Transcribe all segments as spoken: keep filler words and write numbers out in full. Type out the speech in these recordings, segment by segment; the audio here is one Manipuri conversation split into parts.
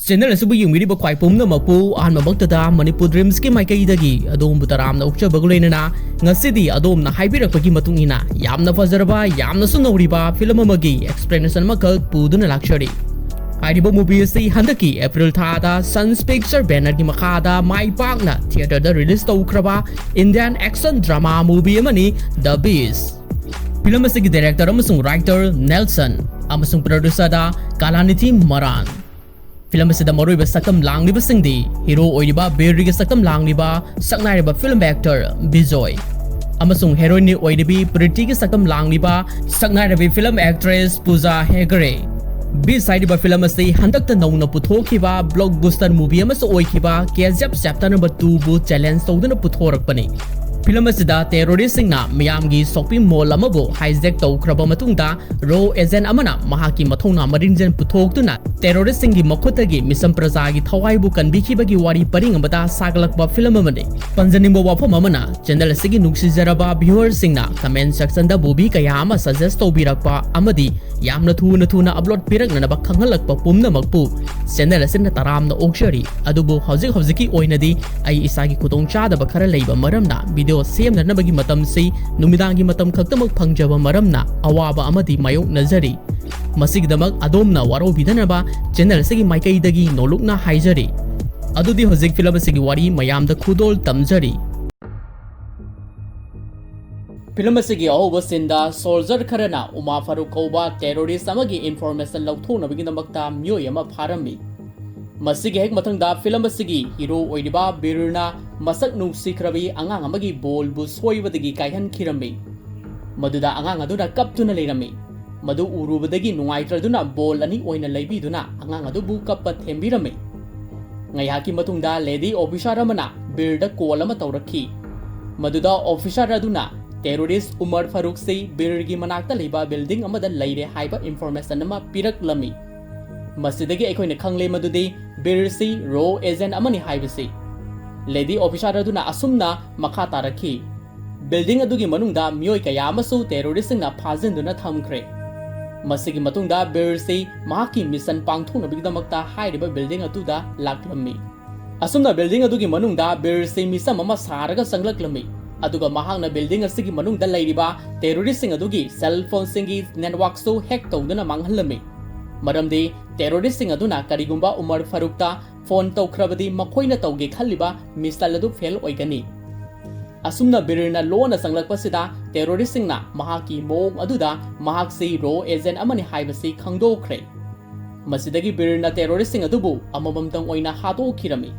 ꯆꯦꯅꯦꯜ ꯑꯁꯤꯕꯨ ꯌꯦꯡꯕꯤꯔꯤꯕ ꯈ꯭ꯋꯥꯏ ꯄꯨꯝꯅꯃꯛꯄꯨ ꯑꯍꯥꯟꯕꯃꯛꯇꯗ ꯃꯅꯤꯄꯨꯔ ꯗ꯭ꯔꯤꯝꯁꯀꯤ ꯃꯥꯏꯀꯩꯗꯒꯤ ꯑꯗꯣꯝꯕꯨ ꯇꯔꯥꯝꯅ ꯑꯣꯛꯆꯕꯒ ꯂꯣꯏꯅꯅ ꯉꯁꯤꯗꯤ ꯑꯗꯣꯝꯅ ꯍꯥꯏꯕꯤꯔꯛꯄꯒꯤ ꯃꯇꯨꯡ ꯏꯟꯅ ꯌꯥꯝꯅ ꯐꯖꯔꯕ, ꯌꯥꯝꯅꯁꯨ ꯅꯧꯔꯤꯕ ꯐꯤꯂꯝ ꯑꯃꯒꯤ ꯑꯦꯛꯁꯄ꯭ꯂꯦꯅꯦꯁꯟ ꯑꯃꯈꯛ ꯄꯨꯗꯨꯅ ꯂꯥꯛꯆꯔꯤ꯫ ꯍꯥꯏꯔꯤꯕ ꯃꯨꯚꯤ ꯑꯁꯤ ꯍꯟꯗꯛꯀꯤ ꯑꯦꯄ꯭ꯔꯤꯜ ꯊꯥꯗ ꯁꯟꯁ ꯄꯤꯛꯆꯔ ꯕꯦꯅꯔꯒꯤ ꯃꯈꯥꯗ ꯃꯥꯏ ꯄꯥꯛꯅ ꯊꯤꯌꯦꯇꯔꯗ ꯔꯤꯂꯤꯁ ꯇꯧꯈ꯭ꯔꯕ ꯏꯟꯗꯤꯌꯥꯟ ꯑꯦꯛꯁꯟ ꯗ꯭ꯔꯃꯥ ꯃꯨꯚꯤ ꯑꯃꯅꯤ ꯗ ꯕꯤꯁ꯫ ꯐꯤꯂꯝ ꯑꯁꯤꯒꯤ ꯗꯥꯏꯔꯦꯛꯇꯔ ꯑꯃꯁꯨꯡ ꯔꯥꯏꯇꯔ ꯅꯦꯜꯁꯟ ꯑꯃꯁꯨꯡ ꯄ꯭ꯔꯣꯗ꯭ꯌꯨꯁꯔꯗ ꯀꯂꯥꯅꯤꯊꯤ ꯃꯔꯥꯟ꯫ ꯐꯤꯂꯝ ꯑꯁꯤꯗ ꯃꯔꯨꯑꯣꯏꯕ ꯁꯛꯇꯝ ꯂꯥꯡꯂꯤꯕꯁꯤꯡꯗꯤ ꯍꯤꯔꯣ ꯑꯣꯏꯔꯤꯕ ꯕꯤꯔꯒꯤ ꯁꯛꯇꯝ ꯂꯥꯡꯂꯤꯕ ꯁꯛꯅꯥꯏꯔꯕ ꯐꯤꯂꯝ ꯑꯦꯛꯇꯔ ꯕꯤꯖꯣꯏ ꯑꯃꯁꯨꯡ ꯍꯦꯔꯣꯏꯟꯅꯤ ꯑꯣꯏꯔꯤꯕꯤ ꯄ꯭ꯔꯤꯇꯤꯒꯤ ꯁꯛꯇꯝ ꯂꯥꯡꯂꯤꯕ ꯁꯛꯅꯥꯏꯔꯕꯤ ꯐꯤꯂꯝ ꯑꯦꯛꯇ꯭ꯔꯦꯁ ꯄꯨꯖꯥ ꯍꯦꯒꯔꯦ꯫ ꯕꯤꯁ ꯍꯥꯏꯔꯤꯕ ꯐꯤꯂꯝ ꯑꯁꯤ ꯍꯟꯗꯛꯇ ꯅꯧꯅ ꯄꯨꯊꯣꯛꯈꯤꯕ ꯕ꯭ꯂꯣꯛꯕꯨꯁꯇꯔ ꯃꯨꯚꯤ ꯑꯃꯁꯨ ꯑꯣꯏꯈꯤꯕ K G F chapter number ꯇꯨꯕꯨ ꯆꯦꯂꯦꯟꯖ ꯇꯧꯗꯨꯅ ꯄꯨꯊꯣꯔꯛꯄꯅꯤ꯫ ꯐꯤꯂꯝ ꯑꯁꯤꯗ ꯇꯦꯔꯣꯔꯤꯁꯁꯤꯡꯅ ꯃꯤꯌꯥꯝꯒꯤ ꯁꯣꯞꯄꯤꯡ ꯃꯣꯜ ꯑꯃꯕꯨ ꯍꯥꯏꯖꯦꯛ ꯇꯧꯈ꯭ꯔꯕ ꯃꯇꯨꯡꯗ, ꯔꯣ ꯑꯦꯖꯦꯟ ꯑꯃꯅ ꯃꯍꯥꯛꯀꯤ ꯃꯊꯧꯅꯥ ꯃꯔꯤꯡꯖꯦꯜ ꯄꯨꯊꯣꯛꯇꯨꯅ ꯇꯦꯔꯣꯔꯤꯁꯁꯤꯡꯒꯤ ꯃꯈꯨꯠꯇꯒꯤ ꯃꯤꯆꯝ ꯄ꯭ꯔꯖꯥꯒꯤ ꯊꯋꯥꯏꯕꯨ ꯀꯟꯕꯤꯈꯤꯕꯒꯤ ꯋꯥꯔꯤ ꯄꯔꯤꯡ ꯑꯃꯗ ꯁꯥꯒꯠꯂꯛꯄ ꯐꯤꯂꯝ ꯑꯃꯅꯤ꯫ ꯄꯟꯖꯅꯤꯡꯕ ꯋꯥꯐꯝ ꯑꯃꯅ, ꯆꯦꯅꯦꯜ ꯑꯁꯤꯒꯤ ꯅꯨꯡꯁꯤꯖꯔꯕ ꯚ꯭ꯌꯨꯋꯔꯁꯤꯡꯅ ꯀꯃꯦꯟ ꯁꯦꯛꯁꯟꯗ ꯃꯨꯚꯤ ꯀꯌꯥ ꯑꯃ ꯁꯖꯦꯁ ꯇꯧꯕꯤꯔꯛꯄ ꯑꯃꯗꯤ ꯌꯥꯝꯅ ꯊꯨꯅ ꯊꯨꯅ ꯑꯞꯂꯣꯗ ꯄꯤꯔꯛꯅꯅꯕ ꯈꯪꯍꯜꯂꯛꯄ ꯄꯨꯝꯅꯃꯛꯄꯨ ꯆꯦꯅꯦꯜ ꯑꯁꯤꯅ ꯇꯔꯥꯝꯅ ꯑꯣꯛꯆꯔꯤ꯫ ꯑꯗꯨꯕꯨ ꯍꯧꯖꯤꯛ ꯍꯧꯖꯤꯛꯀꯤ ꯑꯣꯏꯅꯗꯤ ꯑꯩ ꯏꯁꯥꯒꯤ ꯈꯨꯗꯣꯡꯆꯥꯗꯕ ꯈꯔ ꯂꯩꯕ ꯃꯔꯝꯅ ꯚꯤꯗꯤꯑꯣ ꯁꯦꯝꯅꯅꯕꯒꯤ ꯃꯇꯝꯁꯤ ꯅꯨꯃꯤꯗꯥꯡꯒꯤ ꯃꯇꯝ ꯈꯛꯇꯃꯛ ꯐꯪꯖꯕ ꯃꯔꯝꯅ ꯑꯋꯥꯕ ꯑꯃꯗꯤ ꯃꯥꯌꯣꯛꯅꯖꯔꯤ꯫ ꯃꯁꯤꯒꯤꯗꯃꯛ ꯑꯗꯣꯝꯅ ꯋꯥꯔꯧꯕꯤꯗꯅꯕ ꯆꯦꯅꯦꯜ ꯑꯁꯤꯒꯤ ꯃꯥꯏꯀꯩꯗꯒꯤ ꯅꯣꯂꯨꯛꯅ ꯍꯥꯏꯖꯔꯤ꯫ ꯑꯗꯨꯗꯤ ꯍꯧꯖꯤꯛ ꯐꯤꯂꯝ ꯑꯁꯤꯒꯤ ꯋꯥꯔꯤ ꯃꯌꯥꯝꯗ ꯈꯨꯗꯣꯜ ꯇꯝꯖꯔꯤ꯫ ꯐꯤꯂꯝ ꯑꯁꯤꯒꯤ ꯑꯍꯧꯕ ꯁꯤꯟꯗ ꯁꯣꯜꯖꯔ ꯈꯔꯅ ꯎꯃꯥ ꯐꯥꯔꯨꯛ ꯀꯧꯕ ꯇꯦꯔꯣꯔꯤꯁ ꯑꯃꯒꯤ ꯏꯟꯐꯣꯔꯃꯦꯁꯟ ꯂꯧꯊꯣꯛꯅꯕꯒꯤꯗꯃꯛꯇ ꯃꯤꯑꯣꯏ ꯑꯃ ꯐꯥꯔꯝꯃꯤ꯫ ꯃꯁꯤꯒꯤ ꯍꯦꯛ ꯃꯊꯪꯗ ꯐꯤꯂꯝ ꯑꯁꯤꯒꯤ ꯍꯤꯔꯣ ꯑꯣꯏꯔꯤꯕ ꯕꯤꯔꯅ ꯃꯁꯛ ꯅꯨꯡꯁꯤꯈ꯭ꯔꯕꯤ ꯑꯉꯥꯡ ꯑꯃꯒꯤ ꯕꯣꯜꯕꯨ ꯁꯣꯏꯕꯗꯒꯤ ꯀꯥꯏꯍꯟꯈꯤꯔꯝꯃꯤ꯫ ꯃꯗꯨꯗ ꯑꯉꯥꯡ ꯑꯗꯨꯅ ꯀꯞꯇꯨꯅ ꯂꯩꯔꯝꯃꯤ꯫ ꯃꯗꯨ ꯎꯔꯨꯕꯗꯒꯤ ꯅꯨꯡꯉꯥꯏꯇ꯭ꯔꯗꯨꯅ ꯕꯣꯜ ꯑꯅꯤ ꯑꯣꯏꯅ ꯂꯩꯕꯤꯗꯨꯅ ꯑꯉꯥꯡ ꯑꯗꯨꯕꯨ ꯀꯞꯄ ꯊꯦꯝꯕꯤꯔꯝꯃꯤ꯫ ꯉꯥꯏꯍꯥꯛꯀꯤ ꯃꯇꯨꯡꯗ ꯂꯦꯗꯤ ꯑꯣꯐꯤꯁꯥꯔ ꯑꯃꯅ ꯕꯤꯔꯗ ꯀꯣꯜ ꯑꯃ ꯇꯧꯔꯛꯈꯤ꯫ ꯃꯗꯨꯗ ꯑꯣꯐꯤꯁꯥꯔ ꯑꯗꯨꯅ ꯇꯦꯔꯣꯔꯤꯁ ꯎꯃꯔ ꯐꯥꯔꯨꯛꯁꯤ ꯕꯤꯔꯒꯤ ꯃꯅꯥꯛꯇ ꯂꯩꯕ ꯕꯤꯜꯗꯤꯡ ꯑꯃꯗ ꯂꯩꯔꯦ ꯍꯥꯏꯕ ꯏꯟꯐꯣꯔꯃꯦꯁꯟ ꯑꯃ ꯄꯤꯔꯛꯂꯝꯃꯤ꯫ ꯃꯁꯤꯗꯒꯤ ꯑꯩꯈꯣꯏꯅ ꯈꯪꯂꯦ ꯃꯗꯨꯗꯤ ꯕꯤꯔꯁꯤ ꯔꯣ ꯑꯦꯖꯦꯟ ꯑꯃꯅꯤ ꯍꯥꯏꯕꯁꯤ꯫ ꯂꯦꯗꯤ ꯑꯣꯐꯤꯁꯥꯔ ꯑꯗꯨꯅ ꯑꯁꯨꯝꯅ ꯃꯈꯥ ꯇꯥꯔꯛꯈꯤ, "ꯕꯤꯜꯗꯤꯡ ꯑꯗꯨꯒꯤ ꯃꯅꯨꯡꯗ ꯃꯤꯑꯣꯏ ꯀꯌꯥ ꯑꯃꯁꯨ ꯇꯦꯔꯣꯔꯤꯁꯁꯤꯡꯅ ꯐꯥꯖꯤꯟꯗꯨꯅ ꯊꯝꯈ꯭ꯔꯦ꯫ ꯃꯁꯤꯒꯤ ꯃꯇꯨꯡꯗ ꯕꯤꯔꯁꯤ ꯃꯍꯥꯛꯀꯤ ꯃꯤꯁꯟ ꯄꯥꯡꯊꯣꯛꯅꯕꯒꯤꯗꯃꯛꯇ ꯍꯥꯏꯔꯤꯕ ꯕꯤꯜꯗꯤꯡ ꯑꯗꯨꯗ ꯂꯥꯛꯂꯝꯃꯤ꯫ ꯑꯁꯨꯝꯅ ꯕꯤꯜꯗꯤꯡ ꯑꯗꯨꯒꯤ ꯃꯅꯨꯡꯗ ꯕꯤꯔꯁꯤ ꯃꯤꯁꯝ ꯑꯃ ꯁꯥꯔꯒ ꯆꯪꯂꯛꯂꯝꯃꯤ꯫ ꯑꯗꯨꯒ ꯃꯍꯥꯛꯅ ꯕꯤꯜꯗꯤꯡ ꯑꯁꯤꯒꯤ ꯃꯅꯨꯡꯗ ꯂꯩꯔꯤꯕ ꯇꯦꯔꯣꯔꯤꯁꯁꯤꯡ ꯑꯗꯨꯒꯤ ꯁꯦꯜ ꯐꯣꯟꯁꯤꯡꯒꯤ ꯅꯦꯠꯋꯥꯛꯁꯨ ꯍꯦꯛ ꯇꯧꯗꯨꯅ ꯃꯥꯡꯍꯜꯂꯝꯃꯤ꯫ ꯃꯔꯝꯗꯤ ꯇꯦꯔꯣꯔꯤꯁꯁꯤꯡ ꯑꯗꯨꯅ ꯀꯔꯤꯒꯨꯝꯕ ꯎꯃꯔ ꯐꯥꯔꯨꯛꯇ ꯐꯣꯟ ꯇꯧꯈ꯭ꯔꯕꯗꯤ ꯃꯈꯣꯏꯅ ꯇꯧꯒꯦ ꯈꯜꯂꯤꯕ ꯃꯤꯁꯥꯏꯜ ꯑꯗꯨ ꯐꯦꯜ ꯑꯣꯏꯒꯅꯤ꯫ ꯑꯁꯨꯝꯅ ꯕꯤꯔꯅ ꯂꯣꯟꯅ ꯆꯪꯂꯛꯄꯁꯤꯗ ꯇꯦꯔꯣꯔꯤꯁꯁꯤꯡꯅ ꯃꯍꯥꯛꯀꯤ ꯃꯑꯣꯡ ꯑꯗꯨꯗ ꯃꯍꯥꯛꯁꯤ ꯔꯣ ꯑꯦꯖꯦꯟ ꯑꯃꯅꯤ ꯍꯥꯏꯕꯁꯤ ꯈꯪꯗꯣꯛꯈ꯭ꯔꯦ꯫ ꯃꯁꯤꯗꯒꯤ ꯕꯤꯔꯅ ꯇꯦꯔꯣꯔꯤꯁꯁꯤꯡ ꯑꯗꯨꯕꯨ ꯑꯃꯃꯝꯇꯪ ꯑꯣꯏꯅ ꯍꯥꯠꯇꯣꯛꯈꯤꯔꯝꯃꯤ꯫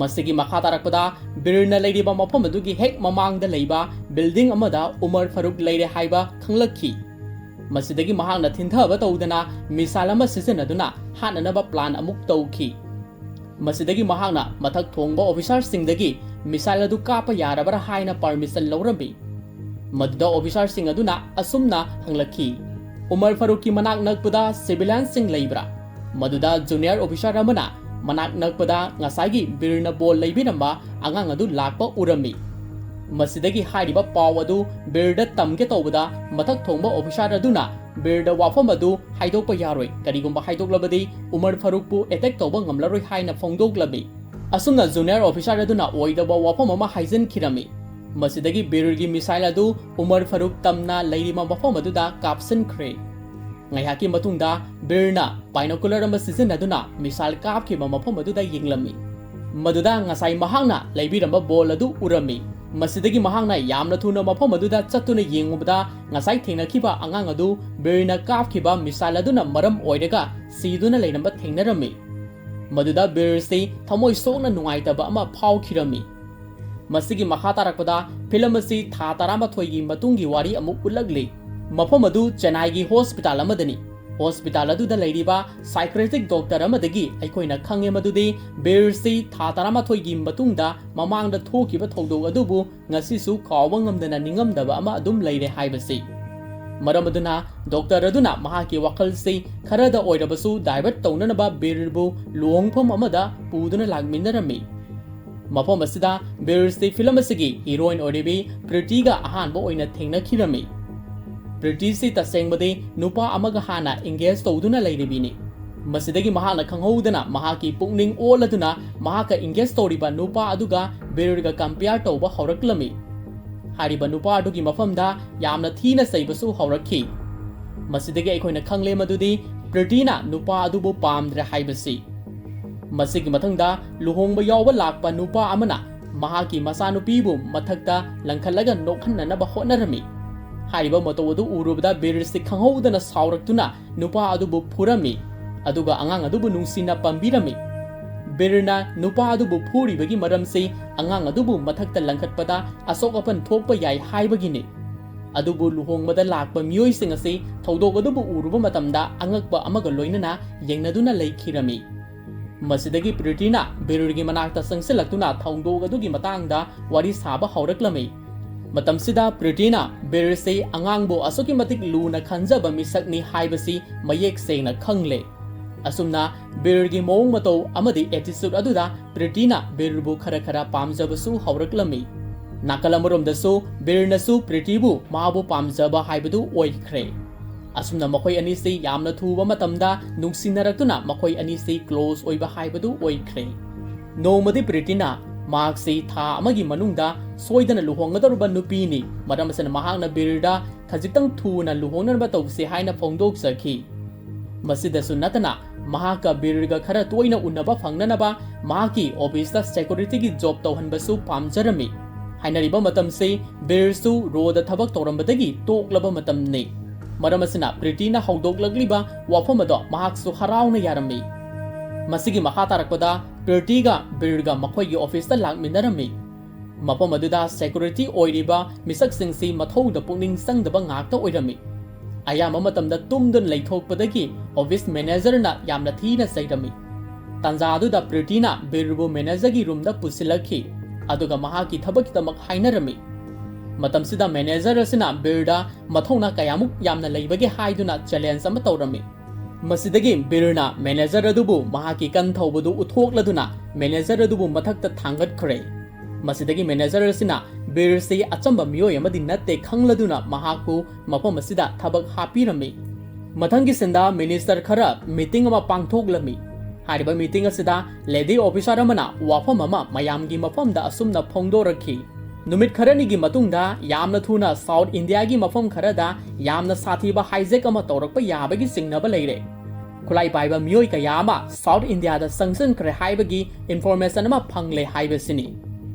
ꯃꯁꯤꯒꯤ ꯃꯈꯥ ꯇꯥꯔꯛꯄꯗ ꯕꯤꯔꯅ ꯂꯩꯔꯤꯕ ꯃꯐꯝ ꯑꯗꯨꯒꯤ ꯍꯦꯛ ꯃꯃꯥꯡꯗ ꯂꯩꯕ ꯕꯤꯜꯗꯤꯡ ꯑꯃꯗ ꯎꯃꯔ ꯐꯥꯔꯨꯛ ꯂꯩꯔꯦ ꯍꯥꯏꯕ ꯈꯪꯂꯛꯈꯤ꯫ ꯃꯁꯤꯗꯒꯤ ꯃꯍꯥꯛꯅ ꯊꯤꯟꯊꯕ ꯇꯧꯗꯅ ꯃꯤꯁꯥꯏꯜ ꯑꯃ ꯁꯤꯖꯤꯟꯅꯗꯨꯅ ꯍꯥꯠꯅꯅꯕ ꯄ꯭ꯂꯥꯟ ꯑꯃꯨꯛ ꯇꯧꯈꯤ꯫ ꯃꯁꯤꯗꯒꯤ ꯃꯍꯥꯛꯅ ꯃꯊꯛ ꯊꯣꯡꯕ ꯑꯣꯐꯤꯁꯥꯔꯁꯤꯡꯗꯒꯤ ꯃꯤꯁꯥꯏꯜ ꯑꯗꯨ ꯀꯥꯞꯄ ꯌꯥꯔꯕ꯭ꯔꯥ ꯍꯥꯏꯅ ꯄꯔꯃꯤꯁꯟ ꯂꯧꯔꯝꯃꯤ꯫ ꯃꯗꯨꯗ ꯑꯣꯐꯤꯁꯥꯔꯁꯤꯡ ꯑꯗꯨꯅ ꯑꯁꯨꯝꯅ ꯍꯪꯂꯛꯈꯤ, "ꯎꯃꯔ ꯐꯥꯔꯨꯛꯀꯤ ꯃꯅꯥꯛ ꯅꯛꯄꯗ ꯁꯤꯚꯤꯂꯤꯌꯟꯁꯤꯡ ꯂꯩꯕ꯭ꯔꯥ?" ꯃꯗꯨꯗ ꯖꯨꯅꯤꯌꯔ ꯑꯣꯐꯤꯁꯥꯔ ꯑꯃꯅ ꯃꯅꯥꯛ ꯅꯛꯄꯗ ꯉꯁꯥꯏꯒꯤ ꯕꯤꯔꯅ ꯕꯣꯜ ꯂꯩꯕꯤꯔꯝꯕ ꯑꯉꯥꯡ ꯑꯗꯨ ꯂꯥꯛꯄ ꯎꯔꯝꯃꯤ꯫ ꯃꯁꯤꯗꯒꯤ ꯍꯥꯏꯔꯤꯕ ꯄꯥꯎ ꯑꯗꯨ ꯕꯤꯔꯗ ꯇꯝꯒꯦ ꯇꯧꯕꯗ ꯃꯊꯛ ꯊꯣꯡꯕ ꯑꯣꯐꯤꯁꯥꯔ ꯑꯗꯨꯅ ꯕꯤꯔꯗ ꯋꯥꯐꯝ ꯑꯗꯨ ꯍꯥꯏꯗꯣꯛꯄ ꯌꯥꯔꯣꯏ, ꯀꯔꯤꯒꯨꯝꯕ ꯍꯥꯏꯗꯣꯛꯂꯕꯗꯤ ꯎꯃꯔ ꯐꯥꯔꯨꯛꯄꯨ ꯑꯦꯇꯦꯛ ꯇꯧꯕ ꯉꯝꯂꯔꯣꯏ ꯍꯥꯏꯅ ꯐꯣꯡꯗꯣꯛꯂꯝꯃꯤ꯫ ꯑꯁꯨꯝꯅ ꯖꯨꯅꯤꯌꯔ ꯑꯣꯐꯤꯁꯥꯔ ꯑꯗꯨꯅ ꯑꯣꯏꯗꯕ ꯋꯥꯐꯝ ꯑꯃ ꯍꯥꯏꯖꯤꯟꯈꯤꯔꯝꯃꯤ꯫ ꯃꯁꯤꯗꯒꯤ ꯕꯤꯔꯒꯤ ꯃꯤꯁꯥꯏꯜ ꯑꯗꯨ ꯎꯃꯔ ꯐꯥꯔꯨꯛ ꯇꯝꯅ ꯂꯩꯔꯤꯕ ꯃꯐꯝ ꯑꯗꯨꯗ ꯀꯥꯞꯁꯤꯟꯈ꯭ꯔꯦ꯫ ꯉꯥꯏꯍꯥꯛꯀꯤ ꯃꯇꯨꯡꯗ ꯕꯤꯔꯅ ꯕꯥꯏꯅꯣꯀꯨꯂꯔ ꯑꯃ ꯁꯤꯖꯤꯟꯅꯗꯨꯅ ꯃꯤꯁꯥꯏꯜ ꯀꯥꯞꯈꯤꯕ ꯃꯐꯝ ꯑꯗꯨꯗ ꯌꯦꯡꯂꯝꯃꯤ꯫ ꯃꯗꯨꯗ ꯉꯁꯥꯏ ꯃꯍꯥꯛꯅ ꯂꯩꯕꯤꯔꯝꯕ ꯕꯣꯜ ꯑꯗꯨ ꯎꯔꯝꯃꯤ꯫ ꯃꯁꯤꯗꯒꯤ ꯃꯍꯥꯛꯅ ꯌꯥꯝꯅ ꯊꯨꯅ ꯃꯐꯝ ꯑꯗꯨꯗ ꯆꯠꯇꯨꯅ ꯌꯦꯡꯉꯨꯕꯗ ꯉꯁꯥꯏ ꯊꯦꯡꯅꯈꯤꯕ ꯑꯉꯥꯡ ꯑꯗꯨ ꯕꯤꯔꯅ ꯀꯥꯞꯈꯤꯕ ꯃꯤꯁꯥꯏꯜ ꯑꯗꯨꯅ ꯃꯔꯝ ꯑꯣꯏꯔꯒ ꯁꯤꯗꯨꯅ ꯂꯩꯔꯝꯕ ꯊꯦꯡꯅꯔꯝꯃꯤ꯫ ꯃꯗꯨꯗ ꯕꯤꯔꯁꯤ ꯊꯃꯣꯏ ꯁꯣꯛꯅ ꯅꯨꯡꯉꯥꯏꯇꯕ ꯑꯃ ꯐꯥꯎꯈꯤꯔꯝꯃꯤ꯫ ꯃꯁꯤꯒꯤ ꯃꯈꯥ ꯇꯥꯔꯛꯄꯗ ꯐꯤꯂꯝ ꯑꯁꯤ ꯊꯥ ꯇꯔꯥꯃꯥꯊꯣꯏꯒꯤ ꯃꯇꯨꯡꯒꯤ ꯋꯥꯔꯤ ꯑꯃꯨꯛ ꯎꯠꯂꯛꯂꯤ꯫ ꯃꯐꯝ ꯑꯗꯨ ꯆꯦꯟꯅꯥꯏꯒꯤ ꯍꯣꯁꯄꯤꯇꯥꯜ ꯑꯃꯗꯅꯤ꯫ ꯍꯣꯁꯄꯤꯇꯥꯜ ꯑꯗꯨꯗ ꯂꯩꯔꯤꯕ ꯁꯥꯏꯀ꯭ꯔꯦꯇꯤꯛ ꯗꯣꯛꯇꯔ ꯑꯃꯗꯒꯤ ꯑꯩꯈꯣꯏꯅ ꯈꯪꯉꯦ ꯃꯗꯨꯗꯤ ꯕꯤꯔꯁꯤ ꯊꯥ ꯇꯔꯥꯃꯥꯊꯣꯏꯒꯤ ꯃꯇꯨꯡꯗ ꯃꯃꯥꯡꯗ ꯊꯣꯛꯈꯤꯕ ꯊꯧꯗꯣꯛ ꯑꯗꯨꯕꯨ ꯉꯁꯤꯁꯨ ꯀꯥꯎꯕ ꯉꯝꯗꯅ ꯅꯤꯡꯉꯝꯗꯕ ꯑꯃ ꯑꯗꯨꯝ ꯂꯩꯔꯦ ꯍꯥꯏꯕꯁꯤ꯫ ꯃꯔꯝ ꯑꯗꯨꯅ ꯗꯣꯛꯇꯔ ꯑꯗꯨꯅ ꯃꯍꯥꯛꯀꯤ ꯋꯥꯈꯜꯁꯤ ꯈꯔꯗ ꯑꯣꯏꯔꯕꯁꯨ ꯗꯥꯏꯚꯔꯠ ꯇꯧꯅꯅꯕ ꯕꯤꯔꯕꯨ ꯂꯨꯍꯣꯡꯐꯝ ꯑꯃꯗ ꯄꯨꯗꯨꯅ ꯂꯥꯛꯃꯤꯟꯅꯔꯝꯃꯤ꯫ ꯃꯐꯝ ꯑꯁꯤꯗ ꯕꯤꯔꯁꯤ ꯐꯤꯂꯝ ꯑꯁꯤꯒꯤ ꯍꯤꯔꯣꯏꯟ ꯑꯣꯏꯔꯤꯕꯤ ꯄ꯭ꯔꯤꯇꯤꯒ ꯑꯍꯥꯟꯕ ꯑꯣꯏꯅ ꯊꯦꯡꯅꯈꯤꯔꯝꯃꯤ꯫ ꯄ꯭ꯔꯤꯇꯤꯁꯤ ꯇꯁꯦꯡꯕꯗꯤ ꯅꯨꯄꯥ ꯑꯃꯒ ꯍꯥꯟꯅ engage ꯇꯧꯗꯨꯅ ꯂꯩꯔꯤꯕꯤꯅꯤ꯫ ꯃꯁꯤꯗꯒꯤ ꯃꯍꯥꯛꯅ ꯈꯪꯍꯧꯗꯅ ꯃꯍꯥꯛꯀꯤ ꯄꯨꯛꯅꯤꯡ ꯑꯣꯜꯂꯗꯨꯅ ꯃꯍꯥꯛꯀ engage ꯇꯧꯔꯤꯕ ꯅꯨꯄꯥ ꯑꯗꯨꯒ ꯕꯤꯔꯒ compare ꯇꯧꯕ ꯍꯧꯔꯛꯂꯝꯃꯤ꯫ ꯍꯥꯏꯔꯤꯕ ꯅꯨꯄꯥ ꯑꯗꯨꯒꯤ ꯃꯐꯝꯗ ꯌꯥꯝꯅ ꯊꯤꯅ ꯆꯩꯕꯁꯨ ꯍꯧꯔꯛꯈꯤ꯫ ꯃꯁꯤꯗꯒꯤ ꯑꯩꯈꯣꯏꯅ ꯈꯪꯂꯦ ꯃꯗꯨꯗꯤ ꯄ꯭ꯔꯤꯇꯤꯅ ꯅꯨꯄꯥ ꯑꯗꯨꯕꯨ ꯄꯥꯝꯗ꯭ꯔꯦ ꯍꯥꯏꯕꯁꯤ꯫ ꯃꯁꯤꯒꯤ ꯃꯊꯪꯗ ꯂꯨꯍꯣꯡꯕ ꯌꯥꯎꯕ ꯂꯥꯛꯄ ꯅꯨꯄꯥ ꯑꯃꯅ ꯃꯍꯥꯛꯀꯤ ꯃꯆꯥꯅꯨꯄꯤꯕꯨ ꯃꯊꯛꯇ ꯂꯪꯈꯠꯂꯒ ꯅꯣꯛꯍꯟꯅꯅꯕ ꯍꯣꯠꯅꯔꯝꯃꯤ꯫ ꯍꯥꯏꯔꯤꯕ ꯃꯇꯧ ꯑꯗꯨ ꯎꯔꯨꯕꯗ ꯕꯤꯔꯁꯤ ꯈꯪꯍꯧꯗꯅ ꯁꯥꯎꯔꯛꯇꯨꯅ ꯅꯨꯄꯥ ꯑꯗꯨꯕꯨ ꯐꯨꯔꯝꯃꯤ, ꯑꯗꯨꯒ ꯑꯉꯥꯡ ꯑꯗꯨꯕꯨ ꯅꯨꯡꯁꯤꯅ ꯄꯝꯕꯤꯔꯝꯃꯤ꯫ ꯕꯤꯔꯅ ꯅꯨꯄꯥ ꯑꯗꯨꯕꯨ ꯐꯨꯔꯤꯕꯒꯤ ꯃꯔꯝꯁꯤ ꯑꯉꯥꯡ ꯑꯗꯨꯕꯨ ꯃꯊꯛꯇ ꯂꯪꯈꯠꯄꯗ ꯑꯁꯣꯛ ꯑꯄꯟ ꯊꯣꯛꯄ ꯌꯥꯏ ꯍꯥꯏꯕꯒꯤꯅꯤ꯫ ꯑꯗꯨꯕꯨ ꯂꯨꯍꯣꯡꯕꯗ ꯂꯥꯛꯄ ꯃꯤꯑꯣꯏꯁꯤꯡ ꯑꯁꯤ ꯊꯧꯗꯣꯛ ꯑꯗꯨꯕꯨ ꯎꯔꯨꯕ ꯃꯇꯝꯗ ꯑꯉꯛꯄ ꯑꯃꯒ ꯂꯣꯏꯅꯅ ꯌꯦꯡꯅꯗꯨꯅ ꯂꯩꯈꯤꯔꯝꯃꯤ꯫ ꯃꯁꯤꯗꯒꯤ ꯄ꯭ꯔꯤꯇꯤꯅ ꯕꯤꯔꯒꯤ ꯃꯅꯥꯛꯇ ꯆꯪꯁꯤꯜꯂꯛꯇꯨꯅ ꯊꯧꯗꯣꯛ ꯑꯗꯨꯒꯤ ꯃꯇꯥꯡꯗ ꯋꯥꯔꯤ ꯁꯥꯕ ꯍꯧꯔꯛꯂꯝꯃꯤ꯫ ꯃꯇꯝꯁꯤꯗ ꯄ꯭ꯔꯤꯇꯤꯅ ꯕꯤꯔꯁꯤ ꯑꯉꯥꯡꯕꯨ ꯑꯁꯨꯛꯀꯤ ꯃꯇꯤꯛ ꯂꯨꯅ ꯈꯟꯖꯕ ꯃꯤꯁꯛꯅꯤ ꯍꯥꯏꯕꯁꯤ ꯃꯌꯦꯛ ꯁꯦꯡꯅ ꯈꯪꯂꯦ꯫ ꯑꯁꯨꯝꯅ ꯕꯤꯔꯒꯤ ꯃꯑꯣꯡ ꯃꯇꯧ ꯑꯃꯗꯤ attitude ꯑꯗꯨꯗ ꯄ꯭ꯔꯤꯇꯤꯅ ꯕꯤꯔꯕꯨ ꯈꯔ ꯈꯔ ꯄꯥꯝꯖꯕꯁꯨ ꯍꯧꯔꯛꯂꯝꯃꯤ꯫ ꯅꯥꯀꯜ ꯑꯃꯔꯣꯝꯗꯁꯨ ꯕꯤꯔꯅꯁꯨ ꯄ꯭ꯔꯤꯇꯤꯕꯨ ꯃꯥꯕꯨ ꯄꯥꯝꯖꯕ ꯍꯥꯏꯕꯗꯨ ꯑꯣꯏꯈ꯭ꯔꯦ꯫ ꯑꯁꯨꯝꯅ ꯃꯈꯣꯏ ꯑꯅꯤꯁꯤ ꯌꯥꯝꯅ ꯊꯨꯕ ꯃꯇꯝꯗ ꯅꯨꯡꯁꯤꯅꯔꯛꯇꯨꯅ ꯃꯈꯣꯏ ꯑꯅꯤꯁꯤ close ꯑꯣꯏꯕ ꯍꯥꯏꯕꯗꯨ ꯑꯣꯏꯈ꯭ꯔꯦ꯫ ꯅꯣꯡꯃꯗꯤ ꯄ꯭ꯔꯤꯇꯤꯅ ꯃꯍꯥꯛꯁꯤ ꯊꯥ ꯑꯃꯒꯤ ꯃꯅꯨꯡꯗ ꯁꯣꯏꯗꯅ ꯂꯨꯍꯣꯡꯒꯗꯧꯔꯕ ꯅꯨꯄꯤꯅꯤ, ꯃꯔꯝ ꯑꯁꯤꯅ ꯃꯍꯥꯛꯅ ꯕꯤꯔꯗ ꯈꯖꯤꯛꯇꯪ ꯊꯨꯅ ꯂꯨꯍꯣꯡꯅꯅꯕ ꯇꯧꯁꯤ ꯍꯥꯏꯅ ꯐꯣꯡꯗꯣꯛꯆꯈꯤ꯫ ꯃꯁꯤꯗꯁꯨ ꯅꯠꯇꯅ ꯃꯍꯥꯛꯀ ꯕꯤꯔꯒ ꯈꯔ ꯇꯣꯏꯅ ꯎꯅꯕ ꯐꯪꯅꯅꯕ ꯃꯍꯥꯛꯀꯤ officeꯇ securityꯒꯤ job ꯇꯧꯍꯟꯕꯁꯨ ꯄꯥꯝꯖꯔꯝꯃꯤ꯫ ꯍꯥꯏꯅꯔꯤꯕ ꯃꯇꯝꯁꯤ ꯕꯤꯔꯁꯨ ꯔꯣꯗ ꯊꯕꯛ ꯇꯧꯔꯝꯕꯗꯒꯤ ꯇꯣꯛꯂꯕ ꯃꯇꯝꯅꯤ꯫ ꯃꯔꯝ ꯑꯁꯤꯅ ꯄ꯭ꯔꯤꯇꯤꯅ ꯍꯧꯗꯣꯛꯂꯛꯂꯤꯕ ꯋꯥꯐꯝ ꯑꯗꯣ ꯃꯍꯥꯛꯁꯨ ꯍꯔꯥꯎꯅ ꯌꯥꯔꯝꯃꯤ꯫ ꯃꯁꯤꯒꯤ ꯃꯈꯥ ꯇꯥꯔꯛꯄꯗ ꯄ꯭ꯔꯤꯇꯤꯒ ꯕꯤꯔꯒ ꯃꯈꯣꯏꯒꯤ officeꯇ ꯂꯥꯛꯃꯤꯟꯅꯔꯝꯃꯤ꯫ ꯃꯐꯝ ꯑꯗꯨꯗ security ꯑꯣꯏꯔꯤꯕ ꯃꯤꯁꯛꯁꯤꯡꯁꯤ ꯃꯊꯧꯗ ꯄꯨꯛꯅꯤꯡ ꯆꯪꯗꯕ ꯉꯥꯛꯇ ꯑꯣꯏꯔꯝꯃꯤ꯫ ꯑꯌꯥꯝꯕ ꯃꯇꯝꯗ ꯇꯨꯝꯗꯨꯅ ꯂꯩꯊꯣꯛꯄꯗꯒꯤ office managerꯅ ꯌꯥꯝꯅ ꯊꯤꯅ ꯆꯩꯔꯝꯃꯤ꯫ ꯇꯥꯟꯖꯥ ꯑꯗꯨꯗ ꯄ꯭ꯔꯤꯇꯤꯅ ꯕꯤꯔꯕꯨ managerꯒꯤ roomꯗ ꯄꯨꯁꯤꯜꯂꯛꯈꯤ, ꯑꯗꯨꯒ ꯃꯍꯥꯛꯀꯤ ꯊꯕꯛꯀꯤꯗꯃꯛ ꯍꯥꯏꯅꯔꯝꯃꯤ꯫ ꯃꯇꯝꯁꯤꯗ manager ꯑꯁꯤꯅ ꯕꯤꯔꯗ ꯃꯊꯧꯅꯥ ꯀꯌꯥꯃꯨꯛ ꯌꯥꯝꯅ ꯂꯩꯕꯒꯦ ꯍꯥꯏꯗꯨꯅ challenge ꯑꯃ ꯇꯧꯔꯝꯃꯤ꯫ ꯃꯁꯤꯗꯒꯤ ꯕꯤꯔꯅ manager ꯑꯗꯨꯕꯨ ꯃꯍꯥꯛꯀꯤ ꯀꯟ ꯊꯧꯕꯗꯨ ꯎꯠꯊꯣꯛꯂꯗꯨꯅ manager ꯑꯗꯨꯕꯨ ꯃꯊꯛꯇ ꯊꯥꯡꯒꯠꯈ꯭ꯔꯦ꯫ ꯃꯁꯤꯗꯒꯤ ꯃꯦꯅꯦꯖꯔ ꯑꯁꯤꯅ ꯕꯤꯔꯁꯤ ꯑꯆꯝꯕ ꯃꯤꯑꯣꯏ ꯑꯃꯗꯤ ꯅꯠꯇꯦ ꯈꯪꯂꯗꯨꯅ ꯃꯍꯥꯛꯄꯨ ꯃꯐꯝ ꯑꯁꯤꯗ ꯊꯕꯛ ꯍꯥꯞꯄꯤꯔꯝꯃꯤ꯫ ꯃꯊꯪꯒꯤ ꯁꯤꯟꯗ ꯃꯤꯅꯤꯁꯇꯔ ꯈꯔ ꯃꯤꯇꯤꯡ ꯑꯃ ꯄꯥꯡꯊꯣꯛꯂꯝꯃꯤ꯫ ꯍꯥꯏꯔꯤꯕ ꯃꯤꯇꯤꯡ ꯑꯁꯤꯗ ꯂꯦꯗꯤ ꯑꯣꯐꯤꯁꯥꯔ ꯑꯃꯅ ꯋꯥꯐꯝ ꯑꯃ ꯃꯌꯥꯝꯒꯤ ꯃꯐꯝꯗ ꯑꯁꯨꯝꯅ ꯐꯣꯡꯗꯣꯔꯛꯈꯤ, "ꯅꯨꯃꯤꯠ ꯈꯔꯅꯤꯒꯤ ꯃꯇꯨꯡꯗ ꯌꯥꯝꯅ ꯊꯨꯅ ꯁꯥꯎꯠ ꯏꯟꯗꯤꯌꯥꯒꯤ ꯃꯐꯝ ꯈꯔꯗ ꯌꯥꯝꯅ ꯁꯥꯊꯤꯕ ꯍꯥꯏꯖꯦꯛ ꯑꯃ ꯇꯧꯔꯛꯄ ꯌꯥꯕꯒꯤ ꯆꯤꯡꯅꯕ ꯂꯩꯔꯦ꯫ ꯈꯨꯠꯂꯥꯏ ꯄꯥꯏꯕ ꯃꯤꯑꯣꯏ ꯀꯌꯥ ꯑꯃ ꯁꯥꯎꯠ ꯏꯟꯗꯤꯌꯥꯗ ꯆꯪꯁꯤꯟꯈ꯭ꯔꯦ ꯍꯥꯏꯕꯒꯤ ꯏꯟꯐꯣꯔꯃꯦꯁꯟ ꯑꯃ ꯐꯪꯂꯦ" ꯍꯥꯏꯕꯁꯤꯅꯤ꯫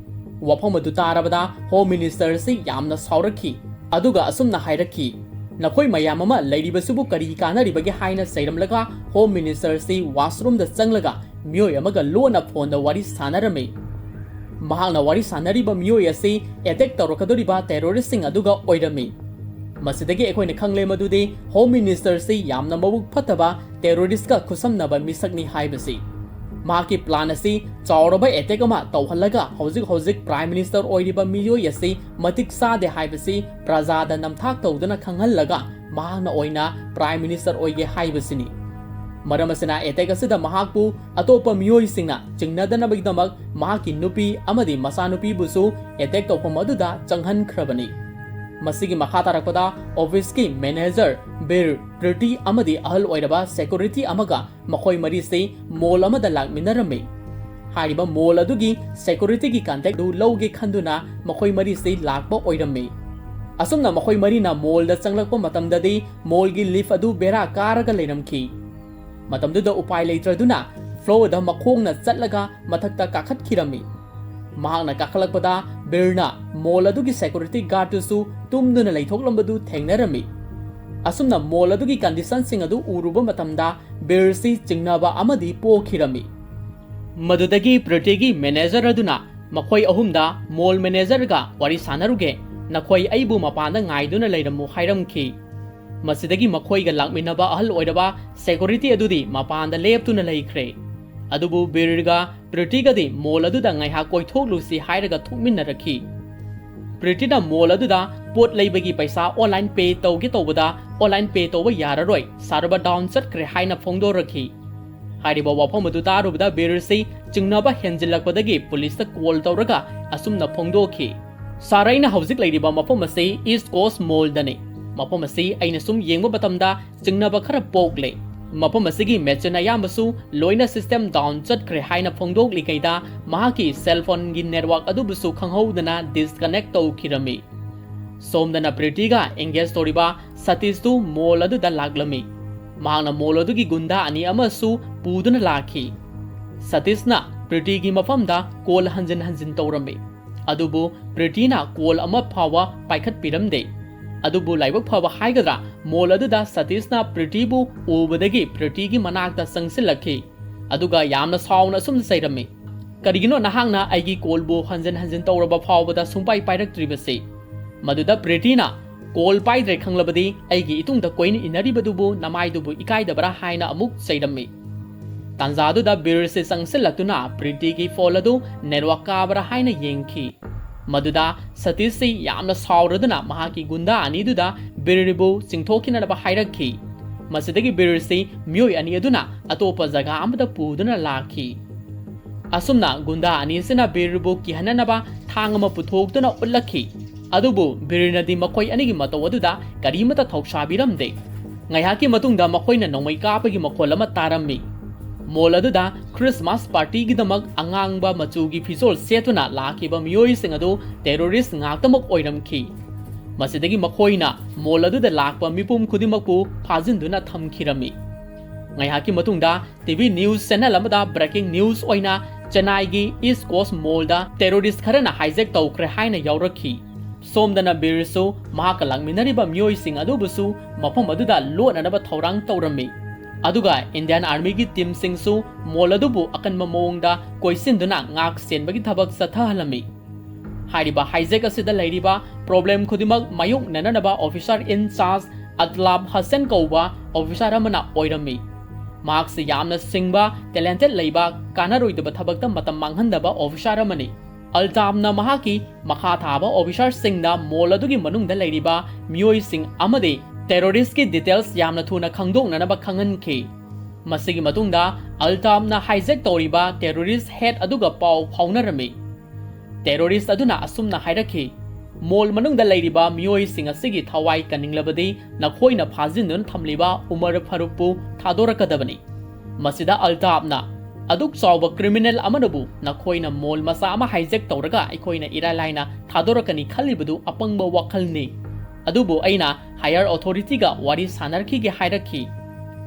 ꯋꯥꯐꯝ ꯑꯗꯨ ꯇꯥꯔꯕꯗ ꯍꯣꯝ ꯃꯤꯅꯤꯁꯇꯔ ꯑꯁꯤ ꯌꯥꯝꯅ ꯁꯥꯎꯔꯛꯈꯤ, ꯑꯗꯨꯒ ꯑꯁꯨꯝꯅ ꯍꯥꯏꯔꯛꯈꯤ, "ꯅꯈꯣꯏ ꯃꯌꯥꯝ ꯑꯃ ꯂꯩꯔꯤꯕꯁꯤꯕꯨ ꯀꯔꯤ ꯀꯥꯟꯅꯔꯤꯕꯒꯦ?" ꯍꯥꯏꯅ ꯆꯩꯔꯝꯂꯒ ꯍꯣꯝ ꯃꯤꯅꯤꯁꯇꯔ ꯑꯁꯤ ꯋꯥꯁꯔꯨꯝꯗ ꯆꯪꯂꯒ ꯃꯤꯑꯣꯏ ꯑꯃꯒ ꯂꯣꯟꯅ ꯐꯣꯟꯗ ꯋꯥꯔꯤ ꯁꯥꯟꯅꯔꯝꯃꯤ꯫ ꯃꯍꯥꯛꯅ ꯋꯥꯔꯤ ꯁꯥꯟꯅꯔꯤꯕ ꯃꯤꯑꯣꯏ ꯑꯁꯤ ꯑꯦꯇꯦꯛ ꯇꯧꯔꯛꯀꯗꯧꯔꯤꯕ ꯇꯦꯔꯣꯔꯤꯁꯁꯤꯡ ꯑꯗꯨꯒ ꯑꯣꯏꯔꯝꯃꯤ꯫ ꯃꯁꯤꯗꯒꯤ ꯑꯩꯈꯣꯏꯅ ꯈꯪꯂꯦ ꯃꯗꯨꯗꯤ ꯍꯣꯝ ꯃꯤꯅꯤꯁꯇꯔꯁꯤ ꯌꯥꯝꯅ ꯃꯕꯨꯛ ꯐꯠꯇꯕ ꯇꯦꯔꯣꯔꯤꯁꯀ ꯈꯨꯠꯁꯝꯅꯕ ꯃꯤꯁꯛꯅꯤ ꯍꯥꯏꯕꯁꯤ꯫ ꯃꯍꯥꯛꯀꯤ ꯄ꯭ꯂꯥꯟ ꯑꯁꯤ ꯆꯥꯎꯔꯕ ꯑꯦꯇꯦꯛ ꯑꯃ ꯇꯧꯍꯜꯂꯒ ꯍꯧꯖꯤꯛ ꯍꯧꯖꯤꯛ ꯄ꯭ꯔꯥꯏꯝ ꯃꯤꯅꯤꯁꯇꯔ ꯑꯣꯏꯔꯤꯕ ꯃꯤꯑꯣꯏ ꯑꯁꯤ ꯃꯇꯤꯛ ꯆꯥꯗꯦ ꯍꯥꯏꯕꯁꯤ ꯄ꯭ꯔꯖꯥꯗ ꯅꯝꯊꯥꯛ ꯇꯧꯗꯨꯅ ꯈꯪꯍꯜꯂꯒ ꯃꯍꯥꯛꯅ ꯑꯣꯏꯅ ꯄ꯭ꯔꯥꯏꯝ ꯃꯤꯅꯤꯁꯇꯔ ꯑꯣꯏꯒꯦ ꯍꯥꯏꯕꯁꯤꯅꯤ꯫ ꯃꯔꯝ ꯑꯁꯤꯅ ꯑꯦꯇꯦꯛ ꯑꯁꯤꯗ ꯃꯍꯥꯛꯄꯨ ꯑꯇꯣꯞꯄ ꯃꯤꯑꯣꯏꯁꯤꯡꯅ ꯆꯤꯡꯅꯗꯅꯕꯒꯤꯗꯃꯛ ꯃꯍꯥꯛꯀꯤ ꯅꯨꯄꯤ ꯑꯃꯗꯤ ꯃꯆꯥꯅꯨꯄꯤꯕꯨꯁꯨ ꯑꯦꯇꯦꯛ ꯇꯧꯐꯝ ꯑꯗꯨꯗ ꯆꯪꯍꯟꯈ꯭ꯔꯕꯅꯤ꯫ ꯃꯁꯤꯒꯤ ꯃꯈꯥ ꯇꯥꯔꯛꯄꯗ ꯑꯣꯐꯤꯁꯀꯤ ꯃꯦꯅꯦꯖꯔ ꯕꯤꯔ, ꯄ꯭ꯔꯤꯇꯤ ꯑꯃꯗꯤ ꯑꯍꯜ ꯑꯣꯏꯔꯕ ꯁꯦꯀ꯭ꯌꯨꯔꯤꯇꯤ ꯑꯃꯒ ꯃꯈꯣꯏ ꯃꯔꯤꯁꯤ ꯃꯣꯜ ꯑꯃꯗ ꯂꯥꯛꯃꯤꯟꯅꯔꯝꯃꯤ꯫ ꯍꯥꯏꯔꯤꯕ ꯃꯣꯜ ꯑꯗꯨꯒꯤ ꯁꯦꯀ꯭ꯌꯨꯔꯤꯇꯤꯒꯤ ꯀꯟꯇꯦꯛ ꯑꯗꯨ ꯂꯧꯒꯦ ꯈꯟꯗꯨꯅ ꯃꯈꯣꯏ ꯃꯔꯤꯁꯤ ꯂꯥꯛꯄ ꯑꯣꯏꯔꯝꯃꯤ꯫ ꯑꯁꯨꯝꯅ ꯃꯈꯣꯏ ꯃꯔꯤꯅ ꯃꯣꯜꯗ ꯆꯪꯂꯛꯄ ꯃꯇꯝꯗꯗꯤ ꯃꯣꯜꯒꯤ ꯂꯤꯐ ꯑꯗꯨ ꯕꯦꯔꯥ ꯀꯥꯔꯒ ꯂꯩꯔꯝꯈꯤ꯫ ꯃꯇꯝꯗꯨꯗ ꯎꯄꯥꯏ ꯂꯩꯇ꯭ꯔꯗꯨꯅ ꯐ꯭ꯂꯣꯔꯗ ꯃꯈꯣꯡꯅ ꯆꯠꯂꯒ ꯃꯊꯛꯇ ꯀꯥꯈꯠꯈꯤꯔꯝꯃꯤ꯫ ꯃꯍꯥꯛꯅ ꯀꯥꯈꯠꯂꯛꯄꯗ ꯕꯤꯔꯅ ꯃꯣꯜ ꯑꯗꯨꯒꯤ ꯁꯦꯀ꯭ꯌꯨꯔꯤꯇꯤ ꯒꯥꯔꯗꯇꯨꯁꯨ ꯇꯨꯝꯗꯨꯅ ꯂꯩꯊꯣꯛꯂꯝꯕꯗꯨ ꯊꯦꯡꯅꯔꯝꯃꯤ꯫ ꯑꯁꯨꯝꯅ ꯃꯣꯜ ꯑꯗꯨꯒꯤ ꯀꯟꯗꯤꯁꯟꯁꯤꯡ ꯑꯗꯨ ꯎꯔꯨꯕ ꯃꯇꯝꯗ ꯕꯤꯔꯁꯤ ꯆꯤꯡꯅꯕ ꯑꯃꯗꯤ ꯄꯣꯛꯈꯤꯔꯝꯃꯤ꯫ ꯃꯗꯨꯗꯒꯤ ꯄ꯭ꯔꯤꯇꯤꯒꯤ ꯃꯦꯅꯦꯖꯔ ꯑꯗꯨꯅ ꯃꯈꯣꯏ ꯑꯍꯨꯝꯗ, "ꯃꯣꯜ ꯃꯦꯅꯦꯖꯔꯒ ꯋꯥꯔꯤ ꯁꯥꯟꯅꯔꯨꯒꯦ, ꯅꯈꯣꯏ ꯑꯩꯕꯨ ꯃꯄꯥꯟꯗ ꯉꯥꯏꯗꯨꯅ ꯂꯩꯔꯝꯃꯨ" ꯍꯥꯏꯔꯝꯈꯤ꯫ ꯃꯁꯤꯗꯒꯤ ꯃꯈꯣꯏꯒ ꯂꯥꯛꯃꯤꯟꯅꯕ ꯑꯍꯜ ꯑꯣꯏꯔꯕ ꯁꯦꯀ꯭ꯌꯨꯔꯤꯇꯤ ꯑꯗꯨꯗꯤ ꯃꯄꯥꯟꯗ ꯂꯦꯞꯇꯨꯅ ꯂꯩꯈ꯭ꯔꯦ꯫ ꯑꯗꯨꯕꯨ ꯕꯤꯔꯒ ꯄ꯭ꯔꯤꯇꯤꯒꯗꯤ ꯃꯣꯜ ꯑꯗꯨꯗ ꯉꯥꯏꯍꯥꯛ ꯀꯣꯏꯊꯣꯛꯂꯨꯁꯤ ꯍꯥꯏꯔꯒ ꯊꯣꯛꯃꯤꯟꯅꯔꯛꯈꯤ꯫ ꯄ꯭ꯔꯤꯇꯤꯅ ꯃꯣꯜ ꯑꯗꯨꯗ ꯄꯣꯠ ꯂꯩꯕꯒꯤ ꯄꯩꯁꯥ ꯑꯣꯟꯂꯥꯏꯟ ꯄꯦ ꯇꯧꯒꯦ ꯇꯧꯕꯗ ꯑꯣꯟꯂꯥꯏꯟ ꯄꯦ ꯇꯧꯕ ꯌꯥꯔꯔꯣꯏ, ꯁꯔꯚꯔ ꯗꯥꯎꯟ ꯆꯠꯈ꯭ꯔꯦ ꯍꯥꯏꯅ ꯐꯣꯡꯗꯣꯔꯛꯈꯤ꯫ ꯍꯥꯏꯔꯤꯕ ꯋꯥꯐꯝ ꯑꯗꯨ ꯇꯥꯔꯨꯕꯗ ꯕꯤꯔꯁꯤ ꯆꯤꯡꯅꯕ ꯍꯦꯟꯖꯤꯜꯂꯛꯄꯗꯒꯤ ꯄꯨꯂꯤꯁꯇ ꯀꯣꯜ ꯇꯧꯔꯒ ꯑꯁꯨꯝꯅ ꯐꯣꯡꯗꯣꯛꯈꯤ, "ꯁꯥꯔ, ꯑꯩꯅ ꯍꯧꯖꯤꯛ ꯂꯩꯔꯤꯕ ꯃꯐꯝ ꯑꯁꯤ ꯏꯁ ꯀꯣꯁ ꯃꯣꯜꯗꯅꯤ꯫ ꯃꯐꯝ ꯑꯁꯤ ꯑꯩꯅ ꯁꯨꯝ ꯌꯦꯡꯕ ꯃꯇꯝꯗ ꯆꯤꯡꯅꯕ ꯈꯔ ꯄꯣꯛꯂꯦ꯫ ꯃꯐꯝ ꯑꯁꯤꯒꯤ ꯃꯦꯆꯤꯟ ꯑꯌꯥꯝꯕꯁꯨ ꯂꯣꯏꯅ ꯁꯤꯁꯇꯦꯝ ꯗꯥꯎꯟ ꯆꯠꯈ꯭ꯔꯦ" ꯍꯥꯏꯅ ꯐꯣꯡꯗꯣꯛꯂꯤꯉꯩꯗ ꯃꯍꯥꯛꯀꯤ ꯁꯦꯜ ꯐꯣꯟꯒꯤ ꯅꯦꯠꯋꯥꯛ ꯑꯗꯨꯕꯨꯁꯨ ꯈꯪꯍꯧꯗꯅ ꯗꯤꯁꯀꯅꯦꯛ ꯇꯧꯈꯤꯔꯝꯃꯤ꯫ ꯁꯣꯝꯗꯅ ꯄ꯭ꯔꯤꯇꯤꯒ ꯑꯦꯡꯒꯦꯖ ꯇꯧꯔꯤꯕ ꯁꯇꯤꯁꯇꯨ ꯃꯣꯜ ꯑꯗꯨꯗ ꯂꯥꯛꯂꯝꯃꯤ꯫ ꯃꯍꯥꯛꯅ ꯃꯣꯜ ꯑꯗꯨꯒꯤ ꯒꯨꯟꯗꯥ ꯑꯅꯤ ꯑꯃꯁꯨ ꯄꯨꯗꯨꯅ ꯂꯥꯛꯈꯤ꯫ ꯁꯇꯤꯁꯅ ꯄ꯭ꯔꯤꯇꯤꯒꯤ ꯃꯐꯝꯗ ꯀꯣꯜ ꯍꯟꯖꯤꯟ ꯍꯟꯖꯤꯟ ꯇꯧꯔꯝꯃꯤ, ꯑꯗꯨꯕꯨ ꯄ꯭ꯔꯤꯇꯤꯅ ꯀꯣꯜ ꯑꯃ ꯐꯥꯎꯕ ꯄꯥꯏꯈꯠꯄꯤꯔꯝꯗꯦ꯫ ꯑꯗꯨꯕꯨ ꯂꯥꯏꯕꯛ ꯐꯕ ꯍꯥꯏꯒꯗ꯭ꯔꯥ, ꯃꯣꯜ ꯑꯗꯨꯗ ꯁꯇꯤꯁꯅ ꯄ꯭ꯔꯤꯇꯤꯕꯨ ꯎꯕꯗꯒꯤ ꯄ꯭ꯔꯤꯇꯤꯒꯤ ꯃꯅꯥꯛꯇ ꯆꯪꯁꯤꯜꯂꯛꯈꯤ꯫ ꯑꯗꯨꯒ ꯌꯥꯝꯅ ꯁꯥꯎꯅ ꯑꯁꯨꯝꯅ ꯆꯩꯔꯝꯃꯤ, "ꯀꯔꯤꯒꯤꯅꯣ ꯅꯍꯥꯛꯅ ꯑꯩꯒꯤ ꯀꯣꯜꯕꯨ ꯍꯟꯖꯤꯟ ꯍꯟꯖꯤꯟ ꯇꯧꯔꯕ ꯐꯥꯎꯕꯗ ꯁꯨꯡꯄꯥꯏ ꯄꯥꯏꯔꯛꯇ꯭ꯔꯤꯕꯁꯤ?" ꯃꯗꯨꯗ ꯄ꯭ꯔꯤꯇꯤꯅ, "ꯀꯣꯜ ꯄꯥꯏꯗ꯭ꯔꯦ ꯈꯪꯂꯕꯗꯤ ꯑꯩꯒꯤ ꯏꯇꯨꯡꯗ ꯀꯣꯏꯅ ꯏꯟꯅꯔꯤꯕꯗꯨꯕꯨ ꯅꯃꯥꯏꯗꯨꯕꯨ ꯏꯀꯥꯏꯗꯕ꯭ꯔꯥ?" ꯍꯥꯏꯅ ꯑꯃꯨꯛ ꯆꯩꯔꯝꯃꯤ꯫ ꯇꯥꯟꯖꯥꯗꯨꯗ ꯕꯤꯔꯁꯤ ꯆꯪꯁꯤꯜꯂꯛꯇꯨꯅ ꯄ꯭ꯔꯤꯇꯤꯒꯤ ꯐꯣꯟ ꯑꯗꯨ ꯅꯦꯠꯋꯥꯛ ꯀꯥꯕ꯭ꯔꯥ ꯍꯥꯏꯅ ꯌꯦꯡꯈꯤ꯫ ꯃꯗꯨꯗ ꯁꯇꯤꯁꯁꯤ ꯌꯥꯝꯅ ꯁꯥꯎꯔꯗꯨꯅ ꯃꯍꯥꯛꯀꯤ ꯒꯨꯟꯗꯥ ꯑꯅꯤꯗꯨꯗ ꯕꯤꯔꯕꯨ ꯆꯤꯡꯊꯣꯛꯈꯤꯅꯅꯕ ꯍꯥꯏꯔꯛꯈꯤ꯫ ꯃꯁꯤꯗꯒꯤ ꯕꯤꯔꯁꯤ ꯃꯤꯑꯣꯏ ꯑꯅꯤ ꯑꯗꯨꯅ ꯑꯇꯣꯞꯄ ꯖꯒꯥ ꯑꯃꯗ ꯄꯨꯗꯨꯅ ꯂꯥꯛꯈꯤ꯫ ꯑꯁꯨꯝꯅ ꯒꯨꯟꯗꯥ ꯑꯅꯤꯁꯤꯅ ꯕꯤꯔꯕꯨ ꯀꯤꯍꯟꯅꯅꯕ ꯊꯥꯡ ꯑꯃ ꯄꯨꯊꯣꯛꯇꯨꯅ ꯎꯠꯂꯛꯈꯤ꯫ ꯑꯗꯨꯕꯨ ꯕꯤꯔꯅꯗꯤ ꯃꯈꯣꯏ ꯑꯅꯤꯒꯤ ꯃꯇꯧ ꯑꯗꯨꯗ ꯀꯔꯤꯃꯠꯇ ꯊꯧꯁꯥꯕꯤꯔꯝꯗꯦ꯫ ꯉꯥꯏꯍꯥꯛꯀꯤ ꯃꯇꯨꯡꯗ ꯃꯈꯣꯏꯅ ꯅꯣꯡꯃꯩ ꯀꯥꯞꯄꯒꯤ ꯃꯈꯣꯜ ꯑꯃ ꯇꯥꯔꯝꯃꯤ꯫ ꯃꯣꯜ ꯑꯗꯨꯗ ꯈ꯭ꯔꯤꯁꯃꯥꯁ ꯄꯥꯔꯇꯤꯒꯤꯗꯃꯛ ꯑꯉꯥꯡꯕ ꯃꯆꯨꯒꯤ ꯐꯤꯖꯣꯜ ꯁꯦꯠꯇꯨꯅ ꯂꯥꯛꯈꯤꯕ ꯃꯤꯑꯣꯏꯁꯤꯡ ꯑꯗꯨ ꯇꯦꯔꯣꯔꯤꯁ ꯉꯥꯛꯇꯃꯛ ꯑꯣꯏꯔꯝꯈꯤ꯫ ꯃꯁꯤꯗꯒꯤ ꯃꯈꯣꯏꯅ ꯃꯣꯜ ꯑꯗꯨꯗ ꯂꯥꯛꯄ ꯃꯤꯄꯨꯝ ꯈꯨꯗꯤꯡꯃꯛꯄꯨ ꯐꯥꯖꯤꯟꯗꯨꯅ ꯊꯝꯈꯤꯔꯝꯃꯤ꯫ ꯉꯥꯏꯍꯥꯛꯀꯤ ꯃꯇꯨꯡꯗ ꯇꯤ ꯚꯤ ꯅ꯭ꯌꯨꯁ ꯆꯦꯅꯦꯜ ꯑꯃꯗ ꯕ꯭ꯔꯦꯀꯤꯡ ꯅ꯭ꯌꯨꯁ ꯑꯣꯏꯅ ꯆꯦꯟꯅꯥꯏꯒꯤ ꯏꯁ ꯀꯣꯁ ꯃꯣꯜꯗ ꯇꯦꯔꯣꯔꯤꯁ ꯈꯔꯅ ꯍꯥꯏꯖꯦꯛ ꯇꯧꯈ꯭ꯔꯦ ꯍꯥꯏꯅ ꯌꯥꯎꯔꯛꯈꯤ꯫ ꯁꯣꯝꯗꯅ ꯕꯤꯔꯁꯨ ꯃꯍꯥꯛꯀ ꯂꯥꯛꯃꯤꯟꯅꯔꯤꯕ ꯃꯤꯑꯣꯏꯁꯤꯡ ꯑꯗꯨꯕꯨꯁꯨ ꯃꯐꯝ ꯑꯗꯨꯗ ꯂꯣꯠꯅꯅꯕ ꯊꯧꯔꯥꯡ ꯇꯧꯔꯝꯃꯤ꯫ ꯑꯗꯨꯒ ꯏꯟꯗꯤꯌꯥꯟ ꯑꯥꯔꯃꯤꯒꯤ ꯇꯤꯝꯁꯤꯡꯁꯨ ꯃꯣꯜ ꯑꯗꯨꯕꯨ ꯑꯀꯟꯕ ꯃꯑꯣꯡꯗ ꯀꯣꯏꯁꯤꯟꯗꯨꯅ ꯉꯥꯛ ꯁꯦꯟꯕꯒꯤ ꯊꯕꯛ ꯆꯠꯊꯍꯜꯂꯝꯃꯤ꯫ ꯍꯥꯏꯔꯤꯕ ꯍꯥꯏꯖꯦꯛ ꯑꯁꯤꯗ ꯂꯩꯔꯤꯕ ꯄ꯭ꯔꯣꯕ꯭ꯂꯦꯝ ꯈꯨꯗꯤꯡꯃꯛ ꯃꯥꯌꯣꯛꯅꯅꯅꯕ ꯑꯣꯐꯤꯁꯥꯔ ꯏꯟ ꯆꯥꯔꯖ ꯑꯇꯂꯥꯕ ꯍꯁꯦꯟ ꯀꯧꯕ ꯑꯣꯐꯤꯁꯥꯔ ꯑꯃꯅ ꯑꯣꯏꯔꯝꯃꯤ꯫ ꯃꯍꯥꯛꯁꯤ ꯌꯥꯝꯅ ꯁꯤꯡꯕ, ꯇꯦꯂꯦꯟꯇꯦꯗ ꯂꯩꯕ, ꯀꯥꯟꯅꯔꯣꯏꯗꯕ ꯊꯕꯛꯇ ꯃꯇꯝ ꯃꯥꯡꯍꯟꯗꯕ ꯑꯣꯐꯤꯁꯥꯔ ꯑꯃꯅꯤ꯫ ꯑꯜꯇꯥꯕꯅ ꯃꯍꯥꯛꯀꯤ ꯃꯈꯥ ꯊꯥꯕ ꯑꯣꯐꯤꯁꯥꯔꯁꯤꯡꯗ ꯃꯣꯜ ꯑꯗꯨꯒꯤ ꯃꯅꯨꯡꯗ ꯂꯩꯔꯤꯕ ꯃꯤꯑꯣꯏꯁꯤꯡ ꯑꯃꯗꯤ ꯇꯦꯔꯣꯔꯤꯁꯀꯤ ꯗꯤꯇꯦꯜꯁ ꯌꯥꯝꯅ ꯊꯨꯅ ꯈꯪꯗꯣꯛꯅꯅꯕ ꯈꯪꯍꯟꯈꯤ꯫ ꯃꯁꯤꯒꯤ ꯃꯇꯨꯡꯗ ꯑꯜꯇꯥꯞꯅ hijack ꯇꯧꯔꯤꯕ terrorist head ꯑꯗꯨꯒ ꯄꯥꯎ ꯐꯥꯎꯅꯔꯝꯃꯤ꯫ Terrorist ꯑꯗꯨꯅ ꯑꯁꯨꯝꯅ ꯍꯥꯏꯔꯛꯈꯤ, "ꯃꯣꯜ ꯃꯅꯨꯡꯗ ꯂꯩꯔꯤꯕ ꯃꯤꯑꯣꯏꯁꯤꯡ ꯑꯁꯤꯒꯤ ꯊꯋꯥꯏ ꯀꯟꯅꯤꯡꯂꯕꯗꯤ ꯅꯈꯣꯏꯅ ꯐꯥꯖꯤꯟꯗꯨꯅ ꯊꯝꯂꯤꯕ ꯎꯃꯔ ꯐꯥꯔꯨꯛꯄꯨ ꯊꯥꯗꯣꯔꯛꯀꯗꯕꯅꯤ꯫" ꯃꯁꯤꯗ ꯑꯜꯇꯥꯞꯅ, "ꯑꯗꯨꯛ ꯆꯥꯎꯕ criminal ꯑꯃꯅꯕꯨ ꯅꯈꯣꯏꯅ ꯃꯣꯜ ꯃꯆꯥ ꯑꯃ hijack ꯇꯧꯔꯒ ꯑꯩꯈꯣꯏꯅ ꯏꯔꯥꯏ ꯂꯥꯏꯅ ꯊꯥꯗꯣꯔꯛꯀꯅꯤ ꯈꯜꯂꯤꯕꯗꯨ ꯑꯄꯪꯕ ꯋꯥꯈꯜꯅꯤ꯫ ꯑꯗꯨꯕꯨ ꯑꯩꯅ higher authority ꯒ ꯋꯥꯔꯤ ꯁꯥꯟꯅꯔꯛꯈꯤꯒꯦ" ꯍꯥꯏꯔꯛꯈꯤ꯫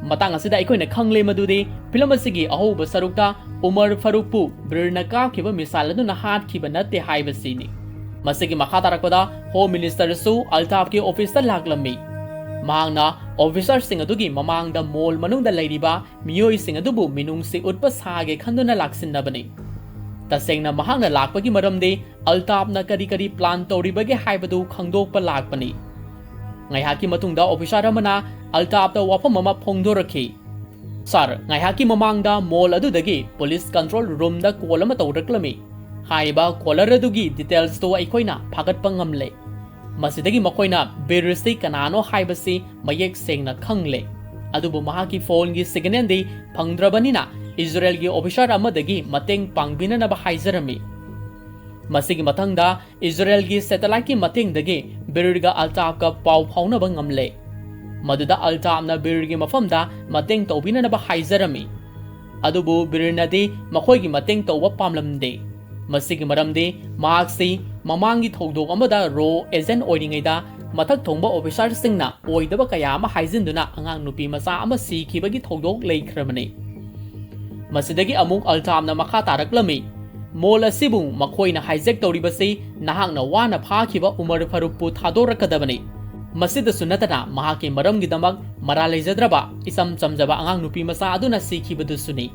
ꯃꯇꯥꯡ ꯑꯁꯤꯗ ꯑꯩꯈꯣꯏꯅ ꯈꯪꯂꯦ ꯃꯗꯨꯗꯤ ꯐꯤꯂꯝ ꯑꯁꯤꯒꯤ ꯑꯍꯧꯕ ꯁꯔꯨꯛꯇ ꯎꯃꯔ ꯐꯥꯔꯨꯛꯄꯨ ꯕꯤꯔꯅ ꯀꯥꯞꯈꯤꯕ missile ꯑꯗꯨꯅ ꯍꯥꯠꯈꯤꯕ ꯅꯠꯇꯦ ꯍꯥꯏꯕꯁꯤꯅꯤ꯫ ꯃꯁꯤꯒꯤ ꯃꯈꯥ ꯇꯥꯔꯛꯄꯗ Home Minister ꯁꯨ ꯑꯜꯇꯥꯞꯀꯤ office ꯇ ꯂꯥꯛꯂꯝꯃꯤ꯫ ꯃꯍꯥꯛꯅ officer ꯁꯤꯡ ꯑꯗꯨꯒꯤ ꯃꯃꯥꯡꯗ ꯃꯣꯜ ꯃꯅꯨꯡꯗ ꯂꯩꯔꯤꯕ ꯃꯤꯑꯣꯏꯁꯤꯡ ꯑꯗꯨꯕꯨ ꯃꯤꯅꯨꯡꯁꯤ ꯎꯠꯄ ꯁꯥꯒꯦ ꯈꯟꯗꯨꯅ ꯂꯥꯛꯁꯤꯟꯅꯕꯅꯤ꯫ ꯇꯁꯦꯡꯅ ꯃꯍꯥꯛꯅ ꯂꯥꯛꯄꯒꯤ ꯃꯔꯝꯗꯤ ꯑꯜꯇꯥꯞꯅ ꯀꯔꯤ ꯀꯔꯤ plan ꯇꯧꯔꯤꯕꯒꯦ ꯍꯥꯏꯕꯗꯨ ꯈꯪꯗꯣꯛꯄ ꯂꯥꯛꯄꯅꯤ꯫ ꯉꯥꯏꯍꯥꯛꯀꯤ ꯃꯇꯨꯡꯗ officer ꯑꯃꯅ ꯑꯜꯇꯥꯞꯇ ꯋꯥꯐꯝ ꯑꯃ ꯐꯣꯡꯗꯣꯔꯛꯈꯤ꯫ "Sir, ꯉꯥꯏꯍꯥꯛꯀꯤ ꯃꯃꯥꯡꯗ ꯃꯣꯜ ꯑꯗꯨꯗꯒꯤ police control room ꯗ call ꯑꯃ ꯇꯧꯔꯛꯂꯝꯃꯤ꯫ ꯍꯥꯏꯔꯤꯕ caller ꯑꯗꯨꯒꯤ details ꯇꯨ ꯑꯩꯈꯣꯏꯅ ꯐꯥꯒꯠꯄ ꯉꯝꯂꯦ꯫ ꯃꯁꯤꯗꯒꯤ ꯃꯈꯣꯏꯅ ꯕꯤꯔ ꯑꯁꯤ ꯀꯅꯥꯅꯣ ꯍꯥꯏꯕꯁꯤ ꯃꯌꯦꯛ ꯁꯦꯡꯅ ꯈꯪꯂꯦ꯫ ꯑꯗꯨꯕꯨ ꯃꯍꯥꯛꯀꯤ phone ꯒꯤ signal ꯗꯤ ꯐꯪꯗ꯭ꯔꯕꯅꯤꯅ ꯏꯖꯔꯦꯜꯒꯤ officer ꯑꯃꯗꯒꯤ ꯃꯇꯦꯡ ꯄꯥꯡꯕꯤꯅꯅꯕ ꯍꯥꯏꯖꯔꯝꯃꯤ꯫" ꯃꯁꯤꯒꯤ ꯃꯊꯪꯗ ꯏꯖꯔꯦꯜꯒꯤ satellite ꯀꯤ ꯃꯇꯦꯡꯗꯒꯤ ꯕꯤꯔꯒ ꯑꯜꯇꯥꯞꯀ ꯄꯥꯎ ꯐꯥꯎꯅꯕ ꯉꯝꯂꯦ꯫ ꯃꯗꯨꯗ ꯑꯜꯇꯥꯞꯅ ꯕꯤꯔꯒꯤ ꯃꯐꯝꯗ ꯃꯇꯦꯡ ꯇꯧꯕꯤꯅꯅꯕ ꯍꯥꯏꯖꯔꯝꯃꯤ꯫ ꯑꯗꯨꯕꯨ ꯕꯤꯔꯅꯗꯤ ꯃꯈꯣꯏꯒꯤ ꯃꯇꯦꯡ ꯇꯧꯕ ꯄꯥꯝꯂꯝꯗꯦ꯫ ꯃꯁꯤꯒꯤ ꯃꯔꯝꯗꯤ ꯃꯍꯥꯛꯁꯤ ꯃꯃꯥꯡꯒꯤ ꯊꯧꯗꯣꯛ ꯑꯃꯗ RAW agent ꯑꯣꯏꯔꯤꯉꯩꯗ ꯃꯊꯛ ꯊꯣꯡꯕ officer ꯁꯤꯡꯅ ꯑꯣꯏꯗꯕ ꯀꯌꯥ ꯑꯃ ꯍꯥꯏꯖꯤꯟꯗꯨꯅ ꯑꯉꯥꯡ ꯅꯨꯄꯤ ꯃꯆꯥ ꯑꯃ ꯁꯤꯈꯤꯕꯒꯤ ꯊꯧꯗꯣꯛ ꯂꯩꯈ꯭ꯔꯕꯅꯤ꯫ ꯃꯁꯤꯗꯒꯤ ꯑꯃꯨꯛ ꯑꯜꯇꯥꯞꯅ ꯃꯈꯥ ꯇꯥꯔꯛꯂꯝꯃꯤ, "ꯃꯣꯜ ꯑꯁꯤꯕꯨ ꯃꯈꯣꯏꯅ hijack ꯇꯧꯔꯤꯕꯁꯤ ꯅꯍꯥꯛꯅ ꯋꯥꯅ ꯐꯥꯈꯤꯕ ꯎꯃꯔ ꯐꯥꯔꯨꯛꯄꯨ ꯊꯥꯗꯣꯔꯛꯀꯗꯕꯅꯤ꯫ ꯃꯁꯤꯗꯁꯨ ꯅꯠꯇꯅ ꯃꯍꯥꯛꯀꯤ ꯃꯔꯝꯒꯤꯗꯃꯛ ꯃꯔꯥꯜ ꯂꯩꯖꯗ꯭ꯔꯕ ꯏꯆꯝ ꯆꯝꯖꯕ ꯑꯉꯥꯡ ꯅꯨꯄꯤ ꯃꯆꯥ ꯑꯗꯨꯅ ꯁꯤꯈꯤꯕꯗꯨꯁꯨꯅꯤ꯫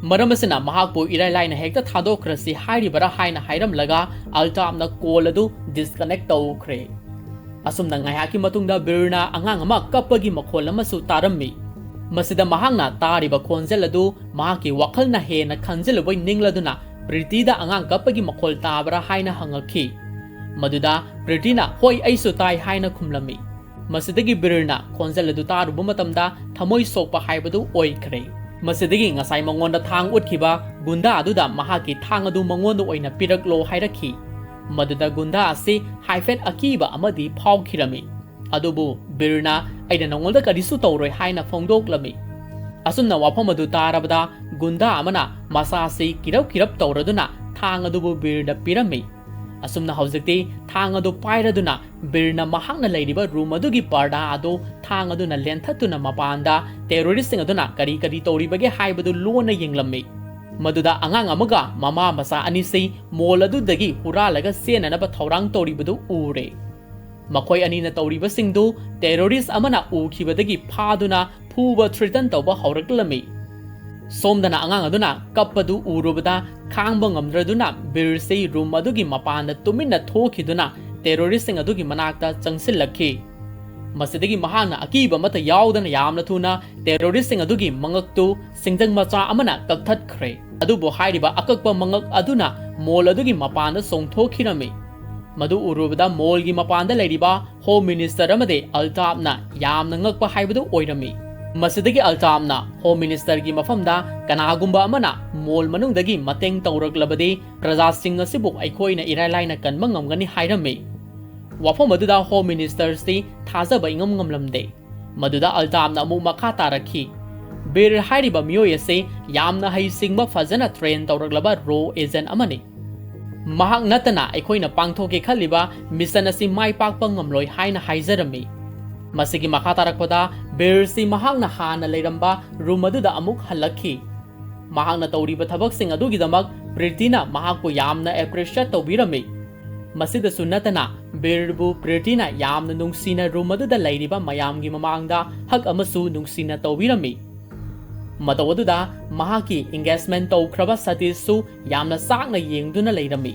ꯃꯔꯝ ꯑꯁꯤꯅ ꯃꯍꯥꯛꯄꯨ ꯏꯔꯥꯏ ꯂꯥꯏꯅ ꯍꯦꯛꯇ ꯊꯥꯗꯣꯛꯈ꯭ꯔꯁꯤ" ꯍꯥꯏꯔꯤꯕꯔꯥ ꯍꯥꯏꯅ ꯍꯥꯏꯔꯝꯂꯒ ꯑꯜꯇꯥꯞꯅ call ꯑꯗꯨ disconnect ꯇꯧꯈ꯭ꯔꯦ꯫ ꯑꯁꯨꯝꯅ ꯉꯥꯏꯍꯥꯛꯀꯤ ꯃꯇꯨꯡꯗ ꯕꯤꯔꯅ ꯑꯉꯥꯡ ꯑꯃ ꯀꯞꯄꯒꯤ ꯃꯈꯣꯜ ꯑꯃꯁꯨ ꯇꯥꯔꯝꯃꯤ꯫ ꯃꯁꯤꯗ ꯃꯍꯥꯛꯅ ꯇꯥꯔꯤꯕ ꯈꯣꯟꯖꯦꯜ ꯑꯗꯨ ꯃꯍꯥꯛꯀꯤ ꯋꯥꯈꯜꯅ ꯍꯦꯟꯅ ꯈꯟꯖꯤꯜꯂꯨꯕꯩ ꯅꯤꯡꯂꯗꯨꯅ ꯄ꯭ꯔꯤꯇꯤꯗ ꯑꯉꯥꯡ ꯀꯞꯄꯒꯤ ꯃꯈꯣꯜ ꯇꯥꯕ꯭ꯔꯥ ꯍꯥꯏꯅ ꯍꯪꯉꯛꯈꯤ꯫ ꯃꯗꯨꯗ ꯄ꯭ꯔꯤꯇꯤꯅ "ꯍꯣꯏ, ꯑꯩꯁꯨ ꯇꯥꯏ" ꯍꯥꯏꯅ ꯈꯨꯝꯂꯝꯃꯤ꯫ ꯃꯁꯤꯗꯒꯤ ꯕꯤꯔꯅ ꯈꯣꯟꯖꯦꯜ ꯑꯗꯨ ꯇꯥꯔꯨꯕ ꯃꯇꯝꯗ ꯊꯃꯣꯏ ꯁꯣꯛꯄ ꯍꯥꯏꯕꯗꯨ ꯑꯣꯏꯈ꯭ꯔꯦ꯫ ꯃꯁꯤꯗꯒꯤ ꯉꯁꯥꯏ ꯃꯉꯣꯟꯗ ꯊꯥꯡ ꯎꯠꯈꯤꯕ ꯒꯨꯟꯗꯥ ꯑꯗꯨꯗ ꯃꯍꯥꯛꯀꯤ ꯊꯥꯡ ꯑꯗꯨ ꯃꯉꯣꯟꯗ ꯑꯣꯏꯅ ꯄꯤꯔꯛꯂꯣ ꯍꯥꯏꯔꯛꯈꯤ꯫ ꯃꯗꯨꯗ ꯒꯨꯟꯗꯥ ꯑꯁꯤ ꯍꯥꯏꯐꯦꯠ ꯑꯀꯤꯕ ꯑꯃꯗꯤ ꯐꯥꯎꯈꯤꯔꯝꯃꯤ꯫ ꯑꯗꯨꯕꯨ ꯕꯤꯔꯅ "ꯑꯩꯅ ꯅꯉꯣꯟꯗ ꯀꯔꯤꯁꯨ ꯇꯧꯔꯣꯏ" ꯍꯥꯏꯅ ꯐꯣꯡꯗꯣꯛꯂꯝꯃꯤ꯫ ꯑꯁꯨꯝꯅ ꯋꯥꯐꯝ ꯑꯗꯨ ꯇꯥꯔꯕꯗ ꯒꯨꯟꯗꯥ ꯑꯃꯅ ꯃꯁꯥꯁꯤ ꯀꯤꯔꯞ ꯀꯤꯔꯞ ꯇꯧꯔꯗꯨꯅ ꯊꯥꯡ ꯑꯗꯨꯕꯨ ꯕꯤꯔꯗ ꯄꯤꯔꯝꯃꯤ꯫ ꯑꯁꯨꯝꯅ ꯍꯧꯖꯤꯛꯇꯤ ꯊꯥꯡ ꯑꯗꯨ ꯄꯥꯏꯔꯗꯨꯅ ꯕꯤꯔꯅ ꯃꯍꯥꯛꯅ ꯂꯩꯔꯤꯕ ꯔꯨꯝ ꯑꯗꯨꯒꯤ ꯄꯔꯗꯥ ꯑꯗꯨ ꯊꯥꯡ ꯑꯗꯨꯅ ꯂꯦꯟꯊꯠꯇꯨꯅ ꯃꯄꯥꯟꯗ ꯇꯦꯔꯣꯔꯤꯁꯁꯤꯡ ꯑꯗꯨꯅ ꯀꯔꯤ ꯀꯔꯤ ꯇꯧꯔꯤꯕꯒꯦ ꯍꯥꯏꯕꯗꯨ ꯂꯣꯟꯅ ꯌꯦꯡꯂꯝꯃꯤ꯫ ꯃꯗꯨꯗ ꯑꯉꯥꯡ ꯑꯃꯒ ꯃꯃꯥ ꯃꯆꯥ ꯑꯅꯤꯁꯤ ꯃꯣꯜ ꯑꯗꯨꯗꯒꯤ ꯍꯨꯔꯥꯜꯂꯒ ꯆꯦꯟꯅꯅꯕ ꯊꯧꯔꯥꯡ ꯇꯧꯔꯤꯕꯗꯨ ꯎꯔꯦ꯫ ꯃꯈꯣꯏ ꯑꯅꯤꯅ ꯇꯧꯔꯤꯕꯁꯤꯡꯗꯨ ꯇꯦꯔꯣꯔꯤꯁ ꯑꯃꯅ ꯎꯈꯤꯕꯗꯒꯤ ꯐꯥꯗꯨꯅ ꯐꯨꯕ ꯊ꯭ꯔꯤꯇꯟ ꯇꯧꯕ ꯍꯧꯔꯛꯂꯝꯃꯤ꯫ ꯁꯣꯝꯗꯅ ꯑꯉꯥꯡ ꯑꯗꯨꯅ ꯀꯞꯄꯗꯨ ꯎꯔꯨꯕꯗ ꯈꯥꯡꯕ ꯉꯝꯗ꯭ꯔꯗꯨꯅ ꯕꯤꯔꯁꯤ ꯔꯨꯝ ꯑꯗꯨꯒꯤ ꯃꯄꯥꯟꯗ ꯇꯨꯃꯤꯟꯅ ꯊꯣꯛꯈꯤꯗꯨꯅ ꯇꯦꯔꯣꯔꯤꯁꯁꯤꯡ ꯑꯗꯨꯒꯤ ꯃꯅꯥꯛꯇ ꯆꯪꯁꯤꯜꯂꯛꯈꯤ꯫ ꯃꯁꯤꯗꯒꯤ ꯃꯍꯥꯛꯅ ꯑꯀꯤꯕ ꯑꯃꯠꯇ ꯌꯥꯎꯗꯅ ꯌꯥꯝꯅ ꯊꯨꯅ ꯇꯦꯔꯣꯔꯤꯁꯁꯤꯡ ꯑꯗꯨꯒꯤ ꯃꯉꯛꯇꯨ ꯁꯤꯡꯖꯪ ꯃꯆꯥ ꯑꯃꯅ ꯀꯛꯊꯠꯈ꯭ꯔꯦ꯫ ꯑꯗꯨꯕꯨ ꯍꯥꯏꯔꯤꯕ ꯑꯀꯛꯄ ꯃꯉꯛ ꯑꯗꯨꯅ ꯃꯣꯜ ꯑꯗꯨꯒꯤ ꯃꯄꯥꯟꯗ ꯆꯣꯡꯊꯣꯛꯈꯤꯔꯝꯃꯤ꯫ ꯃꯗꯨ ꯎꯔꯨꯕꯗ ꯃꯣꯜꯒꯤ ꯃꯄꯥꯟꯗ ꯂꯩꯔꯤꯕ ꯍꯣꯝ ꯃꯤꯅꯤꯁꯇꯔ ꯑꯃꯗꯤ ꯑꯜꯇꯥꯞꯅ ꯌꯥꯝꯅ ꯉꯛꯄ ꯍꯥꯏꯕꯗꯨ ꯑꯣꯏꯔꯝꯃꯤ꯫ ꯃꯁꯤꯗꯒꯤ ꯑꯜꯇꯥꯞꯅ ꯍꯣꯝ ꯃꯤꯅꯤꯁꯇꯔꯒꯤ ꯃꯐꯝꯗ ꯀꯅꯥꯒꯨꯝꯕ ꯑꯃꯅ ꯃꯣꯜ ꯃꯅꯨꯡꯗꯒꯤ ꯃꯇꯦꯡ ꯇꯧꯔꯛꯂꯕꯗꯤ ꯄ꯭ꯔꯖꯥꯁꯤꯡ ꯑꯁꯤꯕꯨ ꯑꯩꯈꯣꯏꯅ ꯏꯔꯥꯏ ꯂꯥꯏꯅ ꯀꯟꯕ ꯉꯝꯒꯅꯤ ꯍꯥꯏꯔꯝꯃꯤ꯫ ꯋꯥꯐꯝ ꯑꯗꯨꯗ ꯍꯣꯝ ꯃꯤꯅꯤꯁꯇꯔꯁꯤ ꯊꯥꯖꯕ ꯏꯉꯝ ꯉꯝꯂꯝꯗꯦ꯫ ꯃꯗꯨꯗ ꯑꯜꯇꯥꯞꯅ ꯑꯃꯨꯛ ꯃꯈꯥ ꯇꯥꯔꯛꯈꯤ, "ꯕꯤꯔ ꯍꯥꯏꯔꯤꯕ ꯃꯤꯑꯣꯏ ꯑꯁꯤ ꯌꯥꯝꯅ ꯍꯩꯁꯤꯡꯕ, ꯐꯖꯅ ꯇ꯭ꯔꯦꯟ ꯇꯧꯔꯛꯂꯕ ꯔꯣ ꯑꯦꯖꯦꯟ ꯑꯃꯅꯤ꯫ ꯃꯍꯥꯛ ꯅꯠꯇꯅ ꯑꯩꯈꯣꯏꯅ ꯄꯥꯡꯊꯣꯛꯀꯦ ꯈꯜꯂꯤꯕ ꯃꯤꯁꯟ ꯑꯁꯤ ꯃꯥꯏ ꯄꯥꯛꯄ ꯉꯝꯂꯣꯏ" ꯍꯥꯏꯅ ꯍꯥꯏꯖꯔꯝꯃꯤ꯫ ꯃꯁꯤꯒꯤ ꯃꯈꯥ ꯇꯥꯔꯛꯄꯗ ꯕꯤꯔꯁꯤ ꯃꯍꯥꯛꯅ ꯍꯥꯟꯅ ꯂꯩꯔꯝꯕ ꯔꯨꯝ ꯑꯗꯨꯗ ꯑꯃꯨꯛ ꯍꯜꯂꯛꯈꯤ꯫ ꯃꯍꯥꯛꯅ ꯇꯧꯔꯤꯕ ꯊꯕꯛꯁꯤꯡ ꯑꯗꯨꯒꯤꯗꯃꯛ ꯄ꯭ꯔꯤꯇꯤꯅ ꯃꯍꯥꯛꯄꯨ ꯌꯥꯝꯅ ꯑꯦꯄ꯭ꯔꯤꯁꯤꯌꯦꯠ ꯇꯧꯕꯤꯔꯝꯃꯤ꯫ ꯃꯁꯤꯗꯁꯨ ꯅꯠꯇꯅ ꯕꯤꯔꯕꯨ ꯄ꯭ꯔꯤꯇꯤꯅ ꯌꯥꯝꯅ ꯅꯨꯡꯁꯤꯅ ꯔꯨꯝ ꯑꯗꯨꯗ ꯂꯩꯔꯤꯕ ꯃꯌꯥꯝꯒꯤ ꯃꯃꯥꯡꯗ ꯍꯛ ꯑꯃꯁꯨ ꯅꯨꯡꯁꯤꯅ ꯇꯧꯕꯤꯔꯝꯃꯤ꯫ ꯃꯇꯧ ꯑꯗꯨꯗ ꯃꯍꯥꯛꯀꯤ ꯑꯦꯡꯒꯦꯖꯃꯦꯟ ꯇꯧꯈ꯭ꯔꯕ ꯁꯇꯤꯁꯁꯨ ꯌꯥꯝꯅ ꯆꯥꯛꯅ ꯌꯦꯡꯗꯨꯅ ꯂꯩꯔꯝꯃꯤ꯫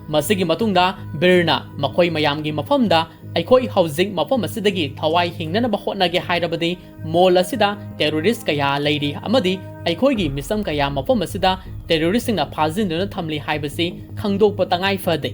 ꯃꯁꯤꯒꯤ ꯃꯇꯨꯡꯗ ꯕꯤꯔꯅ ꯃꯈꯣꯏ ꯃꯌꯥꯝꯒꯤ ꯃꯐꯝꯗ, "ꯑꯩꯈꯣꯏ ꯍꯧꯖꯤꯛ ꯃꯐꯝ ꯑꯁꯤꯗꯒꯤ ꯊꯋꯥꯏ ꯍꯤꯡꯅꯅꯕ ꯍꯣꯠꯅꯒꯦ ꯍꯥꯏꯔꯕꯗꯤ ꯃꯣꯜ ꯑꯁꯤꯗ ꯇꯦꯔꯣꯔꯤꯁ ꯀꯌꯥ ꯂꯩꯔꯤ ꯑꯃꯗꯤ ꯑꯩꯈꯣꯏꯒꯤ ꯃꯤꯆꯝ ꯀꯌꯥ ꯃꯐꯝ ꯑꯁꯤꯗ ꯇꯦꯔꯣꯔꯤꯁꯁꯤꯡꯅ ꯐꯥꯖꯤꯟꯗꯨꯅ ꯊꯝꯂꯤ ꯍꯥꯏꯕꯁꯤ ꯈꯪꯗꯣꯛꯄ ꯇꯉꯥꯏ ꯐꯗꯦ"꯫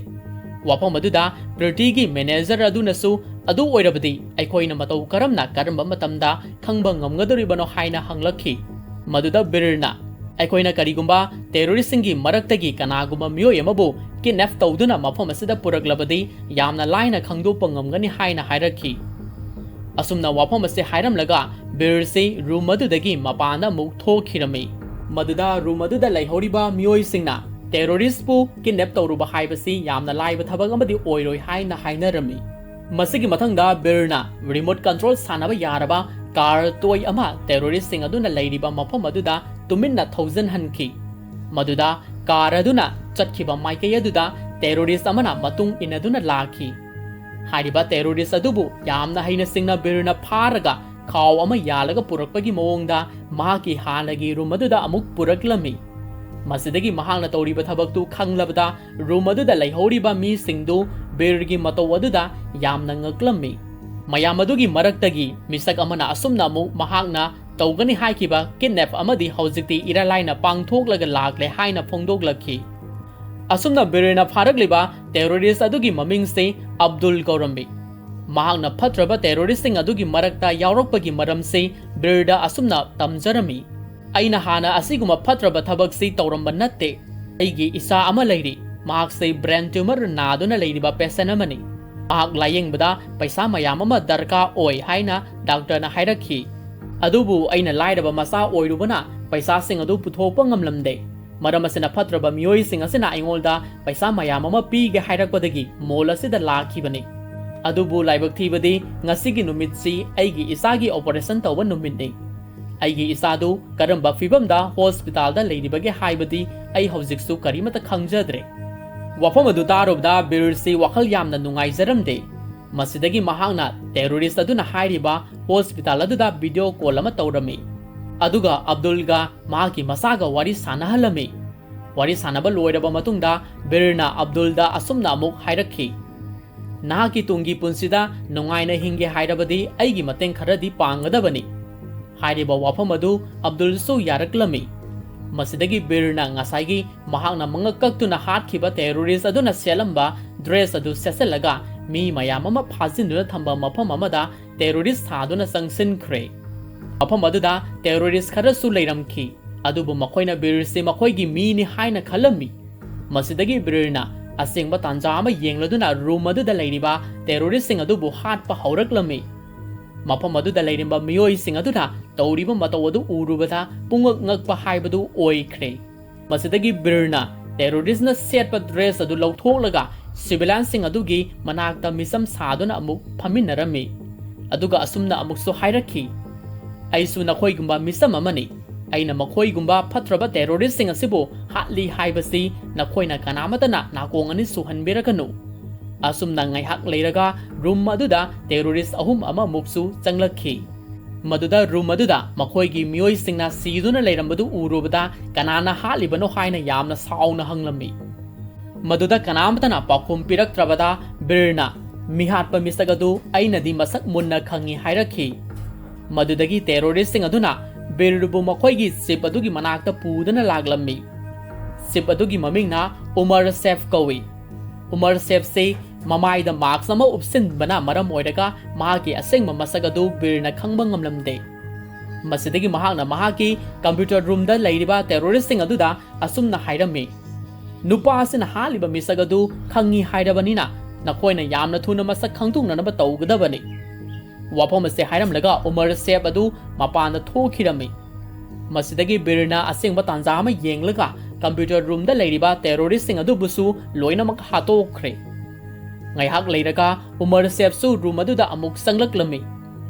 ꯋꯥꯐꯝ ꯑꯗꯨꯗ ꯄ꯭ꯔꯤꯇꯤꯒꯤ ꯃꯦꯅꯦꯖꯔ ꯑꯗꯨꯅꯁꯨ "ꯑꯗꯨ ꯑꯣꯏꯔꯕꯗꯤ ꯑꯩꯈꯣꯏꯅ ꯃꯇꯧ ꯀꯔꯝꯅ, ꯀꯔꯝꯕ ꯃꯇꯝꯗ ꯈꯪꯕ ꯉꯝꯒꯗꯧꯔꯤꯕꯅꯣ?" ꯍꯥꯏꯅ ꯍꯪꯂꯛꯈꯤ꯫ ꯃꯗꯨꯗ ꯕꯤꯔꯅ, "ꯑꯩꯈꯣꯏꯅ ꯀꯔꯤꯒꯨꯝꯕ terroristꯁꯤꯡꯒꯤ ꯃꯔꯛꯇꯒꯤ ꯀꯅꯥꯒꯨꯝꯕ ꯃꯤꯑꯣꯏ ꯑꯃꯕꯨ kidnap ꯇꯧꯗꯨꯅ ꯃꯐꯝ ꯑꯁꯤꯗ ꯄꯨꯔꯛꯂꯕꯗꯤ ꯌꯥꯝꯅ ꯂꯥꯏꯅ ꯈꯪꯗꯣꯛꯄ ꯉꯝꯒꯅꯤ" ꯍꯥꯏꯅ ꯍꯥꯏꯔꯛꯈꯤ꯫ ꯑꯁꯨꯝꯅ ꯋꯥꯐꯝ ꯑꯁꯤ ꯍꯥꯏꯔꯝꯂꯒ ꯕꯤꯔꯁꯤ room ꯑꯗꯨꯗꯒꯤ ꯃꯄꯥꯟꯗ ꯑꯃꯨꯛ ꯊꯣꯛꯈꯤꯔꯝꯃꯤ꯫ ꯃꯗꯨꯗ room ꯑꯗꯨꯗ ꯂꯩꯍꯧꯔꯤꯕ ꯃꯤꯑꯣꯏꯁꯤꯡꯅ terroristꯄꯨ kidnap ꯇꯧꯔꯨꯕ ꯍꯥꯏꯕꯁꯤ ꯌꯥꯝꯅ ꯂꯥꯏꯕ ꯊꯕꯛ ꯑꯃꯗꯤ ꯑꯣꯏꯔꯣꯏ ꯍꯥꯏꯅ ꯍꯥꯏꯅꯔꯝꯃꯤ꯫ ꯃꯁꯤꯒꯤ ꯃꯊꯪꯗ ꯕꯤꯔꯅ remote control ꯁꯥꯟꯅꯕ ꯌꯥꯔꯕ car toy ꯑꯃ terroristꯁꯤꯡ ꯑꯗꯨꯅ ꯂꯩꯔꯤꯕ ꯃꯐꯝ ꯑꯗꯨꯗ ꯇꯨꯃꯤꯟꯅ ꯊꯧꯖꯤꯟꯍꯟꯈꯤ꯫ ꯃꯗꯨꯗ car ꯑꯗꯨꯅ ꯆꯠꯈꯤꯕ ꯃꯥꯏꯀꯩ ꯑꯗꯨꯗ terrorist ꯑꯃꯅ ꯃꯇꯨꯡ ꯏꯟꯅꯗꯨꯅ ꯂꯥꯛꯈꯤ꯫ ꯍꯥꯏꯔꯤꯕ terrorist ꯑꯗꯨꯕꯨ ꯌꯥꯝꯅ ꯍꯩꯅ ꯁꯤꯡꯅ ꯕꯤꯔꯅ ꯐꯥꯔꯒ ꯈꯥꯎ ꯑꯃ ꯌꯥꯜꯂꯒ ꯄꯨꯔꯛꯄꯒꯤ ꯃꯑꯣꯡꯗ ꯃꯍꯥꯛꯀꯤ ꯍꯥꯟꯅꯒꯤ room ꯑꯗꯨꯗ ꯑꯃꯨꯛ ꯄꯨꯔꯛꯂꯝꯃꯤ꯫ ꯃꯁꯤꯗꯒꯤ ꯃꯍꯥꯛꯅ ꯇꯧꯔꯤꯕ ꯊꯕꯛꯇꯨ ꯈꯪꯂꯕꯗ room ꯑꯗꯨꯗ ꯂꯩꯍꯧꯔꯤꯕ ꯃꯤꯁꯤꯡꯗꯨ ꯕꯤꯔꯒꯤ ꯃꯇꯧ ꯑꯗꯨꯗ ꯌꯥꯝꯅ ꯉꯛꯂꯝꯃꯤ꯫ ꯃꯌꯥꯝ ꯑꯗꯨꯒꯤ ꯃꯔꯛꯇꯒꯤ ꯃꯤꯁꯛ ꯑꯃꯅ ꯑꯁꯨꯝꯅ ꯑꯃꯨꯛ ꯃꯍꯥꯛꯅ ꯇꯧꯒꯅꯤ ꯍꯥꯏꯈꯤꯕ kidnap ꯑꯃꯗꯤ ꯍꯧꯖꯤꯛꯇꯤ ꯏꯔꯥꯏ ꯂꯥꯏꯅ ꯄꯥꯡꯊꯣꯛꯂꯒ ꯂꯥꯛꯂꯦ ꯍꯥꯏꯅ ꯐꯣꯡꯗꯣꯛꯂꯛꯈꯤ꯫ ꯑꯁꯨꯝꯅ ꯕꯤꯔꯅ ꯐꯥꯔꯛꯂꯤꯕ terrorist ꯑꯗꯨꯒꯤ ꯃꯃꯤꯡꯁꯤ ꯑꯕꯗꯨꯜ ꯀꯧꯔꯝꯃꯤ꯫ ꯃꯍꯥꯛꯅ ꯐꯠꯇ꯭ꯔꯕ terroristꯁꯤꯡ ꯑꯗꯨꯒꯤ ꯃꯔꯛꯇ ꯌꯥꯎꯔꯛꯄꯒꯤ ꯃꯔꯝꯁꯤ ꯕꯤꯔꯗ ꯑꯁꯨꯝꯅ ꯇꯝꯖꯔꯝꯃꯤ, "ꯑꯩꯅ ꯍꯥꯟꯅ ꯑꯁꯤꯒꯨꯝꯕ ꯐꯠꯇ꯭ꯔꯕ ꯊꯕꯛꯁꯤ ꯇꯧꯔꯝꯕ ꯅꯠꯇꯦ꯫ ꯑꯩꯒꯤ ꯏꯆꯥ ꯑꯃ ꯂꯩꯔꯤ꯫ ꯃꯍꯥꯛꯁꯤ brain tumor ꯅꯥꯗꯨꯅ ꯂꯩꯔꯤꯕ patient ꯑꯃꯅꯤ꯫ ꯃꯍꯥꯛ ꯂꯥꯌꯦꯡꯕꯗ ꯄꯩꯁꯥ ꯃꯌꯥꯝ ꯑꯃ ꯗꯔꯀꯥꯔ ꯑꯣꯏ" ꯍꯥꯏꯅ doctorꯅ ꯍꯥꯏꯔꯛꯈꯤ꯫ ꯑꯗꯨꯕꯨ ꯑꯩꯅ ꯂꯥꯏꯔꯕ ꯃꯆꯥ ꯑꯣꯏꯔꯨꯕꯅ ꯄꯩꯁꯥꯁꯤꯡ ꯑꯗꯨ ꯄꯨꯊꯣꯛꯄ ꯉꯝꯂꯝꯗꯦ꯫ ꯃꯔꯝ ꯑꯁꯤꯅ ꯐꯠꯇ꯭ꯔꯕ ꯃꯤꯑꯣꯏꯁꯤꯡ ꯑꯁꯤꯅ ꯑꯩꯉꯣꯟꯗ ꯄꯩꯁꯥ ꯃꯌꯥꯝ ꯑꯃ ꯄꯤꯒꯦ ꯍꯥꯏꯔꯛꯄꯗꯒꯤ mall ꯑꯁꯤꯗ ꯂꯥꯛꯈꯤꯕꯅꯤ꯫ ꯑꯗꯨꯕꯨ ꯂꯥꯏꯕꯛ ꯊꯤꯕꯗꯤ ꯉꯁꯤꯒꯤ ꯅꯨꯃꯤꯠꯁꯤ ꯑꯩꯒꯤ ꯏꯆꯥꯒꯤ operation ꯇꯧꯕ ꯅꯨꯃꯤꯠꯅꯤ꯫ ꯑꯩꯒꯤ ꯏꯆꯥꯗꯨ ꯀꯔꯝꯕ ꯐꯤꯕꯝꯗ hospitalꯗ ꯂꯩꯔꯤꯕꯒꯦ ꯍꯥꯏꯕꯗꯤ ꯑꯩ ꯍꯧꯖꯤꯛꯁꯨ ꯀꯔꯤꯃꯠꯇ ꯈꯪꯖꯗ꯭ꯔꯦ꯫ ꯋꯥꯐꯝ ꯑꯗꯨ ꯇꯥꯔꯨꯕꯗ ꯕꯤꯔꯁꯤ ꯋꯥꯈꯜ ꯌꯥꯝꯅ ꯅꯨꯡꯉꯥꯏꯖꯔꯝꯗꯦ꯫ ꯃꯁꯤꯗꯒꯤ ꯃꯍꯥꯛꯅ terrorist ꯑꯗꯨꯅ ꯍꯥꯏꯔꯤꯕ hospital ꯑꯗꯨꯗ video call ꯑꯃ ꯇꯧꯔꯝꯃꯤ꯫ ꯑꯗꯨꯒ ꯑꯕꯗꯨꯜꯒ ꯃꯍꯥꯛꯀꯤ ꯃꯆꯥꯒ ꯋꯥꯔꯤ ꯁꯥꯟꯅꯍꯜꯂꯝꯃꯤ꯫ ꯋꯥꯔꯤ ꯁꯥꯟꯅꯕ ꯂꯣꯏꯔꯕ ꯃꯇꯨꯡꯗ ꯕꯤꯔꯅ ꯑꯕꯗꯨꯜꯗ ꯑꯁꯨꯝꯅ ꯑꯃꯨꯛ ꯍꯥꯏꯔꯛꯈꯤ, "ꯅꯍꯥꯛꯀꯤ ꯇꯨꯡꯒꯤ ꯄꯨꯟꯁꯤꯗ ꯅꯨꯡꯉꯥꯏꯅ ꯍꯤꯡꯒꯦ ꯍꯥꯏꯔꯕꯗꯤ ꯑꯩꯒꯤ ꯃꯇꯦꯡ ꯈꯔꯗꯤ ꯄꯥꯡꯒꯗꯕꯅꯤ꯫" ꯍꯥꯏꯔꯤꯕ ꯋꯥꯐꯝ ꯑꯗꯨ ꯑꯕꯗꯨꯜꯁꯨ ꯌꯥꯔꯛꯂꯝꯃꯤ꯫ ꯃꯁꯤꯗꯒꯤ ꯕꯤꯔꯅ ꯉꯁꯥꯏꯒꯤ ꯃꯍꯥꯛꯅ ꯃꯉꯛ ꯀꯛꯇꯨꯅ ꯍꯥꯠꯈꯤꯕ terrorist ꯑꯗꯨꯅ ꯁꯦꯠꯂꯝꯕ dress ꯑꯗꯨ ꯁꯦꯠꯆꯜꯂꯒ ꯃꯤ ꯃꯌꯥꯝ ꯑꯃ ꯐꯥꯖꯤꯟꯗꯨꯅ ꯊꯝꯕ ꯃꯐꯝ ꯑꯃꯗ terrorist ꯁꯥꯗꯨꯅ ꯆꯪꯁꯤꯟꯈ꯭ꯔꯦ꯫ ꯃꯐꯝ ꯑꯗꯨꯗ terrorist ꯈꯔꯁꯨ ꯂꯩꯔꯝꯈꯤ, ꯑꯗꯨꯕꯨ ꯃꯈꯣꯏꯅ ꯕꯤꯔꯁꯤ ꯃꯈꯣꯏꯒꯤ ꯃꯤꯅꯤ ꯍꯥꯏꯅ ꯈꯜꯂꯝꯃꯤ꯫ ꯃꯁꯤꯗꯒꯤ ꯕꯤꯔꯅ ꯑꯁꯦꯡꯕ ꯇꯥꯟꯖꯥ ꯑꯃ ꯌꯦꯡꯂꯗꯨꯅ room ꯑꯗꯨꯗ ꯂꯩꯔꯤꯕ terroristꯁꯤꯡ ꯑꯗꯨꯕꯨ ꯍꯥꯠꯄ ꯍꯧꯔꯛꯂꯝꯃꯤ꯫ ꯃꯐꯝ ꯑꯗꯨꯗ ꯂꯩꯔꯝꯕ ꯃꯤꯑꯣꯏꯁꯤꯡ ꯑꯗꯨꯅ ꯇꯧꯔꯤꯕ ꯃꯇꯧ ꯑꯗꯨ ꯎꯔꯨꯕꯗ ꯄꯨꯡꯉꯛ ꯉꯛꯄ ꯍꯥꯏꯕꯗꯨ ꯑꯣꯏꯈ꯭ꯔꯦ꯫ ꯃꯁꯤꯗꯒꯤ ꯕꯤꯔꯅ terroristꯅ ꯁꯦꯠꯄ dress ꯑꯗꯨ ꯂꯧꯊꯣꯛꯂꯒ civilianꯁꯤꯡ ꯑꯗꯨꯒꯤ ꯃꯅꯥꯛꯇ ꯃꯤꯆꯝ ꯁꯥꯗꯨꯅ ꯑꯃꯨꯛ ꯐꯝꯃꯤꯟꯅꯔꯝꯃꯤ꯫ ꯑꯗꯨꯒ ꯑꯁꯨꯝꯅ ꯑꯃꯨꯛꯁꯨ ꯍꯥꯏꯔꯛꯈꯤ, "ꯑꯩꯁꯨ ꯅꯈꯣꯏꯒꯨꯝꯕ ꯃꯤꯆꯝ ꯑꯃꯅꯤ꯫ ꯑꯩꯅ ꯃꯈꯣꯏꯒꯨꯝꯕ ꯐꯠꯇ꯭ꯔꯕ terroristꯁꯤꯡ ꯑꯁꯤꯕꯨ ꯍꯥꯠꯂꯤ ꯍꯥꯏꯕꯁꯤ ꯅꯈꯣꯏꯅ ꯀꯅꯥꯃꯠꯇꯅ ꯅꯥꯀꯣꯡ ꯑꯅꯤ ꯁꯨꯍꯟꯕꯤꯔꯒꯅꯨ꯫" ꯑꯁꯨꯝꯅ ꯉꯥꯏꯍꯥꯛ ꯂꯩꯔꯒ room ꯑꯗꯨꯗ terrorist ꯑꯍꯨꯝ ꯑꯃꯃꯨꯛꯁꯨ ꯆꯪꯂꯛꯈꯤ꯫ ꯃꯗꯨꯗ room ꯑꯗꯨꯗ ꯃꯈꯣꯏꯒꯤ ꯃꯤꯑꯣꯏꯁꯤꯡꯅ ꯁꯤꯗꯨꯅ ꯂꯩꯔꯝꯕꯗꯨ ꯎꯔꯨꯕꯗ ꯀꯅꯥꯅ ꯍꯥꯠꯂꯤꯕꯅꯣ ꯍꯥꯏꯅ ꯌꯥꯝꯅ ꯁꯥꯎꯅ ꯍꯪꯂꯝꯃꯤ꯫ ꯃꯗꯨꯗ ꯀꯅꯥꯃꯠꯇꯅ ꯄꯥꯎꯈꯨꯝ ꯄꯤꯔꯛꯇ꯭ꯔꯕꯗ ꯕꯤꯔꯅ ꯃꯤꯍꯥꯠꯄ ꯃꯤꯁꯛ ꯑꯗꯨ ꯑꯩꯅꯗꯤ ꯃꯁꯛ ꯃꯨꯟꯅ ꯈꯪꯏ ꯍꯥꯏꯔꯛꯈꯤ꯫ ꯃꯗꯨꯗꯒꯤ terroristꯁꯤꯡ ꯑꯗꯨꯅ ꯕꯤꯔꯕꯨ ꯃꯈꯣꯏꯒꯤ ship ꯑꯗꯨꯒꯤ ꯃꯅꯥꯛꯇ ꯄꯨꯗꯨꯅ ꯂꯥꯛꯂꯝꯃꯤ꯫ Ship ꯑꯗꯨꯒꯤ ꯃꯃꯤꯡꯅ ꯎꯃꯔ ꯁꯦꯐ ꯀꯧꯏ꯫ ꯎꯃꯔ ꯁꯦꯐꯁꯤ ꯃꯃꯥꯏꯗ mask ꯑꯃ ꯎꯞꯁꯤꯟꯕꯅ ꯃꯔꯝ ꯑꯣꯏꯔꯒ ꯃꯍꯥꯛꯀꯤ ꯑꯁꯦꯡꯕ ꯃꯁꯛ ꯑꯗꯨ ꯕꯤꯔꯅ ꯈꯪꯕ ꯉꯝꯂꯝꯗꯦ꯫ ꯃꯁꯤꯗꯒꯤ ꯃꯍꯥꯛꯅ ꯃꯍꯥꯛꯀꯤ computer roomꯗ ꯂꯩꯔꯤꯕ terroristꯁꯤꯡ ꯑꯗꯨꯗ ꯑꯁꯨꯝꯅ ꯍꯥꯏꯔꯝꯃꯤ, "ꯅꯨꯄꯥ ꯑꯁꯤꯅ ꯍꯥꯠꯂꯤꯕ ꯃꯤꯁꯛ ꯑꯗꯨ ꯈꯪꯉꯤ ꯍꯥꯏꯔꯕꯅꯤꯅ ꯅꯈꯣꯏꯅ ꯌꯥꯝꯅ ꯊꯨꯅ ꯃꯁꯛ ꯈꯪꯗꯣꯛꯅꯅꯕ ꯇꯧꯒꯗꯕꯅꯤ꯫" ꯋꯥꯐꯝ ꯑꯁꯤ ꯍꯥꯏꯔꯝꯂꯒ ꯎꯃꯔ ꯁꯦꯐ ꯑꯗꯨ ꯃꯄꯥꯟꯗ ꯊꯣꯛꯈꯤꯔꯝꯃꯤ꯫ ꯃꯁꯤꯗꯒꯤ ꯕꯤꯔꯅ ꯑꯁꯦꯡꯕ ꯇꯥꯟꯖꯥ ꯑꯃ ꯌꯦꯡꯂꯒ computer roomꯗ ꯂꯩꯔꯤꯕ terroristꯁꯤꯡ ꯑꯗꯨꯕꯨꯁꯨ ꯂꯣꯏꯅꯃꯛ ꯍꯥꯠꯇꯣꯛꯈ꯭ꯔꯦ꯫ ꯉꯥꯏꯍꯥꯛ ꯂꯩꯔꯒ ꯎꯃꯔ ꯁꯦꯐꯁꯨ room ꯑꯗꯨꯗ ꯑꯃꯨꯛ ꯆꯪꯂꯛꯂꯝꯃꯤ꯫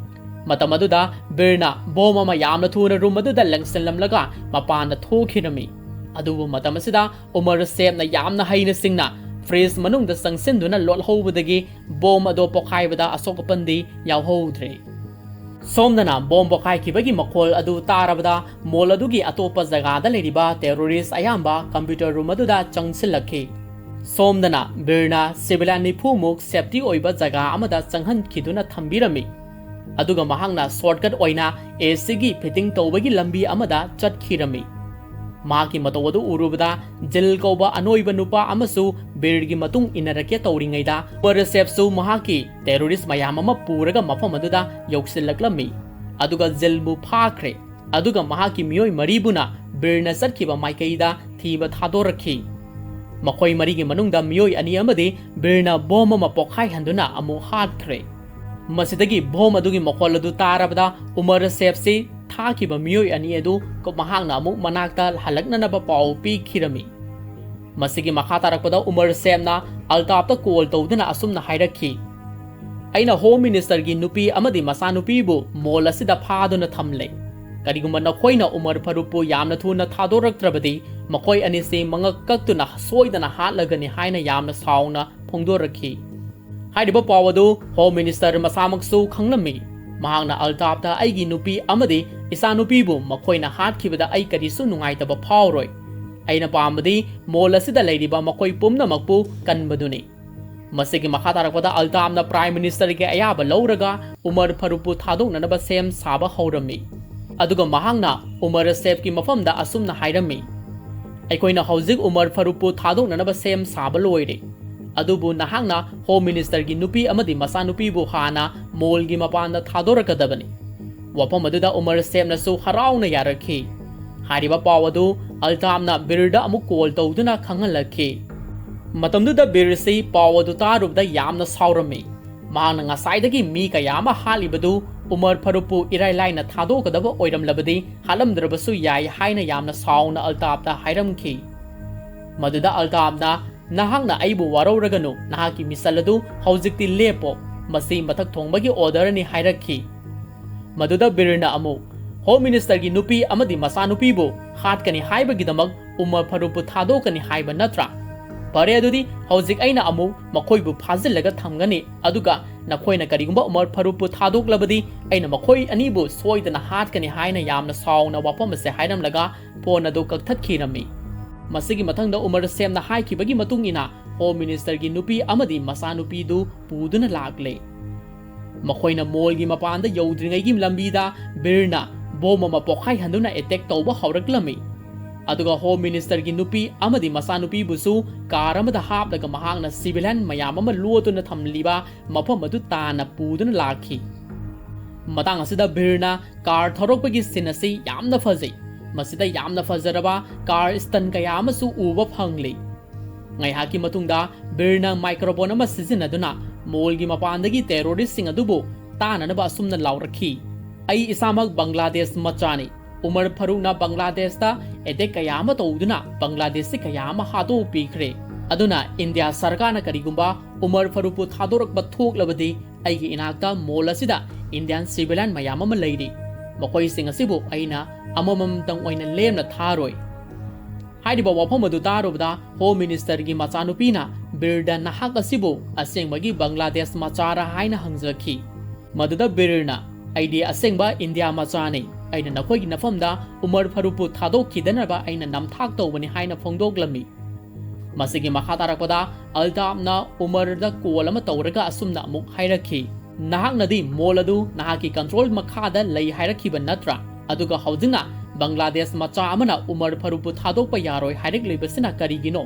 ꯃꯇꯝ ꯑꯗꯨꯗ ꯕꯤꯔꯅ bomb ꯑꯃ ꯌꯥꯝꯅ ꯊꯨꯅ room ꯑꯗꯨꯗ ꯂꯪꯁꯤꯜꯂꯝꯂꯒ ꯃꯄꯥꯟꯗ ꯊꯣꯛꯈꯤꯔꯝꯃꯤ꯫ ꯑꯗꯨꯕꯨ ꯃꯇꯝ ꯑꯁꯤꯗ ꯎꯃꯔ ꯁꯦꯐꯅ ꯌꯥꯝꯅ ꯍꯩꯅ ꯁꯤꯡꯅ fridge ꯃꯅꯨꯡꯗ ꯆꯪꯁꯤꯟꯗꯨꯅ ꯂꯣꯠꯍꯧꯕꯗꯒꯤ bomb ꯑꯗꯨ ꯄꯣꯈꯥꯏꯕꯗ ꯑꯁꯣꯛ ꯑꯄꯟꯗꯤ ꯌꯥꯎꯍꯧꯗ꯭ꯔꯦ꯫ ꯁꯣꯝꯗꯅ bomb ꯄꯣꯈꯥꯏꯈꯤꯕꯒꯤ ꯃꯈꯣꯜ ꯑꯗꯨ ꯇꯥꯔꯕꯗ mall ꯑꯗꯨꯒꯤ ꯑꯇꯣꯞꯄ ꯖꯒꯥꯗ ꯂꯩꯔꯤꯕ terrorist ꯑꯌꯥꯝꯕ computer room ꯑꯗꯨꯗ ꯆꯪꯁꯤꯜꯂꯛꯈꯤ꯫ ꯁꯣꯝꯗꯅ ꯕꯤꯔꯅ civilian ꯅꯤꯐꯨ ꯃꯨꯛ safety ꯑꯣꯏꯕ ꯖꯒꯥ ꯑꯃꯗ ꯆꯪꯍꯟꯈꯤꯗꯨꯅ ꯊꯝꯕꯤꯔꯝꯃꯤ꯫ ꯑꯗꯨꯒ ꯃꯍꯥꯛꯅ shortcut ꯑꯣꯏꯅ ACꯒꯤ fitting ꯇꯧꯕꯒꯤ ꯂꯝꯕꯤ ꯑꯃꯗ ꯆꯠꯈꯤꯔꯝꯃꯤ꯫ ꯃꯍꯥꯛꯀꯤ ꯃꯇꯧ ꯑꯗꯨ ꯎꯔꯨꯕꯗ ꯖꯤꯜ ꯀꯧꯕ ꯑꯅꯣꯏꯕ ꯅꯨꯄꯥ ꯑꯃꯁꯨ ꯕꯤꯔꯒꯤ ꯃꯇꯨꯡ ꯏꯟꯅꯔꯛꯀꯦ ꯇꯧꯔꯤꯉꯩꯗ, ꯎꯃꯔ ꯁꯦꯐꯁꯨ ꯃꯍꯥꯛꯀꯤ ꯇꯦꯔꯣꯔꯤꯁ ꯃꯌꯥꯝ ꯑꯃ ꯄꯨꯔꯒ ꯃꯐꯝ ꯑꯗꯨꯗ ꯌꯧꯁꯤꯜꯂꯛꯂꯝꯃꯤ꯫ ꯑꯗꯨꯒ ꯖꯤꯜꯕꯨ ꯐꯥꯈ꯭ꯔꯦ꯫ ꯑꯗꯨꯒ ꯃꯍꯥꯛꯀꯤ ꯃꯤꯑꯣꯏ ꯃꯔꯤꯕꯨꯅ ꯕꯤꯔꯅ ꯆꯠꯈꯤꯕ ꯃꯥꯏꯀꯩꯗ ꯊꯤꯕ ꯊꯥꯗꯣꯔꯛꯈꯤ꯫ ꯃꯈꯣꯏ ꯃꯔꯤꯒꯤ ꯃꯅꯨꯡꯗ ꯃꯤꯑꯣꯏ ꯑꯅꯤ ꯑꯃꯗꯤ ꯕꯤꯔꯅ ꯕꯣꯝ ꯑꯃ ꯄꯣꯈꯥꯏꯍꯟꯗꯨꯅ ꯑꯃꯨꯛ ꯍꯥꯠꯈ꯭ꯔꯦ꯫ ꯃꯁꯤꯗꯒꯤ ꯕꯣꯝ ꯑꯗꯨꯒꯤ ꯃꯈꯣꯜ ꯑꯗꯨ ꯇꯥꯔꯕꯗ ꯎꯃꯔ ꯁꯦꯐꯁꯤ ꯊꯥꯈꯤꯕ ꯃꯤꯑꯣꯏ ꯑꯅꯤ ꯑꯗꯨ ꯃꯍꯥꯛꯅ ꯑꯃꯨꯛ ꯃꯅꯥꯛꯇ ꯍꯜꯂꯛꯅꯅꯕ ꯄꯥꯎ ꯄꯤꯈꯤꯔꯝꯃꯤ꯫ ꯃꯁꯤꯒꯤ ꯃꯈꯥ ꯇꯥꯔꯛꯄꯗ ꯎꯃꯔ ꯁꯦꯐꯅ ꯑꯜꯇꯥꯞꯇ ꯀꯣꯜ ꯇꯧꯗꯨꯅ ꯑꯁꯨꯝꯅ ꯍꯥꯏꯔꯛꯈꯤ, "ꯑꯩꯅ ꯍꯣꯝ ꯃꯤꯅꯤꯁꯇꯔꯒꯤ ꯅꯨꯄꯤ ꯑꯃꯗꯤ ꯃꯆꯥꯅꯨꯄꯤꯕꯨ ꯃꯣꯜ ꯑꯁꯤꯗ ꯐꯥꯗꯨꯅ ꯊꯝꯂꯦ꯫ ꯀꯔꯤꯒꯨꯝꯕ ꯅꯈꯣꯏꯅ ꯎꯃꯔ ꯐꯥꯔꯨꯛꯄꯨ ꯌꯥꯝꯅ ꯊꯨꯅ ꯊꯥꯗꯣꯔꯛꯇ꯭ꯔꯕꯗꯤ ꯃꯈꯣꯏ ꯑꯅꯤꯁꯤ ꯃꯉꯛ ꯀꯛꯇꯨꯅ ꯁꯣꯏꯗꯅ ꯍꯥꯠꯂꯒꯅꯤ" ꯍꯥꯏꯅ ꯌꯥꯝꯅ ꯁꯥꯎꯅ ꯐꯣꯡꯗꯣꯔꯛꯈꯤ꯫ ꯍꯥꯏꯔꯤꯕ ꯄꯥꯎ ꯑꯗꯨ ꯍꯣꯝ ꯃꯤꯅꯤꯁꯇꯔ ꯃꯁꯥꯃꯛꯁꯨ ꯈꯪꯂꯝꯃꯤ꯫ ꯃꯍꯥꯛꯅ ꯑꯜꯇꯥꯞꯇ "ꯑꯩꯒꯤ ꯅꯨꯄꯤ ꯑꯃꯗꯤ ꯏꯆꯥꯅꯨꯄꯤꯕꯨ ꯃꯈꯣꯏꯅ ꯍꯥꯠꯈꯤꯕꯗ ꯑꯩ ꯀꯔꯤꯁꯨ ꯅꯨꯡꯉꯥꯏꯇꯕ ꯐꯥꯎꯔꯣꯏ꯫ ꯑꯩꯅ ꯄꯥꯝꯕꯗꯤ ꯃꯣꯜ ꯑꯁꯤꯗ ꯂꯩꯔꯤꯕ ꯃꯈꯣꯏ ꯄꯨꯝꯅꯃꯛꯄꯨ ꯀꯟꯕꯗꯨꯅꯤ"꯫ ꯃꯁꯤꯒꯤ ꯃꯈꯥ ꯇꯥꯔꯛꯄꯗ ꯑꯜꯇꯥꯞꯅ ꯄ꯭ꯔꯥꯏꯝ ꯃꯤꯅꯤꯁꯇꯔꯒꯤ ꯑꯌꯥꯕ ꯂꯧꯔꯒ ꯎꯃꯔ ꯐꯥꯔꯨꯛꯄꯨ ꯊꯥꯗꯣꯛꯅꯅꯕ ꯁꯦꯝ ꯁꯥꯕ ꯍꯧꯔꯝꯃꯤ꯫ ꯑꯗꯨꯒ ꯃꯍꯥꯛꯅ ꯎꯃꯔ ꯁꯦꯐꯀꯤ ꯃꯐꯝꯗ ꯑꯁꯨꯝꯅ ꯍꯥꯏꯔꯝꯃꯤ, "ꯑꯩꯈꯣꯏꯅ ꯍꯧꯖꯤꯛ ꯎꯃꯔ ꯐꯥꯔꯨꯛꯄꯨ ꯊꯥꯗꯣꯛꯅꯅꯕ ꯁꯦꯝ ꯁꯥꯕ ꯂꯣꯏꯔꯦ꯫ ꯑꯗꯨꯕꯨ ꯅꯍꯥꯛꯅ ꯍꯣꯝ ꯃꯤꯅꯤꯁꯇꯔꯒꯤ ꯅꯨꯄꯤ ꯑꯃꯗꯤ ꯃꯆꯥꯅꯨꯄꯤꯕꯨ ꯍꯥꯟꯅ ꯃꯣꯜꯒꯤ ꯃꯄꯥꯟꯗ ꯊꯥꯗꯣꯔꯛꯀꯗꯕꯅꯤ"꯫ ꯋꯥꯐꯝ ꯑꯗꯨꯗ ꯎꯃꯔ ꯁꯦꯐꯅꯁꯨ ꯍꯔꯥꯎꯅ ꯌꯥꯔꯛꯈꯤ꯫ ꯍꯥꯏꯔꯤꯕ ꯄꯥꯎ ꯑꯗꯨ ꯑꯜꯇꯥꯞꯅ ꯕꯤꯔꯗ ꯑꯃꯨꯛ ꯀꯣꯜ ꯇꯧꯗꯨꯅ ꯈꯪꯍꯜꯂꯛꯈꯤ꯫ ꯃꯇꯝꯗꯨꯗ ꯕꯤꯔꯁꯤ ꯄꯥꯎ ꯑꯗꯨ ꯇꯥꯔꯨꯕꯗ ꯌꯥꯝꯅ ꯁꯥꯎꯔꯝꯃꯤ꯫ ꯃꯍꯥꯛꯅ ꯉꯁꯥꯏꯗꯒꯤ ꯃꯤ ꯀꯌꯥ ꯑꯃ ꯍꯥꯠꯂꯤꯕꯗꯨ ꯎꯃꯔ ꯐꯥꯔꯨꯛꯄꯨ ꯏꯔꯥꯏ ꯂꯥꯏꯅ ꯊꯥꯗꯣꯛꯀꯗꯕ ꯑꯣꯏꯔꯝꯂꯕꯗꯤ ꯍꯥꯠꯂꯝꯗ꯭ꯔꯕꯁꯨ ꯌꯥꯏ ꯍꯥꯏꯅ ꯌꯥꯝꯅ ꯁꯥꯎꯅ ꯑꯜꯇꯥꯞꯇ ꯍꯥꯏꯔꯝꯈꯤ꯫ ꯃꯗꯨꯗ ꯑꯜꯇꯥꯞꯅ, "ꯅꯍꯥꯛꯅ ꯑꯩꯕꯨ ꯋꯥꯔꯧꯔꯒꯅꯨ, ꯅꯍꯥꯛꯀꯤ ꯃꯤꯁꯜ ꯑꯗꯨ ꯍꯧꯖꯤꯛꯇꯤ ꯂꯦꯞꯄꯣ, ꯃꯁꯤ ꯃꯊꯛ ꯊꯣꯡꯕꯒꯤ ꯑꯣꯔꯗꯔꯅꯤ" ꯍꯥꯏꯔꯛꯈꯤ꯫ ꯃꯗꯨꯗ ꯕꯤꯔꯅ ꯑꯃꯨꯛ, "ꯍꯣꯝ ꯃꯤꯅꯤꯁꯇꯔꯒꯤ ꯅꯨꯄꯤ ꯑꯃꯗꯤ ꯃꯆꯥꯅꯨꯄꯤꯕꯨ ꯍꯥꯠꯀꯅꯤ ꯍꯥꯏꯕꯒꯤꯗꯃꯛ ꯎꯃꯔ ꯐꯥꯔꯨꯛꯄꯨ ꯊꯥꯗꯣꯛꯀꯅꯤ ꯍꯥꯏꯕ ꯅꯠꯇ꯭ꯔꯥ? ꯐꯔꯦ, ꯑꯗꯨꯗꯤ ꯍꯧꯖꯤꯛ ꯑꯩꯅ ꯑꯃꯨꯛ ꯃꯈꯣꯏꯕꯨ ꯐꯥꯖꯤꯜꯂꯒ ꯊꯝꯒꯅꯤ, ꯑꯗꯨꯒ ꯅꯈꯣꯏꯅ ꯀꯔꯤꯒꯨꯝꯕ ꯎꯃꯔ ꯐꯥꯔꯨꯛꯄꯨ ꯊꯥꯗꯣꯛꯂꯕꯗꯤ ꯑꯩꯅ ꯃꯈꯣꯏ ꯑꯅꯤꯕꯨ ꯁꯣꯏꯗꯅ ꯍꯥꯠꯀꯅꯤ" ꯍꯥꯏꯅ ꯌꯥꯝꯅ ꯁꯥꯎꯅ ꯋꯥꯐꯝ ꯑꯁꯦ ꯍꯥꯏꯔꯝꯂꯒ ꯐꯣꯟ ꯑꯗꯨ ꯀꯛꯊꯠꯈꯤꯔꯝꯃꯤ꯫ ꯃꯁꯤꯒꯤ ꯃꯊꯪꯗ ꯎꯃꯔ ꯁꯦꯐꯅ ꯍꯥꯏꯈꯤꯕꯒꯤ ꯃꯇꯨꯡ ꯏꯟꯅ ꯍꯣꯝ ꯃꯤꯅꯤꯁꯇꯔꯒꯤ ꯅꯨꯄꯤ ꯑꯃꯗꯤ ꯃꯆꯥꯅꯨꯄꯤꯗꯨ ꯄꯨꯗꯨꯅ ꯂꯥꯛꯂꯦ꯫ ꯃꯈꯣꯏꯅ ꯃꯣꯜꯒꯤ ꯃꯄꯥꯟꯗ ꯌꯧꯗ꯭ꯔꯤꯉꯩꯒꯤ ꯂꯝꯕꯤꯗ ꯕꯤꯔꯅ ꯕꯣꯝ ꯑꯃ ꯄꯣꯈꯥꯏꯍꯟꯗꯨꯅ ꯑꯦꯇꯦꯛ ꯇꯧꯕ ꯍꯧꯔꯛꯂꯝꯃꯤ꯫ ꯑꯗꯨꯒ ꯍꯣꯝ ꯃꯤꯅꯤꯁꯇꯔꯒꯤ ꯅꯨꯄꯤ ꯑꯃꯗꯤ ꯃꯆꯥꯅꯨꯄꯤꯕꯨꯁꯨ ꯀꯥꯔ ꯑꯃꯗ ꯍꯥꯞꯂꯒ ꯃꯍꯥꯛꯅ ꯁꯤꯚꯤꯂꯤꯌꯟ ꯃꯌꯥꯝ ꯑꯃ ꯂꯣꯠꯇꯨꯅ ꯊꯝꯂꯤꯕ ꯃꯐꯝ ꯑꯗꯨ ꯇꯥꯟꯅ ꯄꯨꯗꯨꯅ ꯂꯥꯛꯈꯤ꯫ ꯃꯇꯥꯡ ꯑꯁꯤꯗ ꯕꯤꯔꯅ ꯀꯥꯔ ꯊꯧꯔꯛꯄꯒꯤ ꯁꯤꯟ ꯑꯁꯤ ꯌꯥꯝꯅ ꯐꯖꯩ꯫ ꯃꯁꯤꯗ ꯌꯥꯝꯅ ꯐꯖꯔꯕ ꯀꯥꯔ ꯁ꯭ꯇꯟ ꯀꯌꯥ ꯑꯃꯁꯨ ꯎꯕ ꯐꯪꯂꯤ꯫ ꯉꯥꯏꯍꯥꯛꯀꯤ ꯃꯇꯨꯡꯗ ꯕꯤꯔꯅ ꯃꯥꯏꯀ꯭ꯔꯣꯐꯣꯟ ꯑꯃ ꯁꯤꯖꯤꯟꯅꯗꯨꯅ ꯃꯣꯜꯒꯤ ꯃꯄꯥꯟꯗꯒꯤ ꯇꯦꯔꯣꯔꯤꯁꯁꯤꯡ ꯑꯗꯨꯕꯨ ꯇꯥꯟꯅꯅꯕ ꯑꯁꯨꯝꯅ ꯂꯥꯎꯔꯛꯈꯤ, "ꯑꯩ ꯏꯁꯥꯃꯛ ꯕꯪꯒ꯭ꯂꯥꯗꯦꯁ ꯃꯆꯥꯅꯤ꯫ ꯎꯃꯔ ꯐꯥꯔꯨꯛꯅ ꯕꯪꯒ꯭ꯂꯥꯗꯦꯁꯇ ꯑꯦꯇꯦꯛ ꯀꯌꯥ ꯑꯃ ꯇꯧꯗꯨꯅ ꯕꯪꯒ꯭ꯂꯥꯗꯦꯁꯁꯤ ꯀꯌꯥ ꯑꯃ ꯍꯥꯠꯇꯣꯛꯄꯤꯈ꯭ꯔꯦ꯫ ꯑꯗꯨꯅ ꯏꯟꯗꯤꯌꯥ ꯁꯔꯀꯥꯔꯅ ꯀꯔꯤꯒꯨꯝꯕ ꯎꯃꯔ ꯐꯥꯔꯨꯛꯄꯨ ꯊꯥꯗꯣꯔꯛꯄ ꯊꯣꯛꯂꯕꯗꯤ ꯑꯩꯒꯤ ꯏꯅꯥꯛꯇ ꯃꯣꯜ ꯑꯁꯤꯗ ꯏꯟꯗꯤꯌꯥꯟ ꯁꯤꯚꯤꯂꯤꯌꯟ ꯃꯌꯥꯝ ꯑꯃ ꯂꯩꯔꯤ꯫ ꯃꯈꯣꯏꯁꯤꯡ ꯑꯁꯤꯕꯨ ꯑꯩꯅ ꯑꯃꯃꯝꯇꯪ ꯑꯣꯏꯅ ꯂꯦꯝꯅ ꯊꯥꯔꯣꯏ"꯫ ꯍꯥꯏꯔꯤꯕ ꯋꯥꯐꯝ ꯑꯗꯨ ꯇꯥꯔꯨꯕꯗ ꯍꯣꯝ ꯃꯤꯅꯤꯁꯇꯔꯒꯤ ꯃꯆꯥꯅꯨꯄꯤꯅ ꯕꯤꯔꯗ ꯅꯍꯥꯛ ꯑꯁꯤꯕꯨ ꯑꯁꯦꯡꯕꯒꯤ ꯕꯪꯒ꯭ꯂꯥꯗꯦꯁ ꯃꯆꯥꯔ ꯍꯥꯏꯅ ꯍꯪꯖꯈꯤ꯫ ꯃꯗꯨꯗ ꯕꯤꯔꯅ, "ꯑꯩꯗꯤ ꯑꯁꯦꯡꯕ ꯏꯟꯗꯤꯌꯥ ꯃꯆꯥꯅꯤ꯫ ꯑꯩꯅ ꯅꯈꯣꯏꯒꯤ ꯅꯐꯝꯗ ꯎꯃꯔ ꯐꯥꯔꯨꯛꯄꯨ ꯊꯥꯗꯣꯛꯈꯤꯗꯅꯕ ꯑꯩꯅ ꯅꯝꯊꯥꯛ ꯇꯧꯕꯅꯤ" ꯍꯥꯏꯅ ꯐꯣꯡꯗꯣꯛꯂꯝꯃꯤ꯫ ꯃꯁꯤꯒꯤ ꯃꯈꯥ ꯇꯥꯔꯛꯄꯗ ꯑꯜꯇꯥꯞꯅ ꯎꯃꯔꯗ ꯀꯣꯜ ꯑꯃ ꯇꯧꯔꯒ ꯑꯁꯨꯝꯅ ꯑꯃꯨꯛ ꯍꯥꯏꯔꯛꯈꯤ, "ꯅꯍꯥꯛꯅꯗꯤ ꯃꯣꯜ ꯑꯗꯨ ꯅꯍꯥꯛꯀꯤ ꯀꯟꯇ꯭ꯔꯣꯜ ꯃꯈꯥꯗ ꯂꯩ ꯍꯥꯏꯔꯛꯈꯤꯕ ꯅꯠꯇ꯭ꯔꯥ? ꯑꯗꯨꯒ ꯍꯧꯖꯤꯛꯅ ꯕꯪꯒ꯭ꯂꯥꯗꯦꯁ ꯃꯆꯥ ꯑꯃꯅ ꯎꯃꯔ ꯐꯥꯔꯨꯛꯄꯨ ꯊꯥꯗꯣꯛꯄ ꯌꯥꯔꯣꯏ ꯍꯥꯏꯔꯛꯂꯤꯕꯁꯤꯅ ꯀꯔꯤꯒꯤꯅꯣ?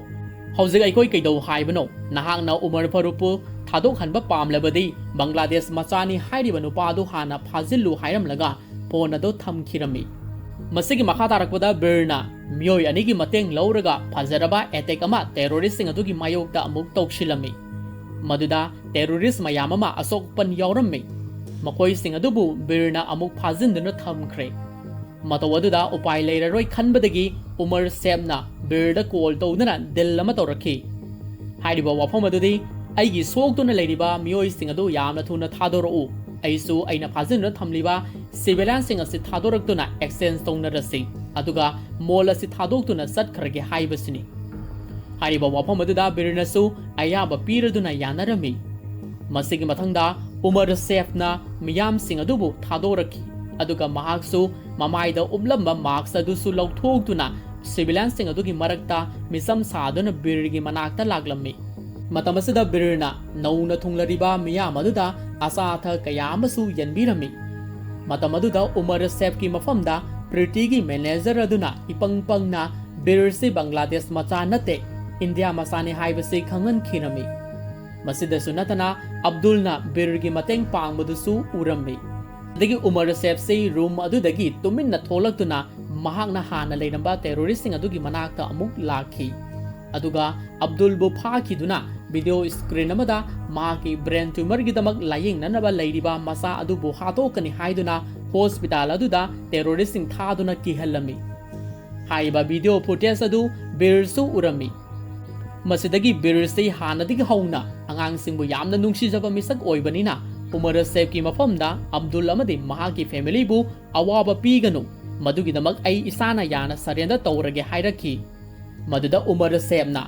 ꯍꯧꯖꯤꯛ ꯑꯩꯈꯣꯏ ꯀꯩꯗꯧ ꯍꯥꯏꯕꯅꯣ? ꯅꯍꯥꯛꯅ ꯎꯃꯔ ꯐꯥꯔꯨꯛꯄꯨ ꯊꯥꯗꯣꯛꯍꯟꯕ ꯄꯥꯝꯂꯕꯗꯤ ꯕꯪꯒ꯭ꯂꯥꯗꯦꯁ ꯃꯆꯥꯅꯤ ꯍꯥꯏꯔꯤꯕ ꯅꯨꯄꯥ ꯑꯗꯨ ꯍꯥꯟꯅ ꯐꯥꯖꯤꯜꯂꯨ" ꯍꯥꯏꯔꯝꯂꯒ ꯐꯣꯟ ꯑꯗꯨ ꯊꯝꯈꯤꯔꯝꯃꯤ꯫ ꯃꯁꯤꯒꯤ ꯃꯈꯥ ꯇꯥꯔꯛꯄꯗ ꯕꯤꯔꯅ ꯃꯤꯑꯣꯏ ꯑꯅꯤꯒꯤ ꯃꯇꯦꯡ ꯂꯧꯔꯒ ꯐꯖꯔꯕ ꯑꯦꯇꯦꯛ ꯑꯃ ꯇꯦꯔꯣꯔꯤꯁꯁꯤꯡ ꯑꯗꯨꯒꯤ ꯃꯥꯌꯣꯛꯇ ꯑꯃꯨꯛ ꯇꯧꯁꯤꯜꯂꯝꯃꯤ꯫ ꯃꯗꯨꯗ ꯇꯦꯔꯣꯔꯤꯁ ꯃꯌꯥꯝ ꯑꯃ ꯑꯁꯣꯛ ꯑꯄꯟ ꯌꯥꯎꯔꯝꯃꯤ꯫ ꯃꯈꯣꯏꯁꯤꯡ ꯑꯗꯨꯕꯨ ꯕꯤꯔꯅ ꯑꯃꯨꯛ ꯐꯥꯖꯤꯟꯗꯨꯅ ꯊꯝꯈ꯭ꯔꯦ꯫ ꯃꯇꯧ ꯑꯗꯨꯗ ꯎꯄꯥꯏ ꯂꯩꯔꯔꯣꯏ ꯈꯟꯕꯗꯒꯤ ꯎꯃꯔ ꯁꯦꯐꯅ ꯕꯤꯔꯗ ꯀꯣꯜ ꯇꯧꯗꯨꯅ ꯗꯤꯜ ꯑꯃ ꯇꯧꯔꯛꯈꯤ꯫ ꯍꯥꯏꯔꯤꯕ ꯋꯥꯐꯝ ꯑꯗꯨꯗꯤ, "ꯑꯩꯒꯤ ꯁꯣꯛꯇꯨꯅ ꯂꯩꯔꯤꯕ ꯃꯤꯑꯣꯏꯁꯤꯡ ꯑꯗꯨ ꯌꯥꯝꯅ ꯊꯨꯅ ꯊꯥꯗꯣꯔꯛꯎ꯫ ꯑꯩꯁꯨ ꯑꯩꯅ ꯐꯥꯖꯤꯟꯗꯨꯅ ꯊꯝꯂꯤꯕ ꯁꯤꯚꯤꯂꯤꯌꯟꯁꯤꯡ ꯑꯁꯤ ꯊꯥꯗꯣꯔꯛꯇꯨꯅ ꯑꯦꯛꯁꯆꯦꯟꯖ ꯇꯧꯅꯔꯁꯤ꯫ ꯑꯗꯨꯒ ꯃꯣꯜ ꯑꯁꯤ ꯊꯥꯗꯣꯛꯇꯨꯅ ꯆꯠꯈ꯭ꯔꯒꯦ" ꯍꯥꯏꯕꯁꯤꯅꯤ꯫ ꯍꯥꯏꯔꯤꯕ ꯋꯥꯐꯝ ꯑꯗꯨꯗ ꯕꯤꯔꯅꯁꯨ ꯑꯌꯥꯕ ꯄꯤꯔꯗꯨꯅ ꯌꯥꯅꯔꯝꯃꯤ꯫ ꯃꯁꯤꯒꯤ ꯃꯊꯪꯗ ꯎꯃꯔ ꯁꯦꯐꯅ ꯃꯤꯌꯥꯝꯁꯤꯡ ꯑꯗꯨꯕꯨ ꯊꯥꯗꯣꯔꯛꯈꯤ, ꯑꯗꯨꯒ ꯃꯍꯥꯛꯁꯨ ꯃꯃꯥꯏꯗ ꯎꯞꯂꯝꯕ ꯃꯥꯁꯛ ꯑꯗꯨꯁꯨ ꯂꯧꯊꯣꯛꯇꯨꯅ ꯁꯤꯚꯤꯂꯤꯌꯟꯁꯤꯡ ꯑꯗꯨꯒꯤ ꯃꯔꯛꯇ ꯃꯤꯆꯝ ꯁꯥꯗꯨꯅ ꯕꯤꯔꯒꯤ ꯃꯅꯥꯛꯇ ꯂꯥꯛꯂꯝꯃꯤ꯫ ꯃꯇꯝ ꯑꯁꯤꯗ ꯕꯤꯔꯅ ꯅꯧꯅ ꯊꯨꯡꯂꯔꯤꯕ ꯃꯤꯌꯥꯝ ꯑꯗꯨꯗ ꯑꯆꯥ ꯑꯊꯛ ꯀꯌꯥ ꯑꯃꯁꯨ ꯌꯦꯟꯕꯤꯔꯝꯃꯤ꯫ ꯃꯇꯝ ꯑꯗꯨꯗ ꯎꯃꯔ ꯁꯦꯐꯀꯤ ꯃꯐꯝꯗ ꯁꯦꯀ꯭ꯌꯨꯔꯤꯇꯤꯒꯤ ꯃꯦꯅꯦꯖꯔ ꯑꯗꯨꯅ ꯏꯄꯪ ꯄꯪꯅ ꯕꯤꯔꯁꯤ ꯕꯪꯒ꯭ꯂꯥꯗꯦꯁ ꯃꯆꯥ ꯅꯠꯇꯦ, ꯏꯟꯗꯤꯌꯥ ꯃꯆꯥꯅꯤ ꯍꯥꯏꯕꯁꯤ ꯈꯪꯍꯟꯈꯤꯔꯝꯃꯤ꯫ ꯃꯁꯤꯗꯁꯨ ꯅꯠꯇꯅ ꯑꯕꯗꯨꯜꯅ ꯕꯤꯔꯒꯤ ꯃꯇꯦꯡ ꯄꯥꯡꯕꯗꯨꯁꯨ ꯎꯔꯝꯃꯤ꯫ ꯑꯗꯒꯤ ꯎꯃꯔ ꯁꯦꯐꯁꯤ ꯔꯨꯝ ꯑꯗꯨꯗꯒꯤ ꯇꯨꯃꯤꯟꯅ ꯊꯣꯛꯂꯛꯇꯨꯅ ꯃꯍꯥꯛꯅ ꯍꯥꯟꯅ ꯂꯩꯔꯝꯕ ꯇꯦꯔꯣꯔꯤꯁꯁꯤꯡ ꯑꯗꯨꯒꯤ ꯃꯅꯥꯛꯇ ꯑꯃꯨꯛ ꯂꯥꯛꯈꯤ꯫ ꯑꯗꯨꯒ ꯑꯕꯗꯨꯜꯕꯨ ꯐꯥꯈꯤꯗꯨꯅ ꯚꯤꯗꯤꯑꯣ ꯁ꯭ꯀ꯭ꯔꯤꯟ ꯑꯃꯗ ꯃꯍꯥꯛꯀꯤ ꯕ꯭ꯔꯦꯟ ꯇ꯭ꯌꯨꯃꯔꯒꯤꯗꯃꯛ ꯂꯥꯌꯦꯡꯅꯅꯕ ꯂꯩꯔꯤꯕ ꯃꯆꯥ ꯑꯗꯨꯕꯨ ꯍꯥꯠꯇꯣꯛꯀꯅꯤ ꯍꯥꯏꯗꯨꯅ ꯍꯣꯁꯄꯤꯇꯥꯜ ꯑꯗꯨꯗ ꯇꯦꯔꯣꯔꯤꯁꯁꯤꯡ ꯊꯥꯗꯨꯅ ꯀꯤꯍꯜꯂꯝꯃꯤ꯫ ꯍꯥꯏꯔꯤꯕ ꯚꯤꯗꯤꯑꯣ ꯐꯨꯇꯦꯖ ꯑꯗꯨ ꯕꯤꯔꯁꯨ ꯎꯔꯝꯃꯤ꯫ ꯃꯁꯤꯗꯒꯤ ꯕꯤꯔꯁꯤ ꯍꯥꯟꯅꯗꯒꯤ ꯍꯧꯅ ꯑꯉꯥꯡꯁꯤꯡꯕꯨ ꯌꯥꯝꯅ ꯅꯨꯡꯁꯤꯖꯕ ꯃꯤꯁꯛ ꯑꯣꯏꯕꯅꯤꯅ ꯎꯃꯔ ꯁꯦꯐꯀꯤ ꯃꯐꯝꯗ ꯑꯕꯗꯨꯜ ꯑꯃꯗꯤ ꯃꯍꯥꯛꯀꯤ ꯐꯦꯃꯤꯂꯤꯕꯨ ꯑꯋꯥꯕ ꯄꯤꯒꯅꯨ, ꯃꯗꯨꯒꯤꯗꯃꯛ ꯑꯩ ꯏꯁꯥꯅ ꯌꯥꯅ ꯁꯔꯦꯟꯗꯔ ꯇꯧꯔꯒꯦ ꯍꯥꯏꯔꯛꯈꯤ꯫ ꯃꯗꯨꯗ ꯎꯃꯔ ꯁꯦꯐꯅ,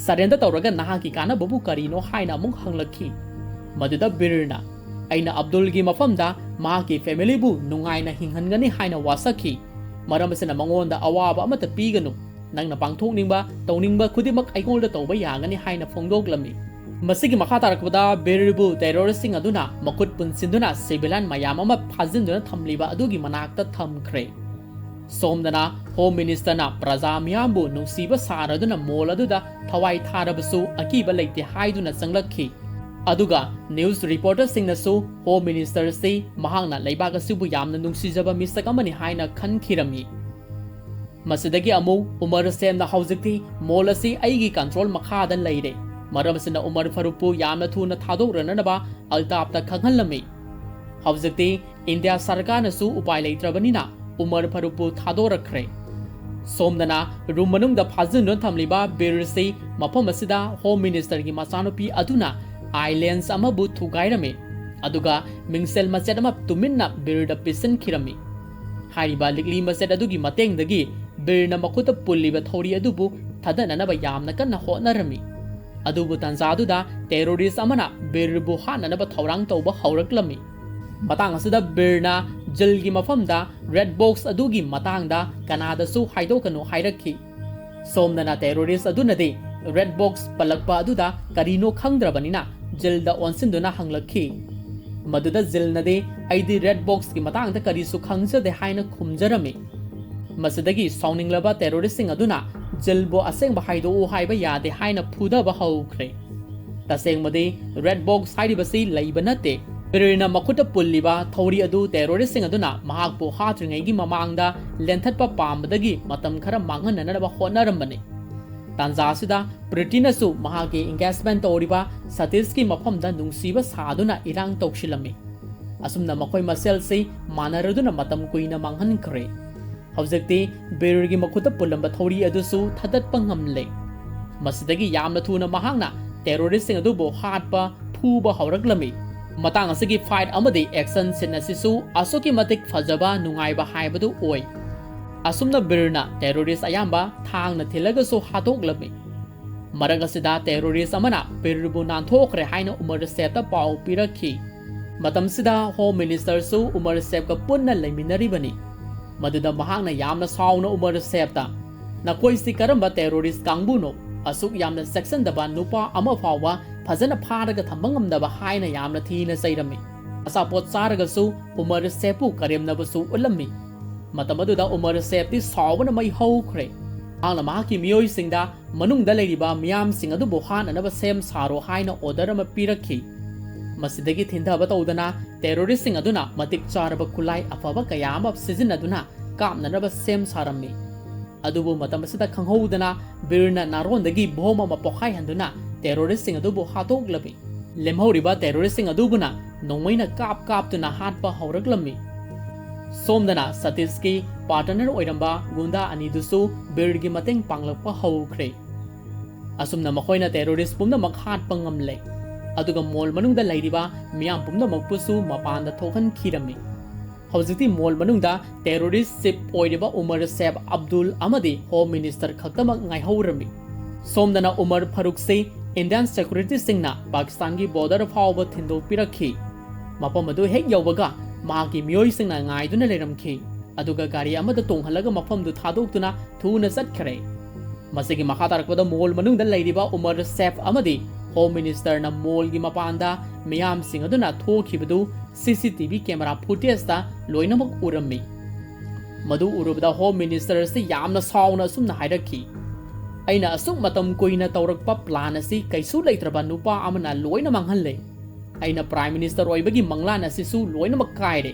"ꯁꯔꯦꯟꯗꯔ ꯇꯧꯔꯒ ꯅꯍꯥꯛꯀꯤ ꯀꯥꯟꯅꯕꯕꯨ ꯀꯔꯤꯅꯣ?" ꯍꯥꯏꯅ ꯑꯃꯨꯛ ꯍꯪꯂꯛꯈꯤ꯫ ꯃꯗꯨꯗ ꯕꯤꯔꯅ, "ꯑꯩꯅ ꯑꯕꯗꯨꯜꯒꯤ ꯃꯐꯝꯗ ꯃꯍꯥꯛꯀꯤ ꯐꯦꯃꯤꯂꯤꯕꯨ ꯅꯨꯡꯉꯥꯏꯅ ꯍꯤꯡꯍꯟꯒꯅꯤ" ꯍꯥꯏꯅ ꯋꯥꯁꯛꯈꯤ꯫ "ꯃꯔꯝ ꯑꯁꯤꯅ ꯃꯉꯣꯟꯗ ꯑꯋꯥꯕ ꯑꯃꯠꯇ ꯄꯤꯒꯅꯨ꯫ ꯅꯪꯅ ꯄꯥꯡꯊꯣꯛꯅꯤꯡꯕ, ꯇꯧꯅꯤꯡꯕ ꯈꯨꯗꯤꯡꯃꯛ ꯑꯩꯉꯣꯟꯗ ꯇꯧꯕ ꯌꯥꯒꯅꯤ" ꯍꯥꯏꯅ ꯐꯣꯡꯗꯣꯛꯂꯝꯃꯤ꯫ ꯃꯁꯤꯒꯤ ꯃꯈꯥ ꯇꯥꯔꯛꯄꯗ ꯕꯤꯔꯕꯨ ꯇꯦꯔꯣꯔꯤꯁꯁꯤꯡ ꯑꯗꯨꯅ ꯃꯈꯨꯠ ꯄꯨꯟꯁꯤꯟꯗꯨꯅ ꯁꯤꯚꯤꯂꯥꯟ ꯃꯌꯥꯝ ꯑꯃ ꯐꯥꯖꯤꯟꯗꯨꯅ ꯊꯝꯂꯤꯕ ꯑꯗꯨꯒꯤ ꯃꯅꯥꯛꯇ ꯊꯝꯈ꯭ꯔꯦ꯫ ꯁꯣꯝꯗꯅ ꯍꯣꯝ ꯃꯤꯅꯤꯁꯇꯔꯅ ꯄ꯭ꯔꯖꯥ ꯃꯤꯌꯥꯝꯕꯨ ꯅꯨꯡꯁꯤꯕ ꯁꯥꯔꯗꯨꯅ ꯃꯣꯜ ꯑꯗꯨꯗ ꯊꯋꯥꯏ ꯊꯥꯔꯕꯁꯨ ꯑꯀꯤꯕ ꯂꯩꯇꯦ ꯍꯥꯏꯗꯨꯅ ꯆꯪꯂꯛꯈꯤ꯫ ꯑꯗꯨꯒ ꯅ꯭ꯌꯨꯁ ꯔꯤꯄꯣꯔꯇꯔꯁꯤꯡꯅꯁꯨ ꯍꯣꯝ ꯃꯤꯅꯤꯁꯇꯔꯁꯤ ꯃꯍꯥꯛꯅ ꯂꯩꯕꯥꯛ ꯑꯁꯤꯕꯨ ꯌꯥꯝꯅ ꯅꯨꯡꯁꯤꯖꯕ ꯃꯤꯁꯛ ꯑꯃꯅꯤ ꯍꯥꯏꯅ ꯈꯟꯈꯤꯔꯝꯃꯤ꯫ ꯃꯁꯤꯗꯒꯤ ꯑꯃꯨꯛ ꯎꯃꯔ ꯁꯦꯝꯅ ꯍꯧꯖꯤꯛꯇꯤ ꯃꯣꯜ ꯑꯁꯤ ꯑꯩꯒꯤ ꯀꯟꯇ꯭ꯔꯣꯜ ꯃꯈꯥꯗ ꯂꯩꯔꯦ꯫ ꯃꯔꯝ ꯑꯁꯤꯅ ꯎꯃꯔ ꯐꯥꯔꯨꯛꯄꯨ ꯌꯥꯝꯅ ꯊꯨꯅ ꯊꯥꯗꯣꯛꯔꯅꯅꯕ ꯑꯜꯇꯥꯞꯇ ꯈꯪꯍꯜꯂꯝꯃꯤ꯫ ꯍꯧꯖꯤꯛꯇꯤ ꯏꯟꯗꯤꯌꯥ ꯁꯔꯀꯥꯔꯅꯁꯨ ꯎꯄꯥꯏ ꯂꯩꯇ꯭ꯔꯕꯅꯤꯅ ꯎꯃꯔ ꯐꯥꯔꯨꯛꯄꯨ ꯊꯥꯗꯣꯔꯛꯈ꯭ꯔꯦ꯫ ꯁꯣꯝꯗꯅ ꯔꯨꯝ ꯃꯅꯨꯡꯗ ꯐꯥꯖꯤꯟꯗꯨꯅ ꯊꯝꯂꯤꯕ ꯕꯤꯔꯁꯤ ꯃꯐꯝ ꯑꯁꯤꯗ ꯍꯣꯝ ꯃꯤꯅꯤꯁꯇꯔꯒꯤ ꯃꯆꯥꯅꯨꯄꯤ ꯑꯗꯨꯅ ꯑꯥꯏ ꯂꯦꯟꯁ ꯑꯃꯕꯨ ꯊꯨꯒꯥꯏꯔꯝꯃꯤ꯫ ꯑꯗꯨꯒ ꯃꯤꯡꯁꯦꯜ ꯃꯆꯦꯠ ꯑꯃ ꯇꯨꯃꯤꯟꯅ ꯕꯤꯔꯗ ꯄꯤꯁꯤꯟꯈꯤꯔꯝꯃꯤ꯫ ꯍꯥꯏꯔꯤꯕ ꯂꯤꯛꯂꯤ ꯃꯆꯦꯠ ꯑꯗꯨꯒꯤ ꯃꯇꯦꯡꯗꯒꯤ ꯕꯤꯔꯅ ꯃꯈꯨꯠꯇ ꯄꯨꯜꯂꯤꯕ ꯊꯧꯔꯤ ꯑꯗꯨꯕꯨ ꯊꯥꯗꯅꯅꯕ ꯌꯥꯝꯅ ꯀꯟꯅ ꯍꯣꯠꯅꯔꯝꯃꯤ꯫ ꯑꯗꯨꯕꯨ ꯇꯥꯟꯖꯥꯗꯨꯗ ꯇꯦꯔꯣꯔꯤꯁ ꯑꯃꯅ ꯕꯤꯔꯕꯨ ꯍꯥꯠꯅꯅꯕ ꯊꯧꯔꯥꯡ ꯇꯧꯕ ꯍꯧꯔꯛꯂꯝꯃꯤ꯫ ꯃꯇꯥꯡ ꯑꯁꯤꯗ ꯕꯤꯔꯅ ꯖꯤꯜꯒꯤ ꯃꯐꯝꯗ ꯔꯦꯗ ꯕꯣꯛꯁ ꯑꯗꯨꯒꯤ ꯃꯇꯥꯡꯗ ꯀꯅꯥꯗꯁꯨ ꯍꯥꯏꯗꯣꯛꯀꯅꯨ ꯍꯥꯏꯔꯛꯈꯤ꯫ ꯁꯣꯝꯗꯅ ꯇꯦꯔꯣꯔꯤꯁ ꯑꯗꯨꯅꯗꯤ ꯔꯦꯗ ꯕꯣꯛꯁ ꯄꯜꯂꯛꯄ ꯑꯗꯨꯗ ꯀꯔꯤꯅꯣ ꯈꯪꯗ꯭ꯔꯕꯅꯤꯅ ꯖꯤꯜꯗ ꯑꯣꯟꯁꯤꯟꯗꯨꯅ ꯍꯪꯂꯛꯈꯤ꯫ ꯃꯗꯨꯗ ꯖꯤꯜꯅꯗꯤ "ꯑꯩꯗꯤ ꯔꯦꯗ ꯕꯣꯛꯁꯀꯤ ꯃꯇꯥꯡꯗ ꯀꯔꯤꯁꯨ ꯈꯪꯖꯗꯦ" ꯍꯥꯏꯅ ꯈꯨꯝꯖꯔꯝꯃꯤ꯫ ꯃꯁꯤꯗꯒꯤ ꯁꯥꯎꯅꯤꯡꯂꯕ ꯇꯦꯔꯣꯔꯤꯁꯁꯤꯡ ꯑꯗꯨꯅ ꯖꯤꯜꯕꯨ "ꯑꯁꯦꯡꯕ ꯍꯥꯏꯗꯣꯛꯎ" ꯍꯥꯏꯕ ꯌꯥꯗꯦ ꯍꯥꯏꯅ ꯐꯨꯗꯕ ꯍꯧꯈ꯭ꯔꯦ꯫ ꯇꯁꯦꯡꯕꯗꯤ ꯔꯦꯗ ꯕꯣꯛꯁ ꯍꯥꯏꯔꯤꯕꯁꯤ ꯂꯩꯕ ꯅꯠꯇꯦ꯫ ꯕꯤꯔꯅ ꯃꯈꯨꯠꯇ ꯄꯨꯜꯂꯤꯕ ꯊꯧꯔꯤ ꯑꯗꯨ ꯇꯦꯔꯣꯔꯤꯁꯁꯤꯡ ꯑꯗꯨꯅ ꯃꯍꯥꯛꯄꯨ ꯍꯥꯠꯇ꯭ꯔꯤꯉꯩꯒꯤ ꯃꯃꯥꯡꯗ ꯂꯦꯟꯊꯠꯄ ꯄꯥꯝꯕꯗꯒꯤ ꯃꯇꯝ ꯈꯔ ꯃꯥꯡꯍꯟꯅꯅꯕ ꯍꯣꯠꯅꯔꯝꯕꯅꯤ꯫ ꯇꯥꯟꯖꯥ ꯑꯁꯤꯗ ꯄ꯭ꯔꯤꯇꯤꯅꯁꯨ ꯃꯍꯥꯛꯀꯤ ꯑꯦꯡꯒꯦꯖꯃꯦꯟ ꯇꯧꯔꯤꯕ ꯁꯇꯤꯁꯀꯤ ꯃꯐꯝꯗ ꯅꯨꯡꯁꯤꯕ ꯁꯥꯗꯨꯅ ꯏꯔꯥꯡ ꯇꯧꯁꯤꯜꯂꯝꯃꯤ꯫ ꯑꯁꯨꯝꯅ ꯃꯈꯣꯏ ꯃꯁꯦꯜꯁꯤ ꯃꯥꯟꯅꯔꯗꯨꯅ ꯃꯇꯝ ꯀꯨꯏꯅ ꯃꯥꯡꯍꯟꯈ꯭ꯔꯦ꯫ ꯍꯧꯖꯤꯛꯇꯤ ꯕꯤꯔꯒꯤ ꯃꯈꯨꯠꯇ ꯄꯨꯜꯂꯝꯕ ꯊꯧꯔꯤ ꯑꯗꯨꯁꯨ ꯊꯥꯗꯠꯄ ꯉꯝꯂꯦ꯫ ꯃꯁꯤꯗꯒꯤ ꯌꯥꯝꯅ ꯊꯨꯅ ꯃꯍꯥꯛꯅ ꯇꯦꯔꯣꯔꯤꯁꯁꯤꯡ ꯑꯗꯨꯕꯨ ꯍꯥꯠꯄ, ꯐꯨꯕ ꯍꯧꯔꯛꯂꯝꯃꯤ꯫ ꯃꯇꯥꯡ ꯑꯁꯤꯒꯤ ꯐꯥꯏꯠ ꯑꯃꯗꯤ ꯑꯦꯛꯁꯟ ꯁꯤꯟ ꯑꯁꯤꯁꯨ ꯑꯁꯨꯛꯀꯤ ꯃꯇꯤꯛ ꯐꯖꯕ, ꯅꯨꯡꯉꯥꯏꯕ ꯍꯥꯏꯕꯗꯨ ꯑꯣꯏ꯫ ꯑꯁꯨꯝꯅ ꯕꯤꯔꯅ ꯇꯦꯔꯣꯔꯤꯁ ꯑꯌꯥꯝꯕ ꯊꯥꯡꯅ ꯊꯤꯜꯂꯒꯁꯨ ꯍꯥꯠꯇꯣꯛꯂꯝꯃꯤ꯫ ꯃꯔꯛ ꯑꯁꯤꯗ ꯇꯦꯔꯣꯔꯤꯁ ꯑꯃꯅ ꯕꯤꯔꯕꯨ ꯅꯥꯟꯊꯣꯛꯈ꯭ꯔꯦ ꯍꯥꯏꯅ ꯎꯃꯔ ꯁꯦꯐꯇ ꯄꯥꯎ ꯄꯤꯔꯛꯈꯤ꯫ ꯃꯇꯝꯁꯤꯗ ꯍꯣꯝ ꯃꯤꯅꯤꯁꯇꯔꯁꯨ ꯎꯃꯔ ꯁꯦꯐꯀ ꯄꯨꯟꯅ ꯂꯩꯃꯤꯟꯅꯔꯤꯕꯅꯤ꯫ ꯃꯗꯨꯗ ꯃꯍꯥꯛꯅ ꯌꯥꯝꯅ ꯁꯥꯎꯅ ꯎꯃꯔ ꯁꯦꯐꯇ, "ꯅꯈꯣꯏꯁꯤ ꯀꯔꯝꯕ ꯇꯦꯔꯣꯔꯤꯁ ꯀꯥꯡꯕꯨꯅꯣ? ꯑꯁꯨꯛ ꯌꯥꯝꯅ ꯆꯦꯛꯁꯤꯟꯗꯕ ꯅꯨꯄꯥ ꯑꯃ ꯐꯥꯎꯕ ꯐꯖꯅ ꯐꯥꯔꯒ ꯊꯝꯕ ꯉꯝꯗꯕ" ꯍꯥꯏꯅ ꯌꯥꯝꯅ ꯊꯤꯅ ꯆꯩꯔꯝꯃꯤ꯫ ꯑꯆꯥꯄꯣꯠ ꯆꯥꯔꯒꯁꯨ ꯎꯃꯔ ꯁꯦꯐꯄꯨ ꯀꯔꯦꯝꯅꯕꯁꯨ ꯎꯠꯂꯝꯃꯤ꯫ ꯃꯇꯝ ꯑꯗꯨꯗ ꯎꯃꯔ ꯁꯦꯐꯇꯤ ꯁꯥꯎꯕꯅ ꯃꯩ ꯍꯧꯈ꯭ꯔꯦ꯫ ꯃꯍꯥꯛꯅ ꯃꯍꯥꯛꯀꯤ ꯃꯤꯑꯣꯏꯁꯤꯡꯗ ꯃꯅꯨꯡꯗ ꯂꯩꯔꯤꯕ ꯃꯤꯌꯥꯝꯁꯤꯡ ꯑꯗꯨꯕꯨ ꯍꯥꯠꯅꯅꯕ ꯁꯦꯝ ꯁꯥꯔꯣ ꯍꯥꯏꯅ ꯑꯣꯔꯗꯔ ꯑꯃ ꯄꯤꯔꯛꯈꯤ꯫ ꯃꯁꯤꯗꯒꯤ ꯊꯤꯟꯊꯕ ꯇꯧꯗꯅ ꯇꯦꯔꯣꯔꯤꯁꯁꯤꯡ ꯑꯗꯨꯅ ꯃꯇꯤꯛ ꯆꯥꯔꯕ ꯈꯨꯠꯂꯥꯏ ꯑꯐꯕ ꯀꯌꯥ ꯑꯃ ꯁꯤꯖꯤꯟꯅꯗꯨꯅ ꯀꯥꯞꯅꯅꯕ ꯁꯦꯝ ꯁꯥꯔꯝꯃꯤ꯫ ꯑꯗꯨꯕꯨ ꯃꯇꯝ ꯑꯁꯤꯗ ꯈꯪꯍꯧꯗꯅ ꯕꯤꯔꯅ ꯅꯥꯔꯣꯟꯗꯒꯤ ꯕꯣꯝ ꯑꯃ ꯄꯣꯈꯥꯏꯍꯟꯗꯨꯅ ꯇꯦꯔꯣꯔꯤꯁꯁꯤꯡ ꯑꯗꯨꯕꯨ ꯍꯥꯠꯇꯣꯛꯂꯝꯃꯤ꯫ ꯂꯦꯝꯍꯧꯔꯤꯕ ꯇꯦꯔꯣꯔꯤꯁꯁꯤꯡ ꯑꯗꯨꯕꯨꯅ ꯅꯣꯡꯃꯩꯅ ꯀꯥꯞ ꯀꯥꯞꯇꯨꯅ ꯍꯥꯠꯄ ꯍꯧꯔꯛꯂꯝꯃꯤ꯫ ꯁꯣꯝꯗꯅ ꯁꯇꯤꯁꯀꯤ ꯄꯥꯔꯇꯅꯔ ꯑꯣꯏꯔꯝꯕ ꯒꯨꯟꯗꯥ ꯑꯅꯤꯗꯨꯁꯨ ꯕꯤꯔꯒꯤ ꯃꯇꯦꯡ ꯄꯥꯡꯂꯛꯄ ꯍꯧꯈ꯭ꯔꯦ꯫ ꯑꯁꯨꯝꯅ ꯃꯈꯣꯏꯅ ꯇꯦꯔꯣꯔꯤꯁ ꯄꯨꯝꯅꯃꯛ ꯍꯥꯠꯄ ꯉꯝꯂꯦ, ꯑꯗꯨꯒ ꯃꯣꯜ ꯃꯅꯨꯡꯗ ꯂꯩꯔꯤꯕ ꯃꯤꯌꯥꯝ ꯄꯨꯝꯅꯃꯛꯄꯨꯁꯨ ꯃꯄꯥꯟꯗ ꯊꯣꯛꯍꯟꯈꯤꯔꯝꯃꯤ꯫ ꯍꯧꯖꯤꯛꯇꯤ ꯃꯣꯜ ꯃꯅꯨꯡꯗ ꯇꯦꯔꯣꯔꯤꯁ ꯆꯤꯞ ꯑꯣꯏꯔꯤꯕ ꯎꯃꯔ ꯁꯦꯐ ꯑꯕꯗꯨꯜ ꯑꯃꯗꯤ ꯍꯣꯝ ꯃꯤꯅꯤꯁꯇꯔ ꯈꯛꯇꯃꯛ ꯉꯥꯏꯍꯧꯔꯝꯃꯤ꯫ ꯁꯣꯝꯗꯅ ꯎꯃꯔ ꯐꯥꯔꯨꯛꯁꯤ ꯏꯟꯗꯤꯌꯟ ꯁꯦꯀ꯭ꯌꯨꯔꯤꯇꯤꯁꯤꯡꯅ ꯄꯥꯀꯤꯁꯇꯥꯟꯒꯤ ꯕꯣꯔꯗꯔ ꯐꯥꯎꯕ ꯊꯤꯟꯗꯣꯛꯄꯤꯔꯛꯈꯤ꯫ ꯃꯐꯝ ꯑꯗꯨ ꯍꯦꯛ ꯌꯧꯕꯒ ꯃꯍꯥꯛꯀꯤ ꯃꯤꯑꯣꯏꯁꯤꯡꯅ ꯉꯥꯏꯗꯨꯅ ꯂꯩꯔꯝꯈꯤ, ꯑꯗꯨꯒ ꯒꯥꯔꯤ ꯑꯃꯗ ꯇꯣꯡꯍꯜꯂꯒ ꯃꯐꯝꯗꯨ ꯊꯥꯗꯣꯛꯇꯨꯅ ꯊꯨꯅ ꯆꯠꯈ꯭ꯔꯦ꯫ ꯃꯁꯤꯒꯤ ꯃꯈꯥ ꯇꯥꯔꯛꯄꯗ ꯃꯣꯜ ꯃꯅꯨꯡꯗ ꯂꯩꯔꯤꯕ ꯎꯃꯔ ꯁꯦꯐ ꯑꯃꯗꯤ ꯍꯣꯝ ꯃꯤꯅꯤꯁꯇꯔꯅ ꯃꯣꯜꯒꯤ ꯃꯄꯥꯟꯗ ꯃꯤꯌꯥꯝꯁꯤꯡ ꯑꯗꯨꯅ ꯊꯣꯛꯈꯤꯕꯗꯨ ꯁꯤ ꯁꯤ ꯇꯤ ꯚꯤ ꯀꯦꯃꯦꯔꯥ ꯐꯨꯇꯦꯖꯇ ꯂꯣꯏꯅꯃꯛ ꯎꯔꯝꯃꯤ꯫ ꯃꯗꯨ ꯎꯔꯨꯕꯗ ꯍꯣꯝ ꯃꯤꯅꯤꯁꯇꯔ ꯑꯁꯤ ꯌꯥꯝꯅ ꯁꯥꯎꯅ ꯑꯁꯨꯝꯅ ꯍꯥꯏꯔꯛꯈꯤ, "ꯑꯩꯅ ꯑꯁꯨꯛ ꯃꯇꯝ ꯀꯨꯏꯅ ꯇꯧꯔꯛꯄ ꯄ꯭ꯂꯥꯟ ꯑꯁꯤ ꯀꯩꯁꯨ ꯂꯩꯇ꯭ꯔꯕ ꯅꯨꯄꯥ ꯑꯃꯅ ꯂꯣꯏꯅ ꯃꯥꯡꯍꯜꯂꯦ꯫ ꯑꯩꯅ ꯄ꯭ꯔꯥꯏꯝ ꯃꯤꯅꯤꯁꯇꯔ ꯑꯣꯏꯕꯒꯤ ꯃꯪꯂꯥꯟ ꯑꯁꯤꯁꯨ ꯂꯣꯏꯅꯃꯛ ꯀꯥꯏꯔꯦ"꯫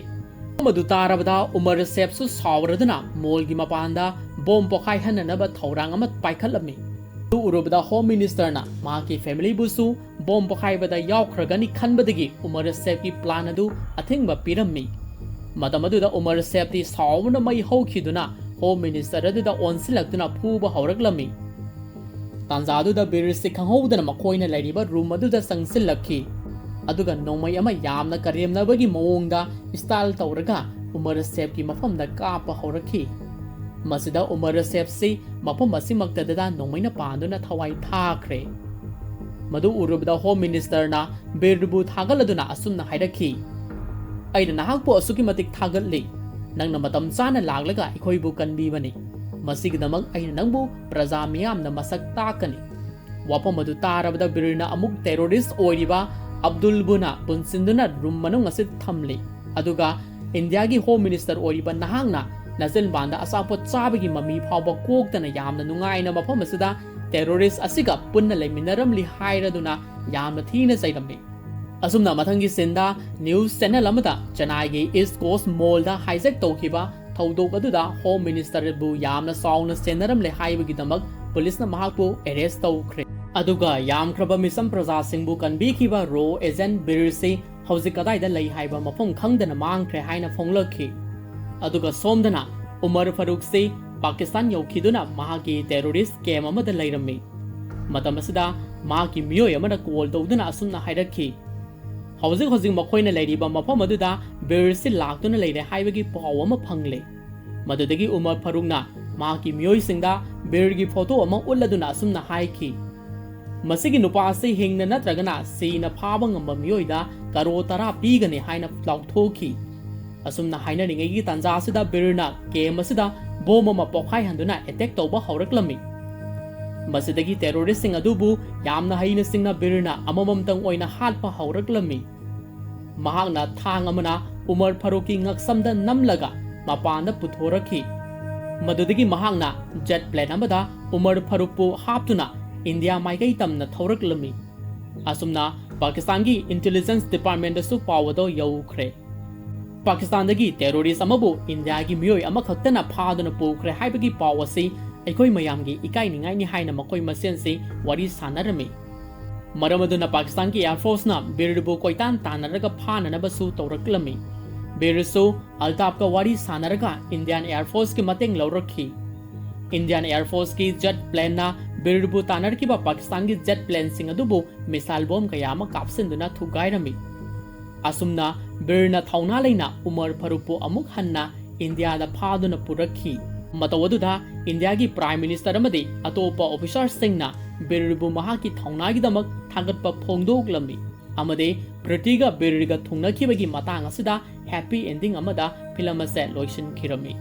ꯃꯗꯨ ꯇꯥꯔꯕꯗ ꯎꯃꯔ ꯁꯦꯐꯁꯨ ꯁꯥꯎꯔꯗꯨꯅ ꯃꯣꯜꯒꯤ ꯃꯄꯥꯟꯗ ꯕꯣꯝ ꯄꯣꯈꯥꯏꯍꯟꯅꯅꯕ ꯊꯧꯔꯥꯡ ꯑꯃ ꯄꯥꯏꯈꯠꯂꯝꯃꯤ꯫ ꯃꯗꯨ ꯎꯔꯨꯕꯗ ꯍꯣꯝ ꯃꯤꯅꯤꯁꯇꯔꯅ ꯃꯍꯥꯛꯀꯤ ꯐꯦꯃꯤꯂꯤꯕꯨꯁꯨ ꯕꯣꯝ ꯄꯣꯈꯥꯏꯕꯗ ꯌꯥꯎꯈ꯭ꯔꯒꯅꯤ ꯈꯟꯕꯗꯒꯤ ꯎꯃꯔ ꯁꯦꯐꯀꯤ ꯄ꯭ꯂꯥꯟ ꯑꯗꯨ ꯑꯊꯤꯡꯕ ꯄꯤꯔꯝꯃꯤ꯫ ꯃꯇꯝ ꯑꯗꯨꯗ ꯎꯃꯔ ꯁꯦꯐꯇꯤ ꯁꯥꯎꯕꯅ ꯃꯩ ꯍꯧꯈꯤꯗꯨꯅ ꯍꯣꯝ ꯃꯤꯅꯤꯁꯇꯔ ꯑꯗꯨꯗ ꯑꯣꯟꯁꯤꯜꯂꯛꯇꯨꯅ ꯐꯨꯕ ꯍꯧꯔꯛꯂꯝꯃꯤ꯫ ꯇꯥꯟꯖꯥꯗꯨꯗ ꯕꯤꯔꯁꯤ ꯈꯪꯍꯧꯗꯅ ꯃꯈꯣꯏꯅ ꯂꯩꯔꯤꯕ ꯔꯨꯝ ꯑꯗꯨꯗ ꯆꯪꯁꯤꯜꯂꯛꯈꯤ꯫ ꯑꯗꯨꯒ ꯅꯣꯡꯃꯩ ꯑꯃ ꯌꯥꯝꯅ ꯀꯔꯦꯝꯅꯕꯒꯤ ꯃꯑꯣꯡꯗ ꯁ꯭ꯇꯥꯏꯜ ꯇꯧꯔꯒ ꯎꯃꯔ ꯁꯦꯐꯀꯤ ꯃꯐꯝꯗ ꯀꯥꯞꯄ ꯍꯧꯔꯛꯈꯤ꯫ ꯃꯁꯤꯗ ꯎꯃꯔ ꯁꯦꯐꯁꯤ ꯃꯐꯝ ꯑꯁꯤꯃꯛꯇꯗ ꯅꯣꯡꯃꯩꯅ ꯄꯥꯟꯗꯨꯅ ꯊꯋꯥꯏ ꯊꯥꯈ꯭ꯔꯦ꯫ ꯃꯗꯨ ꯎꯔꯨꯕꯗ ꯍꯣꯝ ꯃꯤꯅꯤꯁꯇꯔꯅ ꯕꯤꯔꯕꯨ ꯊꯥꯒꯠꯂꯗꯨꯅ ꯑꯁꯨꯝꯅ ꯍꯥꯏꯔꯛꯈꯤ, "ꯑꯩꯅ ꯅꯍꯥꯛꯄꯨ ꯑꯁꯨꯛꯀꯤ ꯃꯇꯤꯛ ꯊꯥꯒꯠꯂꯤ꯫ ꯅꯪꯅ ꯃꯇꯝ ꯆꯥꯅ ꯂꯥꯛꯂꯒ ꯑꯩꯈꯣꯏꯕꯨ ꯀꯟꯕꯤꯕꯅꯤ꯫ ꯃꯁꯤꯒꯤꯗꯃꯛ ꯑꯩꯅ ꯅꯪꯕꯨ ꯄ꯭ꯔꯖꯥ ꯃꯤꯌꯥꯝꯅ ꯃꯁꯛ ꯇꯥꯛꯀꯅꯤ"꯫ ꯋꯥꯐꯝ ꯑꯗꯨ ꯇꯥꯔꯕꯗ ꯕꯤꯔꯅ ꯑꯃꯨꯛ ꯇꯦꯔꯣꯔꯤꯁ ꯑꯣꯏꯔꯤꯕ ꯑꯕꯗꯨꯜꯕꯨꯅ ꯄꯨꯟꯁꯤꯟꯗꯨꯅ ꯔꯨꯝ ꯃꯅꯨꯡ ꯑꯁꯤꯗ ꯊꯝꯂꯤ꯫ ꯑꯗꯨꯒ ꯏꯟꯗꯤꯌꯥꯒꯤ ꯍꯣꯝ ꯃꯤꯅꯤꯁꯇꯔ ꯑꯣꯏꯔꯤꯕ ꯅꯍꯥꯛꯅ ꯅꯆꯤꯟꯕꯥꯟꯗ ꯑꯆꯥꯄꯣꯠ ꯆꯥꯕꯒꯤ ꯃꯃꯤ ꯐꯥꯎꯕ ꯀꯣꯛꯇꯅ ꯌꯥꯝꯅ ꯅꯨꯡꯉꯥꯏꯅ ꯃꯐꯝ ꯑꯁꯤꯗ ꯇꯦꯔꯣꯔꯤꯁ ꯑꯁꯤꯒ ꯄꯨꯟꯅ ꯂꯩꯃꯤꯟꯅꯔꯝꯂꯤ ꯍꯥꯏꯔꯗꯨꯅ ꯌꯥꯝꯅ ꯊꯤꯅ ꯆꯩꯔꯝꯃꯤ꯫ ꯑꯁꯨꯝꯅ ꯃꯊꯪꯒꯤ ꯁꯤꯟꯗ ꯅ꯭ꯌꯨꯁ ꯆꯦꯅꯦꯜ ꯑꯃꯗ ꯆꯦꯟꯅꯥꯏꯒꯤ ꯏꯁ ꯀꯣꯁ ꯃꯣꯜꯗ ꯍꯥꯏꯖꯦꯛ ꯇꯧꯈꯤꯕ ꯊꯧꯗꯣꯛ ꯑꯗꯨꯗ ꯍꯣꯝ ꯃꯤꯅꯤꯁꯇꯔꯕꯨ ꯌꯥꯝꯅ ꯆꯥꯎꯅ ꯆꯦꯟꯅꯔꯝꯂꯦ ꯍꯥꯏꯕꯒꯤꯗꯃꯛ ꯄꯨꯂꯤꯁꯅ ꯃꯍꯥꯛꯄꯨ ꯑꯦꯔꯦꯁ ꯇꯧꯈ꯭ꯔꯦ꯫ ꯑꯗꯨꯒ ꯌꯥꯝꯈ꯭ꯔꯕ ꯃꯤꯆꯝ ꯄ꯭ꯔꯖꯥꯁꯤꯡꯕꯨ ꯀꯟꯕꯤꯈꯤꯕ ꯔꯣ ꯑꯦꯖꯦꯟ ꯕꯤꯔꯁꯤ ꯍꯧꯖꯤꯛ ꯀꯗꯥꯏꯗ ꯂꯩ ꯍꯥꯏꯕ ꯃꯐꯝ ꯈꯪꯗꯅ ꯃꯥꯡꯈ꯭ꯔꯦ ꯍꯥꯏꯅ ꯐꯣꯡꯂꯛꯈꯤ꯫ ꯑꯗꯨꯒ ꯁꯣꯝꯗꯅ ꯎꯃꯔ ꯐꯥꯔꯨꯛꯁꯤ ꯄꯥꯀꯤꯁꯇꯥꯟ ꯌꯧꯈꯤꯗꯨꯅ ꯃꯍꯥꯛꯀꯤ ꯇꯦꯔꯣꯔꯤꯁ ꯀꯦꯝ ꯑꯃꯗ ꯂꯩꯔꯝꯃꯤ꯫ ꯃꯇꯝ ꯑꯁꯤꯗ ꯃꯍꯥꯛꯀꯤ ꯃꯤꯑꯣꯏ ꯑꯃꯅ ꯀꯣꯜ ꯇꯧꯗꯨꯅ ꯑꯁꯨꯝꯅ ꯍꯥꯏꯔꯛꯈꯤ, "ꯍꯧꯖꯤꯛ ꯍꯧꯖꯤꯛ ꯃꯈꯣꯏꯅ ꯂꯩꯔꯤꯕ ꯃꯐꯝ ꯑꯗꯨꯗ ꯕꯤꯔꯁꯤ ꯂꯥꯛꯇꯨꯅ ꯂꯩꯔꯦ ꯍꯥꯏꯕꯒꯤ ꯄꯥꯎ ꯑꯃ ꯐꯪꯂꯦ"꯫ ꯃꯗꯨꯗꯒꯤ ꯎꯃꯔ ꯐꯥꯔꯨꯛꯅ ꯃꯍꯥꯛꯀꯤ ꯃꯤꯑꯣꯏꯁꯤꯡꯗ ꯕꯤꯔꯒꯤ ꯐꯣꯇꯣ ꯑꯃ ꯎꯠꯂꯗꯨꯅ ꯑꯁꯨꯝꯅ ꯍꯥꯏꯈꯤ, "ꯃꯁꯤꯒꯤ ꯅꯨꯄꯥ ꯑꯁꯤ ꯍꯤꯡꯅ ꯅꯠꯇ꯭ꯔꯒꯅ ꯁꯤꯅ ꯐꯥꯕ ꯉꯝꯕ ꯃꯤꯑꯣꯏꯗ ꯀꯔꯣ ꯇꯔꯥ ꯄꯤꯒꯅꯤ" ꯍꯥꯏꯅ ꯂꯥꯎꯊꯣꯛꯈꯤ꯫ ꯑꯁꯨꯝꯅ ꯍꯥꯏꯅꯔꯤꯉꯩꯒꯤ ꯇꯥꯟꯖꯥ ꯑꯁꯤꯗ ꯕꯤꯔꯅ ꯀꯦꯝ ꯑꯁꯤꯗ ꯕꯣꯝ ꯑꯃ ꯄꯣꯈꯥꯏꯍꯟꯗꯨꯅ ꯑꯦꯇꯦꯛ ꯇꯧꯕ ꯍꯧꯔꯛꯂꯝꯃꯤ꯫ ꯃꯁꯤꯗꯒꯤ terroristꯁꯤꯡ ꯑꯗꯨꯕꯨ ꯌꯥꯝꯅ ꯍꯩꯅ ꯁꯤꯡꯅ ꯕꯤꯔꯅ ꯑꯃꯃꯝꯇꯪ ꯑꯣꯏꯅ ꯍꯥꯠꯄ ꯍꯧꯔꯛꯂꯝꯃꯤ꯫ ꯃꯍꯥꯛꯅ ꯊꯥꯡ ꯑꯃꯅ ꯎꯃꯔ ꯐꯥꯔꯨꯛꯀꯤ ꯉꯛꯁꯝꯗ ꯅꯝꯂꯒ ꯃꯄꯥꯟꯗ ꯄꯨꯊꯣꯔꯛꯈꯤ꯫ ꯃꯗꯨꯗꯒꯤ ꯃꯍꯥꯛꯅ jet plane ꯑꯃꯗ ꯎꯃꯔ ꯐꯥꯔꯨꯛꯄꯨ ꯍꯥꯞꯇꯨꯅ ꯏꯟꯗꯤꯌꯥ ꯃꯥꯏꯀꯩ ꯇꯝꯅ ꯊꯧꯔꯛꯂꯝꯃꯤ꯫ ꯑꯁꯨꯝꯅ ꯄꯥꯀꯤꯁꯇꯥꯟꯒꯤ intelligence departmentꯇꯁꯨ ꯄꯥꯎ ꯑꯗꯨ ꯌꯧꯈ꯭ꯔꯦ꯫ ꯄꯥꯀꯤꯁꯇꯥꯟꯗꯒꯤ terrorist ꯑꯃꯕꯨ ꯏꯟꯗꯤꯌꯥꯒꯤ ꯃꯤꯑꯣꯏ ꯑꯃꯈꯛꯇꯅ ꯐꯥꯗꯨꯅ ꯄꯨꯈ꯭ꯔꯦ ꯍꯥꯏꯕꯒꯤ ꯄꯥꯎ ꯑꯁꯤ ꯑꯩꯈꯣꯏ ꯃꯌꯥꯝꯒꯤ ꯏꯀꯥꯏꯅꯤꯡꯉꯥꯏꯅꯤ ꯍꯥꯏꯅ ꯃꯈꯣꯏ ꯃꯁꯦꯟꯁꯤ ꯋꯥꯔꯤ ꯁꯥꯟꯅꯔꯝꯃꯤ꯫ ꯃꯔꯝ ꯑꯗꯨꯅ ꯄꯥꯀꯤꯁꯇꯥꯟꯒꯤ Air Forceꯅ ꯕꯤꯔꯕꯨ ꯀꯣꯏꯇꯥꯟ ꯇꯥꯟꯅꯔꯒ ꯐꯥꯅꯅꯕꯁꯨ ꯇꯧꯔꯛꯂꯝꯃꯤ꯫ ꯕꯤꯔꯁꯨ ꯑꯜꯇꯥꯐꯀ ꯋꯥꯔꯤ ꯁꯥꯟꯅꯔꯒ Indian Air Forceꯀꯤ ꯃꯇꯦꯡ ꯂꯧꯔꯛꯈꯤ꯫ Indian Air Forceꯀꯤ jet planeꯅ ꯕꯤꯔꯕꯨ ꯇꯥꯟꯅꯔꯛꯈꯤꯕ ꯄꯥꯀꯤꯁꯇꯥꯟꯒꯤ jet planeꯁꯤꯡ ꯑꯗꯨꯕꯨ missile bomb ꯀꯌꯥ ꯑꯃ ꯀꯥꯞꯁꯤꯟꯗꯨꯅ ꯊꯨꯒꯥꯏꯔꯝꯃꯤ꯫ ꯑꯁꯨꯝꯅ ꯕꯤꯔꯅ ꯊꯧꯅꯥ ꯂꯩꯅ ꯎꯃꯔ ꯐꯥꯔꯨꯛꯄꯨ ꯑꯃꯨꯛ ꯍꯟꯅ ꯏꯟꯗꯤꯌꯥꯗ ꯐꯥꯗꯨꯅ ꯄꯨꯔꯛꯈꯤ꯫ ꯃꯇꯧ ꯑꯗꯨꯗ ꯏꯟꯗꯤꯌꯥꯒꯤ Prime Minister ꯑꯃꯗꯤ ꯑꯇꯣꯞꯄ officerꯁꯤꯡꯅ ꯕꯤꯔꯕꯨ ꯃꯍꯥꯛꯀꯤ ꯊꯧꯅꯥꯒꯤꯗꯃꯛ ꯊꯥꯒꯠꯄ ꯐꯣꯡꯗꯣꯛꯂꯝꯃꯤ꯫ ꯑꯃꯗꯤ ꯄ꯭ꯔꯤꯇꯤꯒ ꯕꯤꯔꯒ ꯊꯨꯡꯅꯈꯤꯕꯒꯤ ꯃꯇꯥꯡ ꯑꯁꯤꯗ happy ending ꯑꯃꯗ film ꯑꯁꯦ ꯂꯣꯏꯁꯤꯟꯈꯤꯔꯝꯃꯤ꯫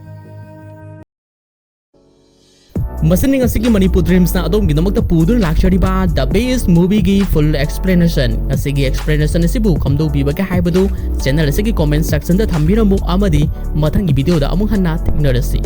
ꯃꯁꯤꯅꯤ ꯉꯁꯤꯒꯤ ꯃꯅꯤꯄꯨꯔ ꯗ꯭ꯔꯤꯝꯁꯅ ꯑꯗꯣꯝꯒꯤꯗꯃꯛꯇ ꯄꯨꯗꯨꯅ ꯂꯥꯛꯆꯔꯤꯕ The Beast movieꯒꯤ full explanation꯫ ꯉꯁꯤꯒꯤ explanation ꯑꯁꯤꯕꯨ ꯀꯝꯗꯧꯕꯤꯕꯒꯦ ꯍꯥꯏꯕꯗꯨ channel ꯑꯁꯤꯒꯤ comment sectionꯗ ꯊꯝꯕꯤꯔꯝꯃꯨ ꯑꯃꯗꯤ ꯃꯊꯪꯒꯤ videoꯗ ꯑꯃꯨꯛ ꯍꯟꯅ ꯊꯦꯡꯅꯔꯁꯤ꯫